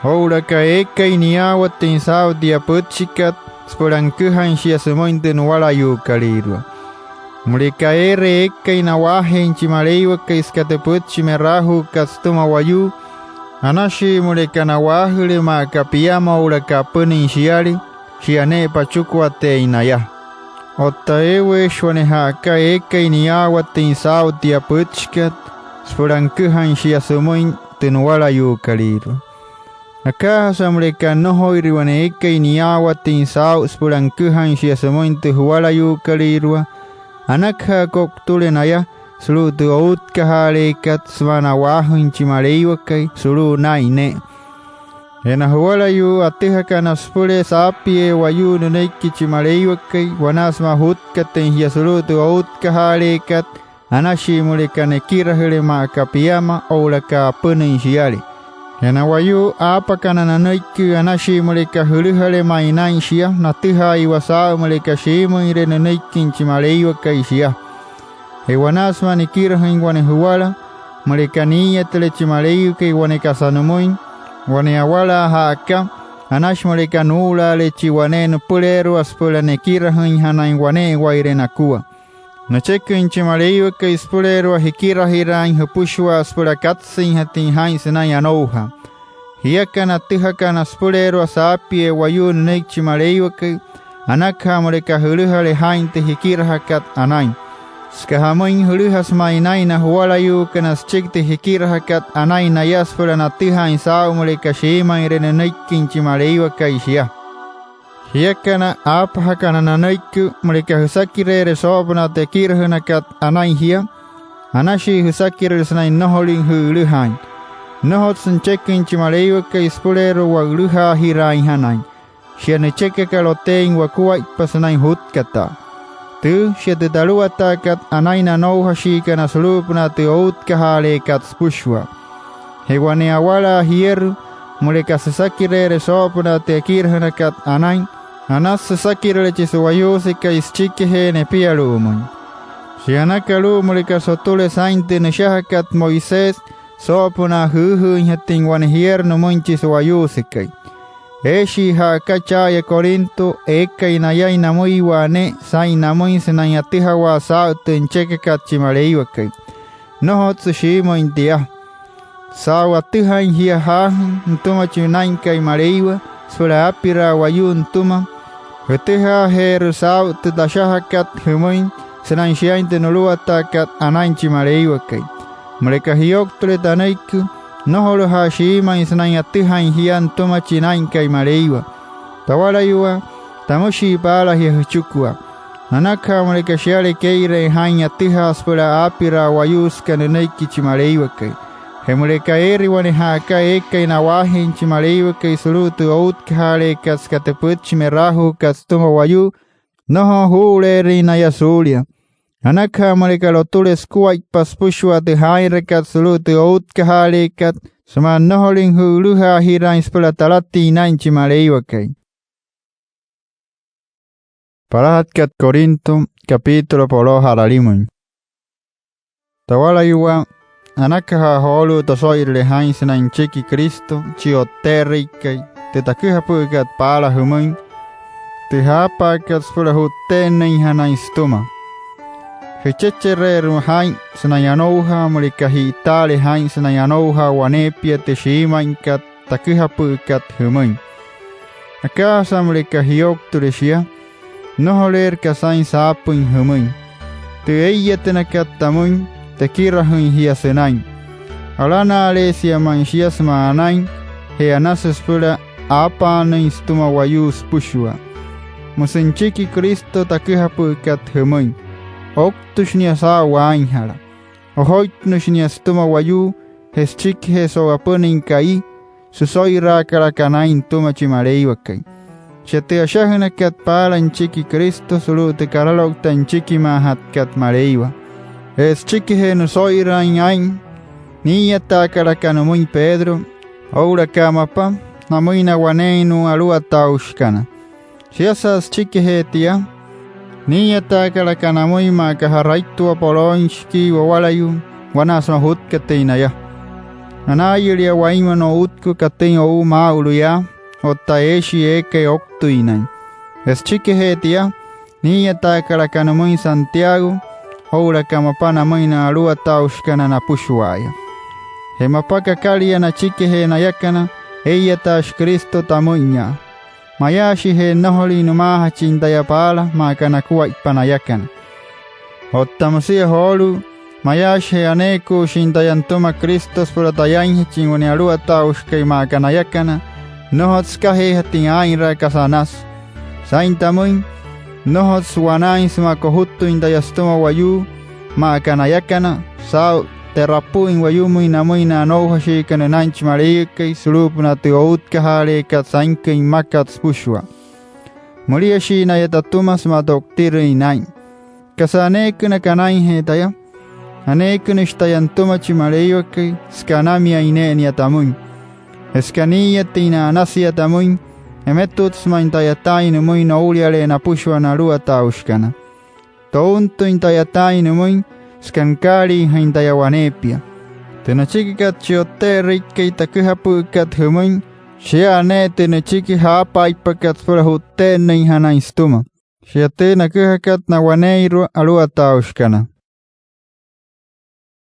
oo'ulaka eekai niyaawatüin saa'u tia pütchikat süpüla nüküjain shia sümüin tü nuwalayuukalüirua. Müleka eere eekai na'waajeein chi Maleiwakai süka tü pütchi me'raajuukat sütüma wayuu, anashii müleka na'waajüle maa aka piama oo'ulaka apünüin shiale, shia ne'e pachukuateein naya. Otta eeweeshi wane ja'aka eekai niyaawatüin saa'u tia pütchikat süpüla nüküjain shia sümüin tü nuwalayuukalüirua. Akaajasa müleka nnojoire wane eekai niyaawatüin saa'u süpüla nüküjain shia sümüin tü juwalayuukalüirua, anakaja ko'utüle naya sulu'u tü outkajaaleekat sümaa na'waajüin chi Maleiwakai sulu'u naa'in ne'e. Je na juwalayuu atüjakana süpülee saapiee wayuu nünüiki chi Maleiwakai wanaa sümaa jutkatüin jia sulu'u tü outkajaaleekat, anashii müleka nekirajüle maa aka piama oo'ulaka apünüin shiale. Je na wayuu aapakana nanüiki, anashii müleka jülüjale ma'i naa'in shia natüjaaiwa saa'u müleka shiimüinre nünüikin chi Maleiwakai shia. Je wanaa sümaa nikirajüin wane juwala, müleka nii'iyatüle chi Maleiwakai wane kasa nümüin, wane awalaa ja'aka, anashi müleka nuu'ulaale chi wane nüpüleerua süpüla nekirajüinjanain wane'ewaire nakua. Nücheküin chi Maleiwakai süpüleerua jikirajiraain jüpüshua süpüla katsüinjatüin jaa'in sünain anoujaa. Jiakana atüjakana süpüleerua saapiee wayuu nünüiki chi Maleiwakai, anakaja müleka jülüjale jaa'in tü jikirajakat anain. Süka jamüin, jülüjasü ma'i naa'in na juwalayuukana süchiki tü jikirajakat anain naya süpüla natüjaain saa'u müleka shiimüinre nünüikin chi Maleiwakai shia. Jiakana aapajakana nanüiki, müleka jüsakireere soo'opünaa tü ekirajünakat anain jia, anashii jüsakirüle sünain nnojolüin jü'ülüjaain. Nnojotsü nücheküin chi Maleiwakai süpüleerua wa'ülüjaajiraainjanain. Shia nüchekaka loteein wakuaippa sünain jutkataa. Tüü, shia tü taluwataakat anain na anoujashiikana sulu'upünaa tü outkajaaleekat süpüshua. Je wane awalaa jierü, müleka süsakireere soo'opünaa tü ekirajünakat anain, anasü süsakirüle chi su'wayuusekai süchikijee nepialu'umüin. Shia anaka alu'u müleka sotüle saa'in tü nüshajakat Moisés soo'opünaa jüüjüüinjatüin wane jierü nümüin chi su'wayuusekai. Eeshii ja'aka cha'aya Corinto eekai nayain namüiwa ne'e saa'in namüin sünain atüjawaa saa'u tü nüchekakat chi Maleiwakai. Nnojotsü shiimüin tia. Saa'u atüjain jia jaajüin nütüma chi Naa'inkai Maleiwa süpüla aapiraa wayuu nütüma, jütüjaajeerü saa'u tü tashajakat jümüin sünain shiain tü nuluwataakat anain chi Maleiwakai. Müleka jiyouktüle tanüiki, nnojoluja'a shiimüin sünain atüjain jia nütüma chi Naa'inkai Maleiwa. Tawalayuwaa, tamüshii paala jia jüchikua. Anakaja müleka shiale kee'ireein jaa'in atüjaa süpüla aapiraa wayuu süka nünüiki chi Maleiwakai. Je müleka eere wane ja'aka eekai na'waajeein chi Maleiwakai sulu'u tü outkajaaleekat süka tü pütchi me'raajuukat sütüma wayuu, nnojo juu'ule'erüin naya suulia. Anakaja müleka lotüle sukuaippa süpüshua tü jaa'inrakat sulu'u tü outkajaaleekat sümaa nnojolüin jü'ülüjaajiraain süpüla talatüin naa'in chi Maleiwakai. Palajatkat Corinto, capítulo po'loo ja'ralimüin. Tawalayuwaa, anakaja joolu'u toso'irüle jaa'in sünain nüchiki Cristo chi O'tte'erüikai, tü taküjapü'ükat paala jümüin, tü jaapaakat süpüla ju'tte'ennüinjanain sütüma. Jüchechereerü jaa'in sünain anoujaa müleka ji'itaale jaa'in sünain anoujaa waneepia tü shiimüinkat taküjapü'ükat jümüin. Akaajasa müleka jiyouktüle shia, nnojoleerü kasain saapüin jümüin. Tü ee'iyatünakat tamüin, tekirajüin jia sünain. Alana'aleesia ma'i shia sümaa anain, je anasü süpüla aapaanüin sütüma wayuu süpüshua. Müsü nüchiki Cristo taküjapü'ükat jümüin: Ouktüshi nia saa'u waainjala. Ojoitnüshi nia sütüma wayuu, je süchikijee so'u apünüin ka'i süso'iraakalaka naa'in nütüma chi Maleiwakai. Shia tü ashajünakat paala nüchiki Cristo sulu'u tü karaloukta nüchikimaajatkat Maleiwa. Je süchikijee nüso'iraain aa'in, nii'iyataakalaka nümüin Pedro oo'ulaka mapa namüin na waneeinnua aluwataaushikana. Shiasa süchikijee tia, nii'iyataakalaka namüin maa aka ja'raitua polooin shikii wawalayuu wanaa sümaa jutkatüin naya. Anaayülia wainma no'utku katüin o'u maa'ulu yaa otta eeshii eekai ouktüinain. Je süchikijee tia, nii'iyataakalaka nümüin Santiago oo'ulaka mapa namüin na aluwataaushikana napüshua'aya. Je mapa kakalia nachikijee nayakana, ee'iyataashi Cristo tamü'inya. Mayaashije nnojolüin nümaajachin taya paala maa aka nakuaippa nayakana. Otta müsia joolu'u, mayaashije aneekuushin taya nütüma Cristo süpüla tayainjachin wane aluwataaushika'i maa aka nayakana, nnojotsü sükajeejatüin aa'inraa kasa anasü. Saa'in tamüin, nnojotsü wanaain sümaa kojutüin taya sütüma wayuu maa aka nayakana saa'u te'rapü'üin wayumüin namüin na anoujashiikana nünain chi Maleiwakai sulu'upünaa tü outkajaaleekat sainküin mmakat süpüshua. Müliashii naya tatüma sümaa to'utirüin naa'in. Kasa aneekünaka anainjee taya, aneekünüshi taya nütüma chi Maleiwakai süka anamiain ne'e nia tamüin. Je süka nii'iyatüin na'anasia tamüin, emetutsü ma'i ta'yataain nümüin noulialee napüshua na aluwataaushikana. Tountüin ta'yataain nümüin süka nükaaliijain taya waneepia. Tü nüchikikat chi O'tte'erüikai taküjapü'ükat jümüin, shia ne'e tü nüchiki jaapaaitpakat süpüla ju'tte'ennüinjanain sütüma. Shia tü naküjakat na waneeirua aluwataaushikana.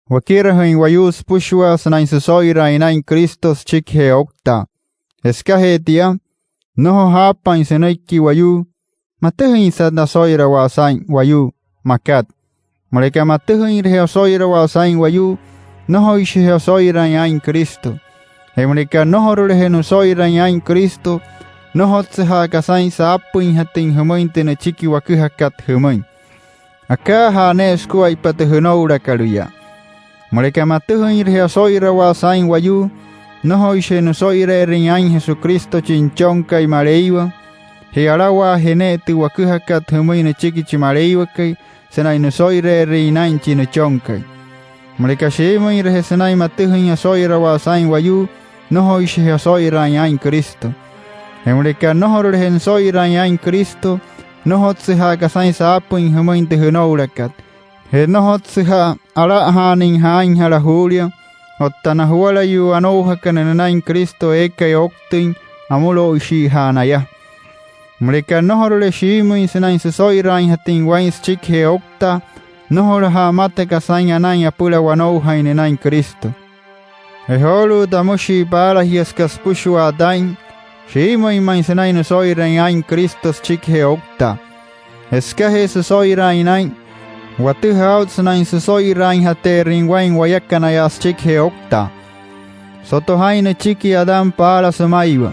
Wakirajüin wayuu süpüshua sünain süso'iraain naa'in Cristo süchikijee ouktaa. Je sükajee tia, nnojo jaapaain sünüiki wayuu: "Matüjüinsa naso'irawaa saa'in wayuu", makat. Müleka matüjüinreje oso'irawaa saa'in wayuu, nnojoishije oso'iraain aa'in Cristo. Je müleka nnojoruleje nüso'iraain aa'in Cristo, nnojotsüja'a kasain saapüinjatüin jümüin tü nüchiki waküjakat jümüin. Akaajaa ne'e sukuaippa tü jünoulakalüya. Müleka matüjüinreje oso'irawaa saa'in wayuu, nnojoishije nüso'ire'erüin aa'in Jesucristo chi Nüchonkai Maleiwa, je alawaaje ne'e tü waküjakat jümüin nüchiki chi Maleiwakai sünain nüso'ire'erüin naa'in chi Nüchonkai. Müleka shiimüinreje sünain matüjüin oso'irawaa saa'in wayuu, nnojoishije oso'iraain aa'in Cristo. Je müleka nnojoruleje nüso'iraain aa'in Cristo, nnojotsüja'a kasain saapüin jümüin tü jünoulakat. Je nnojotsüja'a ala'ajaanüin jaainjala juulia, otta na juwalayuu anoujakana nünain Cristo eekai ouktüin, amülouishiija'a naya. Müleka nnojorule shiimüin sünain süso'iraainjatüin waa'in süchikijee ouktaa, nnojolaja'a mata kasain anain apüla wanoujain nünain Cristo. Je joolu'u, tamüshii paala jia süka süpüshua taa'in, shiimüin ma'i sünain nüso'iraain aa'in Cristo süchikijee ouktaa. Je sükajee süso'iraain naa'in, watüjaa aa'ut sünain süso'iraainjateerüin waa'in wayakanaya süchikijee ouktaa. Soto jaa'in nüchiki Adán paala sümaiwa.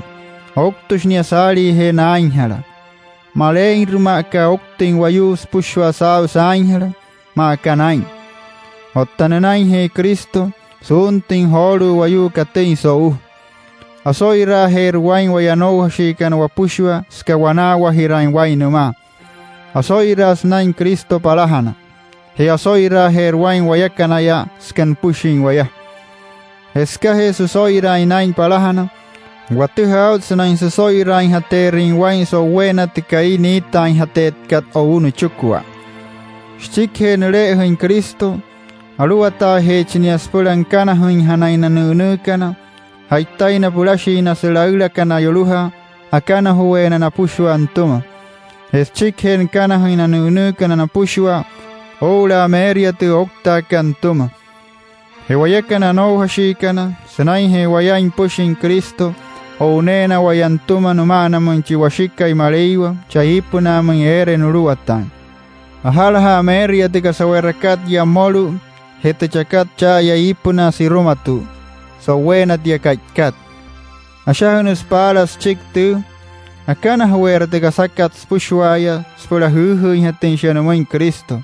Ouktüshi nia saaliijee naainjala. Maleeirü maa aka ouktüin wayuu süpüshua saa'u saainjala, maa aka naa'in. Otta nünainjee Cristo, suuntüin joolu'u wayuu katüin so'u. Oso'iraajeerü waa'in waya anoujashiikana wapüshua süka wanaawajiraain waa'in nümaa. Oso'iraasü naa'in Cristo palajana. Je oso'iraajeerü waa'in wayakanaya süka nüpüshin waya. Je sükajee süso'iraain naa'in palajana, watüjaa aa'ut sünain süso'iraainjateerüin waa'in so'uweena tü ka'i niitaainjateetkat o'u nüchikua. Süchikijee nüle'ejüin Cristo, aluwataajeechi nia süpüla nükanajüinjanain na nü'ünüükana, ja'itaina pülashiina sülaülakana yolujaa akanajuweena napüshua nütüma. Je süchikijee nükanajüin na nü'ünüükana napüshua, oo'ulaa meeria tü ouktaakat nütüma. Je wayakana anoujashiikana, sünainjee wayain nüpüshin Cristo, o'uneena waya nütüma nüma'anamüin chi Washikai Maleiwa chaa iipünaamüin eere nuluwataain. Ajalaja'a meeria tü kasa we'rakat yaa mmolu'u je tü chakat cha'aya iipünaa sirumatu'u so'uweena tia ka'ikat. Ashajünüsü paala süchiki tüü, akanajuweerü tü kasakat süpüshua'aya süpüla jüüjüüinjatüin shia nümüin Cristo.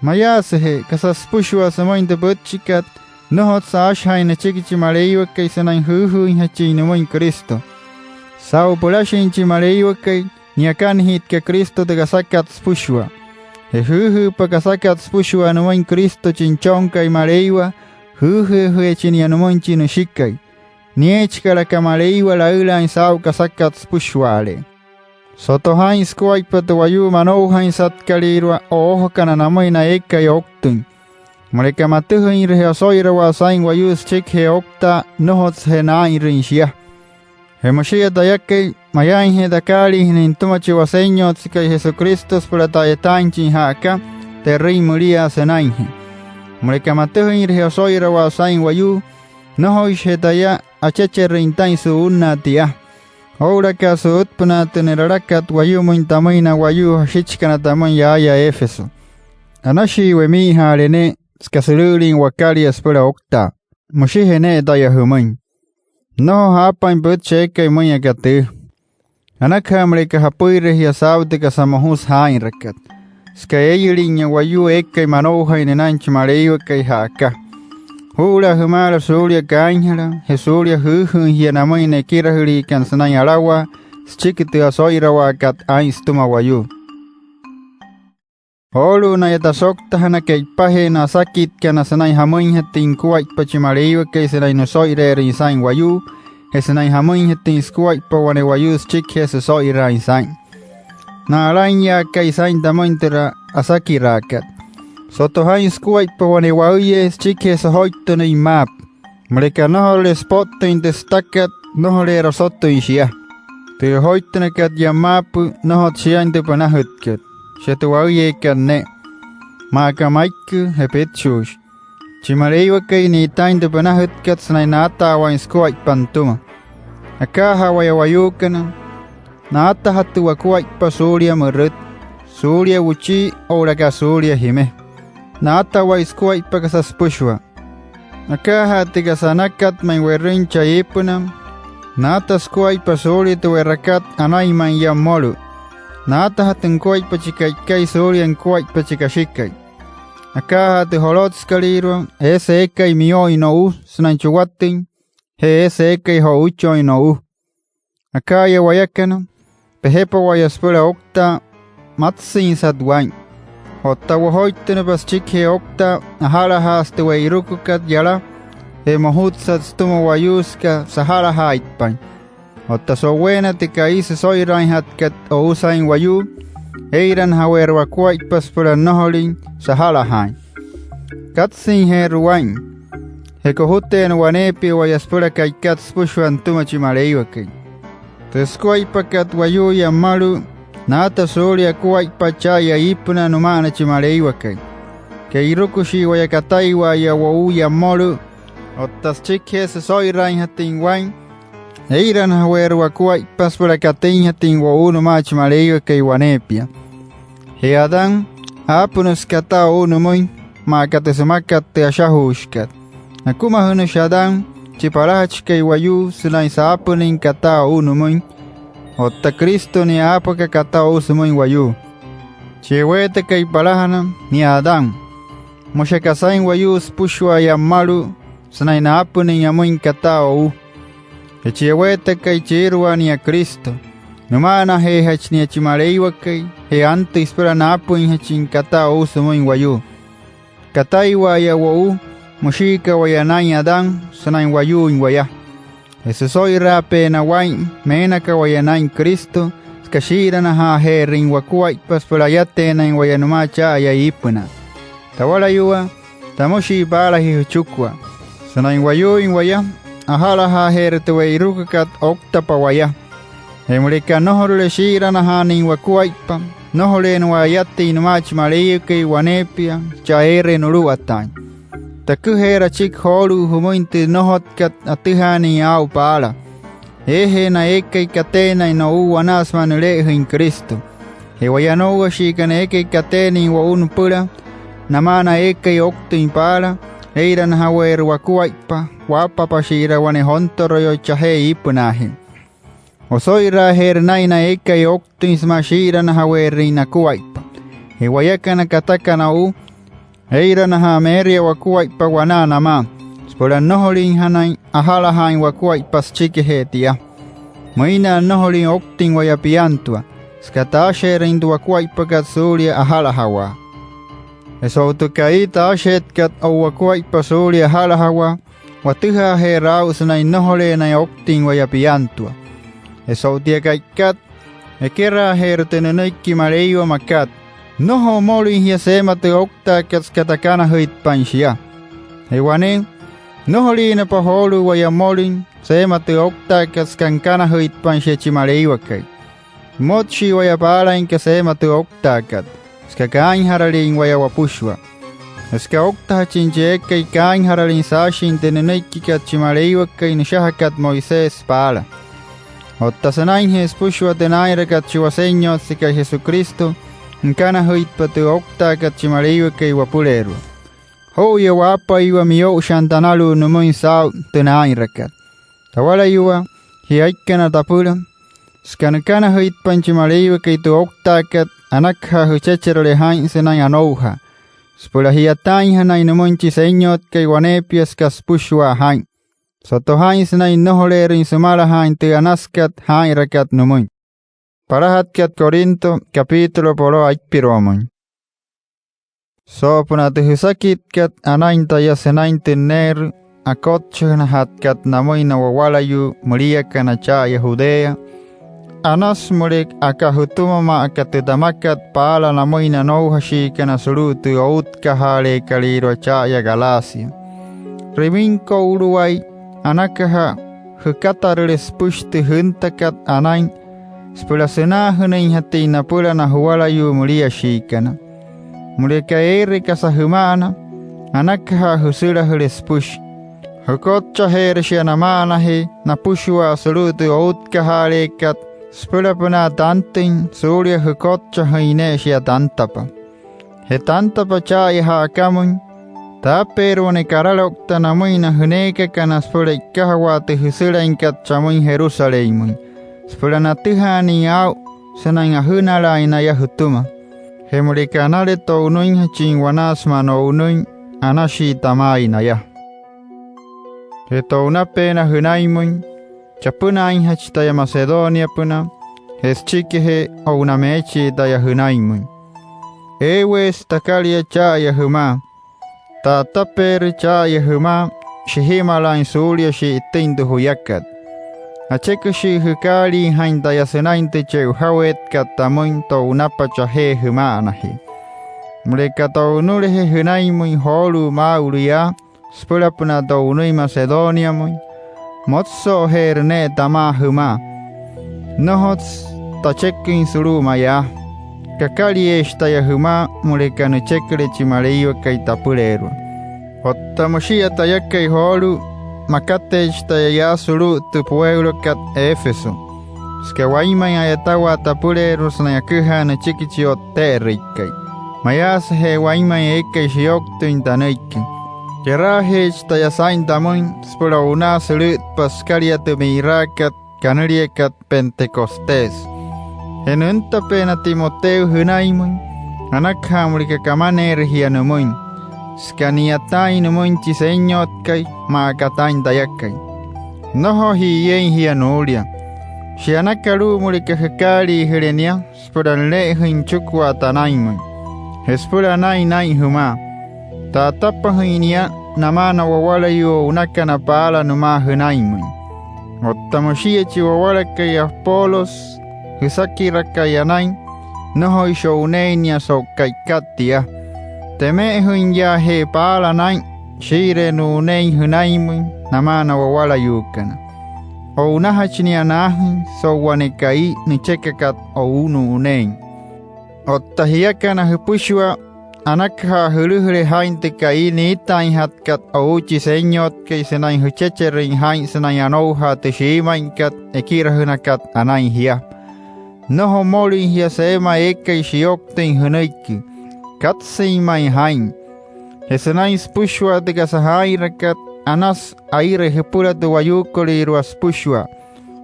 Mayaasüje kasa süpüshua sümüin tü pütchikat, nnojotsü aashajaain nüchiki chi Maleiwakai sünain jüüjüüinjachin nümüin Cristo. Saa'u pülashin chi Maleiwakai, nia akanajitka Cristo tü kasakat süpüshua. Je jüüjüüpa kasakat süpüshua nümüin Cristo chi Nüchonkai Maleiwa, jüüjüüjüechi nia nümüin chi Nüshikai. Nieechikalaka Maleiwa laülaain saa'u kasakat süpüshua'alee. Soto jaa'in sukuaippa tü wayuu manoujainsatkalüirua oojakana namüin na eekai ouktüin. Müleka matüjüinreje oso'irawaa saa'in wayuu süchikijee ouktaa, nnojotsüje naa'inrüin shia. Je müshia tayakai, mayaainje takaaliijünüin nütüma chi Wasenyotsekai Jesucristo süpüla ta'yataainjachin ja'aka, te'rüin müliaa sünainjee. Müleka matüjüinreje oso'irawaa saa'in wayuu, nnojoishije taya achecherüin taa'in su'unnaa tia. Oo'ulaka su'utpünaa tü ne'ralakat wayumüin tamüin na wayuu jashichikana tamüin yaaya Éfeso. Anashii wemi'ijaale ne'e süka sülü'ülüin wakalia süpüla ouktaa. Müshije ne'e taya jümüin: Nnojo jaapain pütchi eekai müin aka tüü. Anakaja müleka japüire jia saa'u tü kasa mojusü jaa'inrakat, süka eeyüli'inya wayuu eekai manoujain nünain chi Maleiwakai ja'aka. Juu'ulaa jümaala suulia kaainjalaa je suulia jüüjüüin jia namüin na ekirajüliikana sünain alawaa süchiki tü oso'irawaakat aa'in sütüma wayuu. Joolu'u naya tasouktajana ke'ipajee na asakitkana sünain jamüinjatüin nukuaippa chi Maleiwakai sünain nüso'ire'erüin saa'in wayuu, je sünain jamüinjatüin sukuaippa wane wayuu süchikijee süso'iraain saa'in. Na'alainyaakai saa'in tamüin türa asakiraakat. Soto jaa'in sukuaippa wane waüyee süchikijee sojoittünüin maapü. Müleka nnojorule süpottüin tü sütakat, nnojoleerü osotüin shia. Tü ojoittünakat yaa maapü, nnojotsü shiain tü pünajütkat, shia tü waüyeekat ne'e, maa aka maikü je pitshuushi. Chi Maleiwakai, ni'itaain tü pünajütkat sünain naata'awaain sukuaippa nütüma. Akaajaa waya wayuukana, naatajatü wakuaippa suulia mürüt, suulia wuchii oo'ulaka suulia jime. Naata waya sukuaippa kasa süpüshua. Akaajaa tü kasa anakat ma'i we'rüin chaa iipünaa, naata sukuaippa suulia tü we'rakat anain ma'i yaa mmolu'u. Naatajatü nukuaippa chi ka'ikai suulia nukuaippa chi kashikai. Akaajaa tü jolotsükalüirua, eesü eekai miyo'uin no'u sünain chuwatüin, je eesü eekai jo'uuchoin no'u. Akaaya wayakana, pejepa waya süpüla ouktaa, matsüinsat waa'in. Otta wojoittünapa süchikijee ouktaa, aja'lajaasü tü we'irukukat yala, je mojutsat sütüma wayuu süka saja'lajaaitpain. Otta so'uweena tü ka'i süso'iraainjatkat o'u saa'in wayuu, ee'iranajaweerü wakuaippa süpüla nnojolüin saja'lajaain. Katsüinjeerü waa'in. Je kojuteena waneepia waya süpüla ka'ikat süpüshua nütüma chi Maleiwakai. Tü sükuaippakat wayuu yaa mmalu'u, naata suulia akuaippa cha'aya iipünaa nüma'ana chi Maleiwakai. Ke'iruküshii waya kataiwa'aya wo'u yaa mmalu'u, otta süchikijee süso'iraainjatüin waa'in, ee'iranajaweerü wakuaippa süpüla katüinjatüin wo'u nümaa chi Maleiwakai waneepia. Je Adán, aapünüsü kataa o'u nümüin, maa aka tü sümakat tü ashajuushikat. Akumajünüshi Adán, chi palajachikai wayuu, sünain saapünüin kataa o'u nümüin. Otta Cristo, nia aapaka kataa o'u sümüin wayuu. Chi eweetakai palajana, nia Adán. Müshi aka saa'in wayuu süpüshua yaa mmalu'u, sünain naapünüin amüin kataa o'u. Je chi eweetakai chiiruaa, nia Cristo. Nüma'anajeejachi nia chi Maleiwakai, je antüshi süpüla naapüinjachin kataa o'u sümüin wayuu. Kataiwa'aya wo'u, müshiika waya naa'in Adán, sünain wayuuin waya. Je süso'iraapeena waa'in, meenaka waya naa'in Cristo, süka shii'iranajaajeerüin wakuaippa süpüla ayateenain waya nümaa cha'aya iipünaa. Tawalayuwaa, tamüshii paala jia jüchikua. Sünain wayuuin waya, aja'lajaajeerü tü we'irukukat ouktapa waya. Je müleka nnojorule shii'iranajaanüin wakuaippa, nnojoleena waya ayatüin nümaa chi Maleiwakai waneepia, chaa eere nuluwataain. Taküjeerü achiki joolu'u jümüin tü nnojotkat atüjaanüin aa'u paala. Eejeena eekai kateenain no'u wanaa sümaa nüle'ejüin Cristo. Je waya anoujashiikana eekai kateenain wo'u nüpüla, namaa na eekai ouktüin paala, ee'iranajaweerü wakuaippa, waapapa shi'ira wane jontoroyoi chajee iipünaajee. Oso'iraajeerü naa'in na eekai ouktüin sümaa shii'iranajaweerüin nakuaippa. Je wayakana katakana o'u, ee'iranajaa meeria wakuaippa wanaa namaa, süpüla nnojoliinjanain aja'lajaain wakuaippa süchikijee tia. müina'an nnojolüin ouktüin waya piantua, süka taasheerüin tü wakuaippakat suulia aja'lajawaa. Je so'u tü ka'i taasheetkat o'u wakuaippa suulia aja'lajawaa, watüjaajeerü aa'u sünain nnojoleena ouktüin waya piantua. Je so'u tia ka'ikat, ekeraajeerü tü nünüiki Maleiwa makat: Nnojo mmolüin jia seema tü ouktaakat süka takanajüitpain shia. Je wane, nnojoliinapa joolu'u waya mmolüin seema tü ouktaakat süka nükanajüitpain shia chi Maleiwakai. Mmotshii waya paalainka seema tü ouktaakat, süka kaainjaraliin waya wapüshua. Je süka ouktajachin chi eekai kaainjaralin saashin tü nünüikikat chi Maleiwakai nüshajakat Moisés paala. Otta sünainjee süpüshua tü naa'inrakat chi Wasenyotsekai Jesucristo, nükanajüitpa tü ouktaakat chi Maleiwakai wapüleerua. Joo'uya waapaiwa miyo'ushaanta analu'ut nümüin saa'u tü naa'inrakat. Tawalayuwaa, jia aikana tapüla, süka nükanajüitpain chi Maleiwakai tü ouktaakat, anakaja jüchecherüle jaa'in sünain anoujaa süpüla ji'yataainjanain nümüin chi Senyotkai waneepia süka süpüshua jaa'in. Soto jaa'in sünain nnojoleerüin sümalajaain tü anasükat jaa'inrakat nümüin. Palajatkat Corinto, capítulo po'loo aipiruamüin. Soo'opünaa tü jüsakitkat anain taya sünain tü neerü akotchajünajatkat namüin na wawalayuu müliakana cha'aya Judea, anasü müleka aka jütüma maa aka tü tamakat paala namüin na anoujashiikana sulu'u tü outkajaaleekalüirua cha'aya Galacia. Rümüinko'uluwai, anakaja jükatarüle süpüshi tü jüntakat anain süpüla sünaajünüinjatüin napüla na juwalayuu müliashiikana. Müleka eere kasa jüma'ana, anakaja jüsülajüle süpüshi. Jükotchajeerü shia nama'anajee napüshua sulu'u tü outkajaaleekat süpülapünaa tantüin suulia jükotchajüin ne'e shia tantapa. Je tantapa cha'aya ja'akamüin, taapeerü wane karaloukta namüin na jüneekakana süpüla e'ikajawaa tü jüsülainkat chamüin Jerusalénmüin, süpüla natüjaanüin aa'u sünain ajünalaain naya jütüma. Je müleka anale to'unüinjachin wanaa sümaa no'unüin, anashii tamaain naya. Je to'unapeena jünainmüin, chapünaainjachi taya Macedoniapünaa, je süchikijee o'u na meechii taya jünainmüin. Eeweesü takalia cha'aya jümaa. Ta'atapeerü cha'aya jümaa shijimalaain suulia shi'itüin tü juyakat. Acheküshii jükaaliijain taya sünain tü che'ojaweetkat tamüin to'unapa chajee jüma'anajee. Müleka to'unüleje jünainmüin joolu'u maa'ulu yaa süpülapünaa to'unüin Macedoniamüin, motsüso'ojeerü ne'e tamaa jümaa. Nnojotsü tacheküin sulu'u mayaa. Kakalieeshi taya jümaa müleka nücheküle chi Maleiwakai tapüleerua. Otta müshia tayakai joolu'u, makateechi taya yaa sulu'u tü pueulokat Éfeso, süka wainmain a'yatawaa tapüleerua sünain aküjaa nüchiki chi O'tte'erüikai, mayaasüje wainmain eekai shiyouktüin tanüiki. Keraajeechi taya saa'in tamüin süpüla o'unaa sülü'ütpa sükalia tü mi'iraakat kanüliakat Pentecostés. Je nüntapeena Timoteo jünainmüin, anakaja müleka kamaneere jia nümüin, süka ni'yataain nümüin chi Senyotkai maa aka taa'in tayakai. Nnojo ji'iyeein jia nuulia. Shia anaka alu'u müleka jükaaliijüle nia süpüla nüle'ejüin nüchikua tanainmüin je süpüla anain naa'in jümaa. Ta'atapajüin nia namaa na wawalayuu o'unakana paala nümaa jünainmüin. Otta müshia chi wawalakai Apolos jüsakirakai anain, nnojoishi o'uneein nia so'u ka'ikat tia. Teme'ejüinyaaje'e paala naa'in shii'iree nu'uneein jünainmüin namaa na wawalayuukana. O'unajachi nia naajüin so'u wane ka'i nüchekakat o'u nu'uneein. Otta jiakana jüpüshua, anakaja jülüjüle jaa'in tü ka'i niitaainjatkat o'u chi Senyotkai sünain jüchecherüin jaa'in sünain anoujaa tü shiimüinkat ekirajünakat anain jia. Nnojo mmolüin jia seema eekai shiyouktüin jünüiki. Katsüin ma'i jaa'in. Je sünain süpüshua tü kasa jaa'inrakat, anasü aire jüpüla tü wayuukolüirua süpüshua.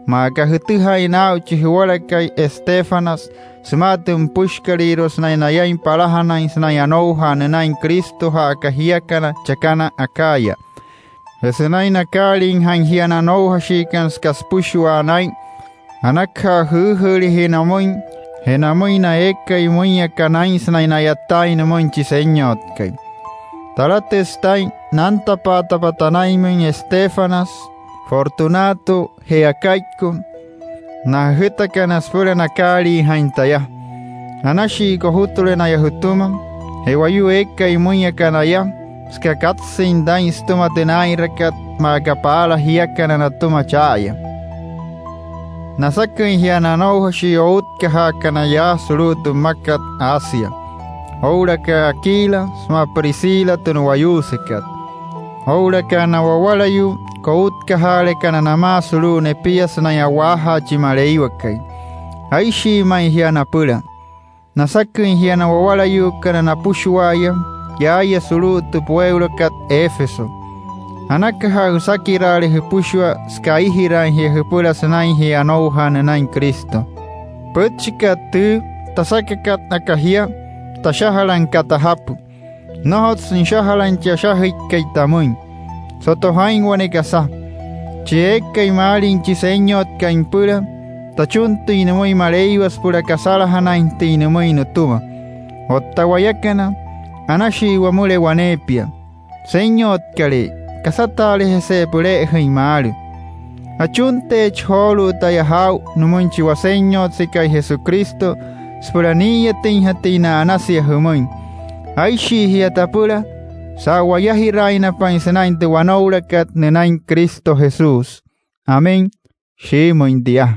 Maa aka jütüjaain naa'u chi juwalakai Estéfanas sümaa tü nüpüshikalüirua sünain nayain palajanain sünain anoujaa nünain Cristo ja'aka jiakana chakana Acaya. Je sünain nakaaliijain jia na anoujashiikana süka süpüshua naa'in, Anakaja jüüjüüle jia namüin je namüin na eekai müin aka naa'in sünain na'yataain nümüin chi Senyotkai. Talatüsü taa'in nantapaatapa tanainmüin Estéfanas, Fortunato je Acaico, na jüjütakana süpüla nakaaliijain taya. Anashii kojutule naya jütüma je wayuu eekai müin aka naya, süka katsüin taa'in sütüma tü naa'inrakat maa aka paala jiakana natüma cha'aya. Nasaküin jia na anoujashii outkajaakana yaa sulu'u tü mmakat Asia, oo'ulaka Aquila sümaa Priscila tü nu'wayuusekat, oo'ulaka na wawalayuu koutkajaalekana namaa sulu'u nepia sünain a'waajaa chi Maleiwakai. Aishii ma'i jia napüla. Nasaküin jia na wawalayuukana napüshua'aya yaaya sulu'u tü pueulokat Éfeso. Anakaja jüsakiraale jüpüshua süka aijiraain jia jüpüla sünainjee anoujaa nünain Cristo. Pütchikat tüü tasakakat aka jia, tashajala nüka tajapü. Nnojotsü nüshajalain chi ashajüikai tamüin. Soto jaa'in wane kasa: Chi eekai maalin chi Senyotkai nüpüla, tachuntüin nümüin Maleiwa süpüla kasalajanainjatüin nümüin nütüma. Otta wayakana, anashii wamüle waneepia: Senyotkalee, kasataalejese'e püle'ejüin maalü. Achunteechi joolu'u taya jaa'u nümüin chi Wasenyotsekai Jesucristo süpüla nii'iyatüinjatüin na'anasia jümüin. Aishii jia tapüla saa'u wayajiraainapain sünain tü wanoulakat nünain Cristo Jesús. Amén. Shiimüin tia.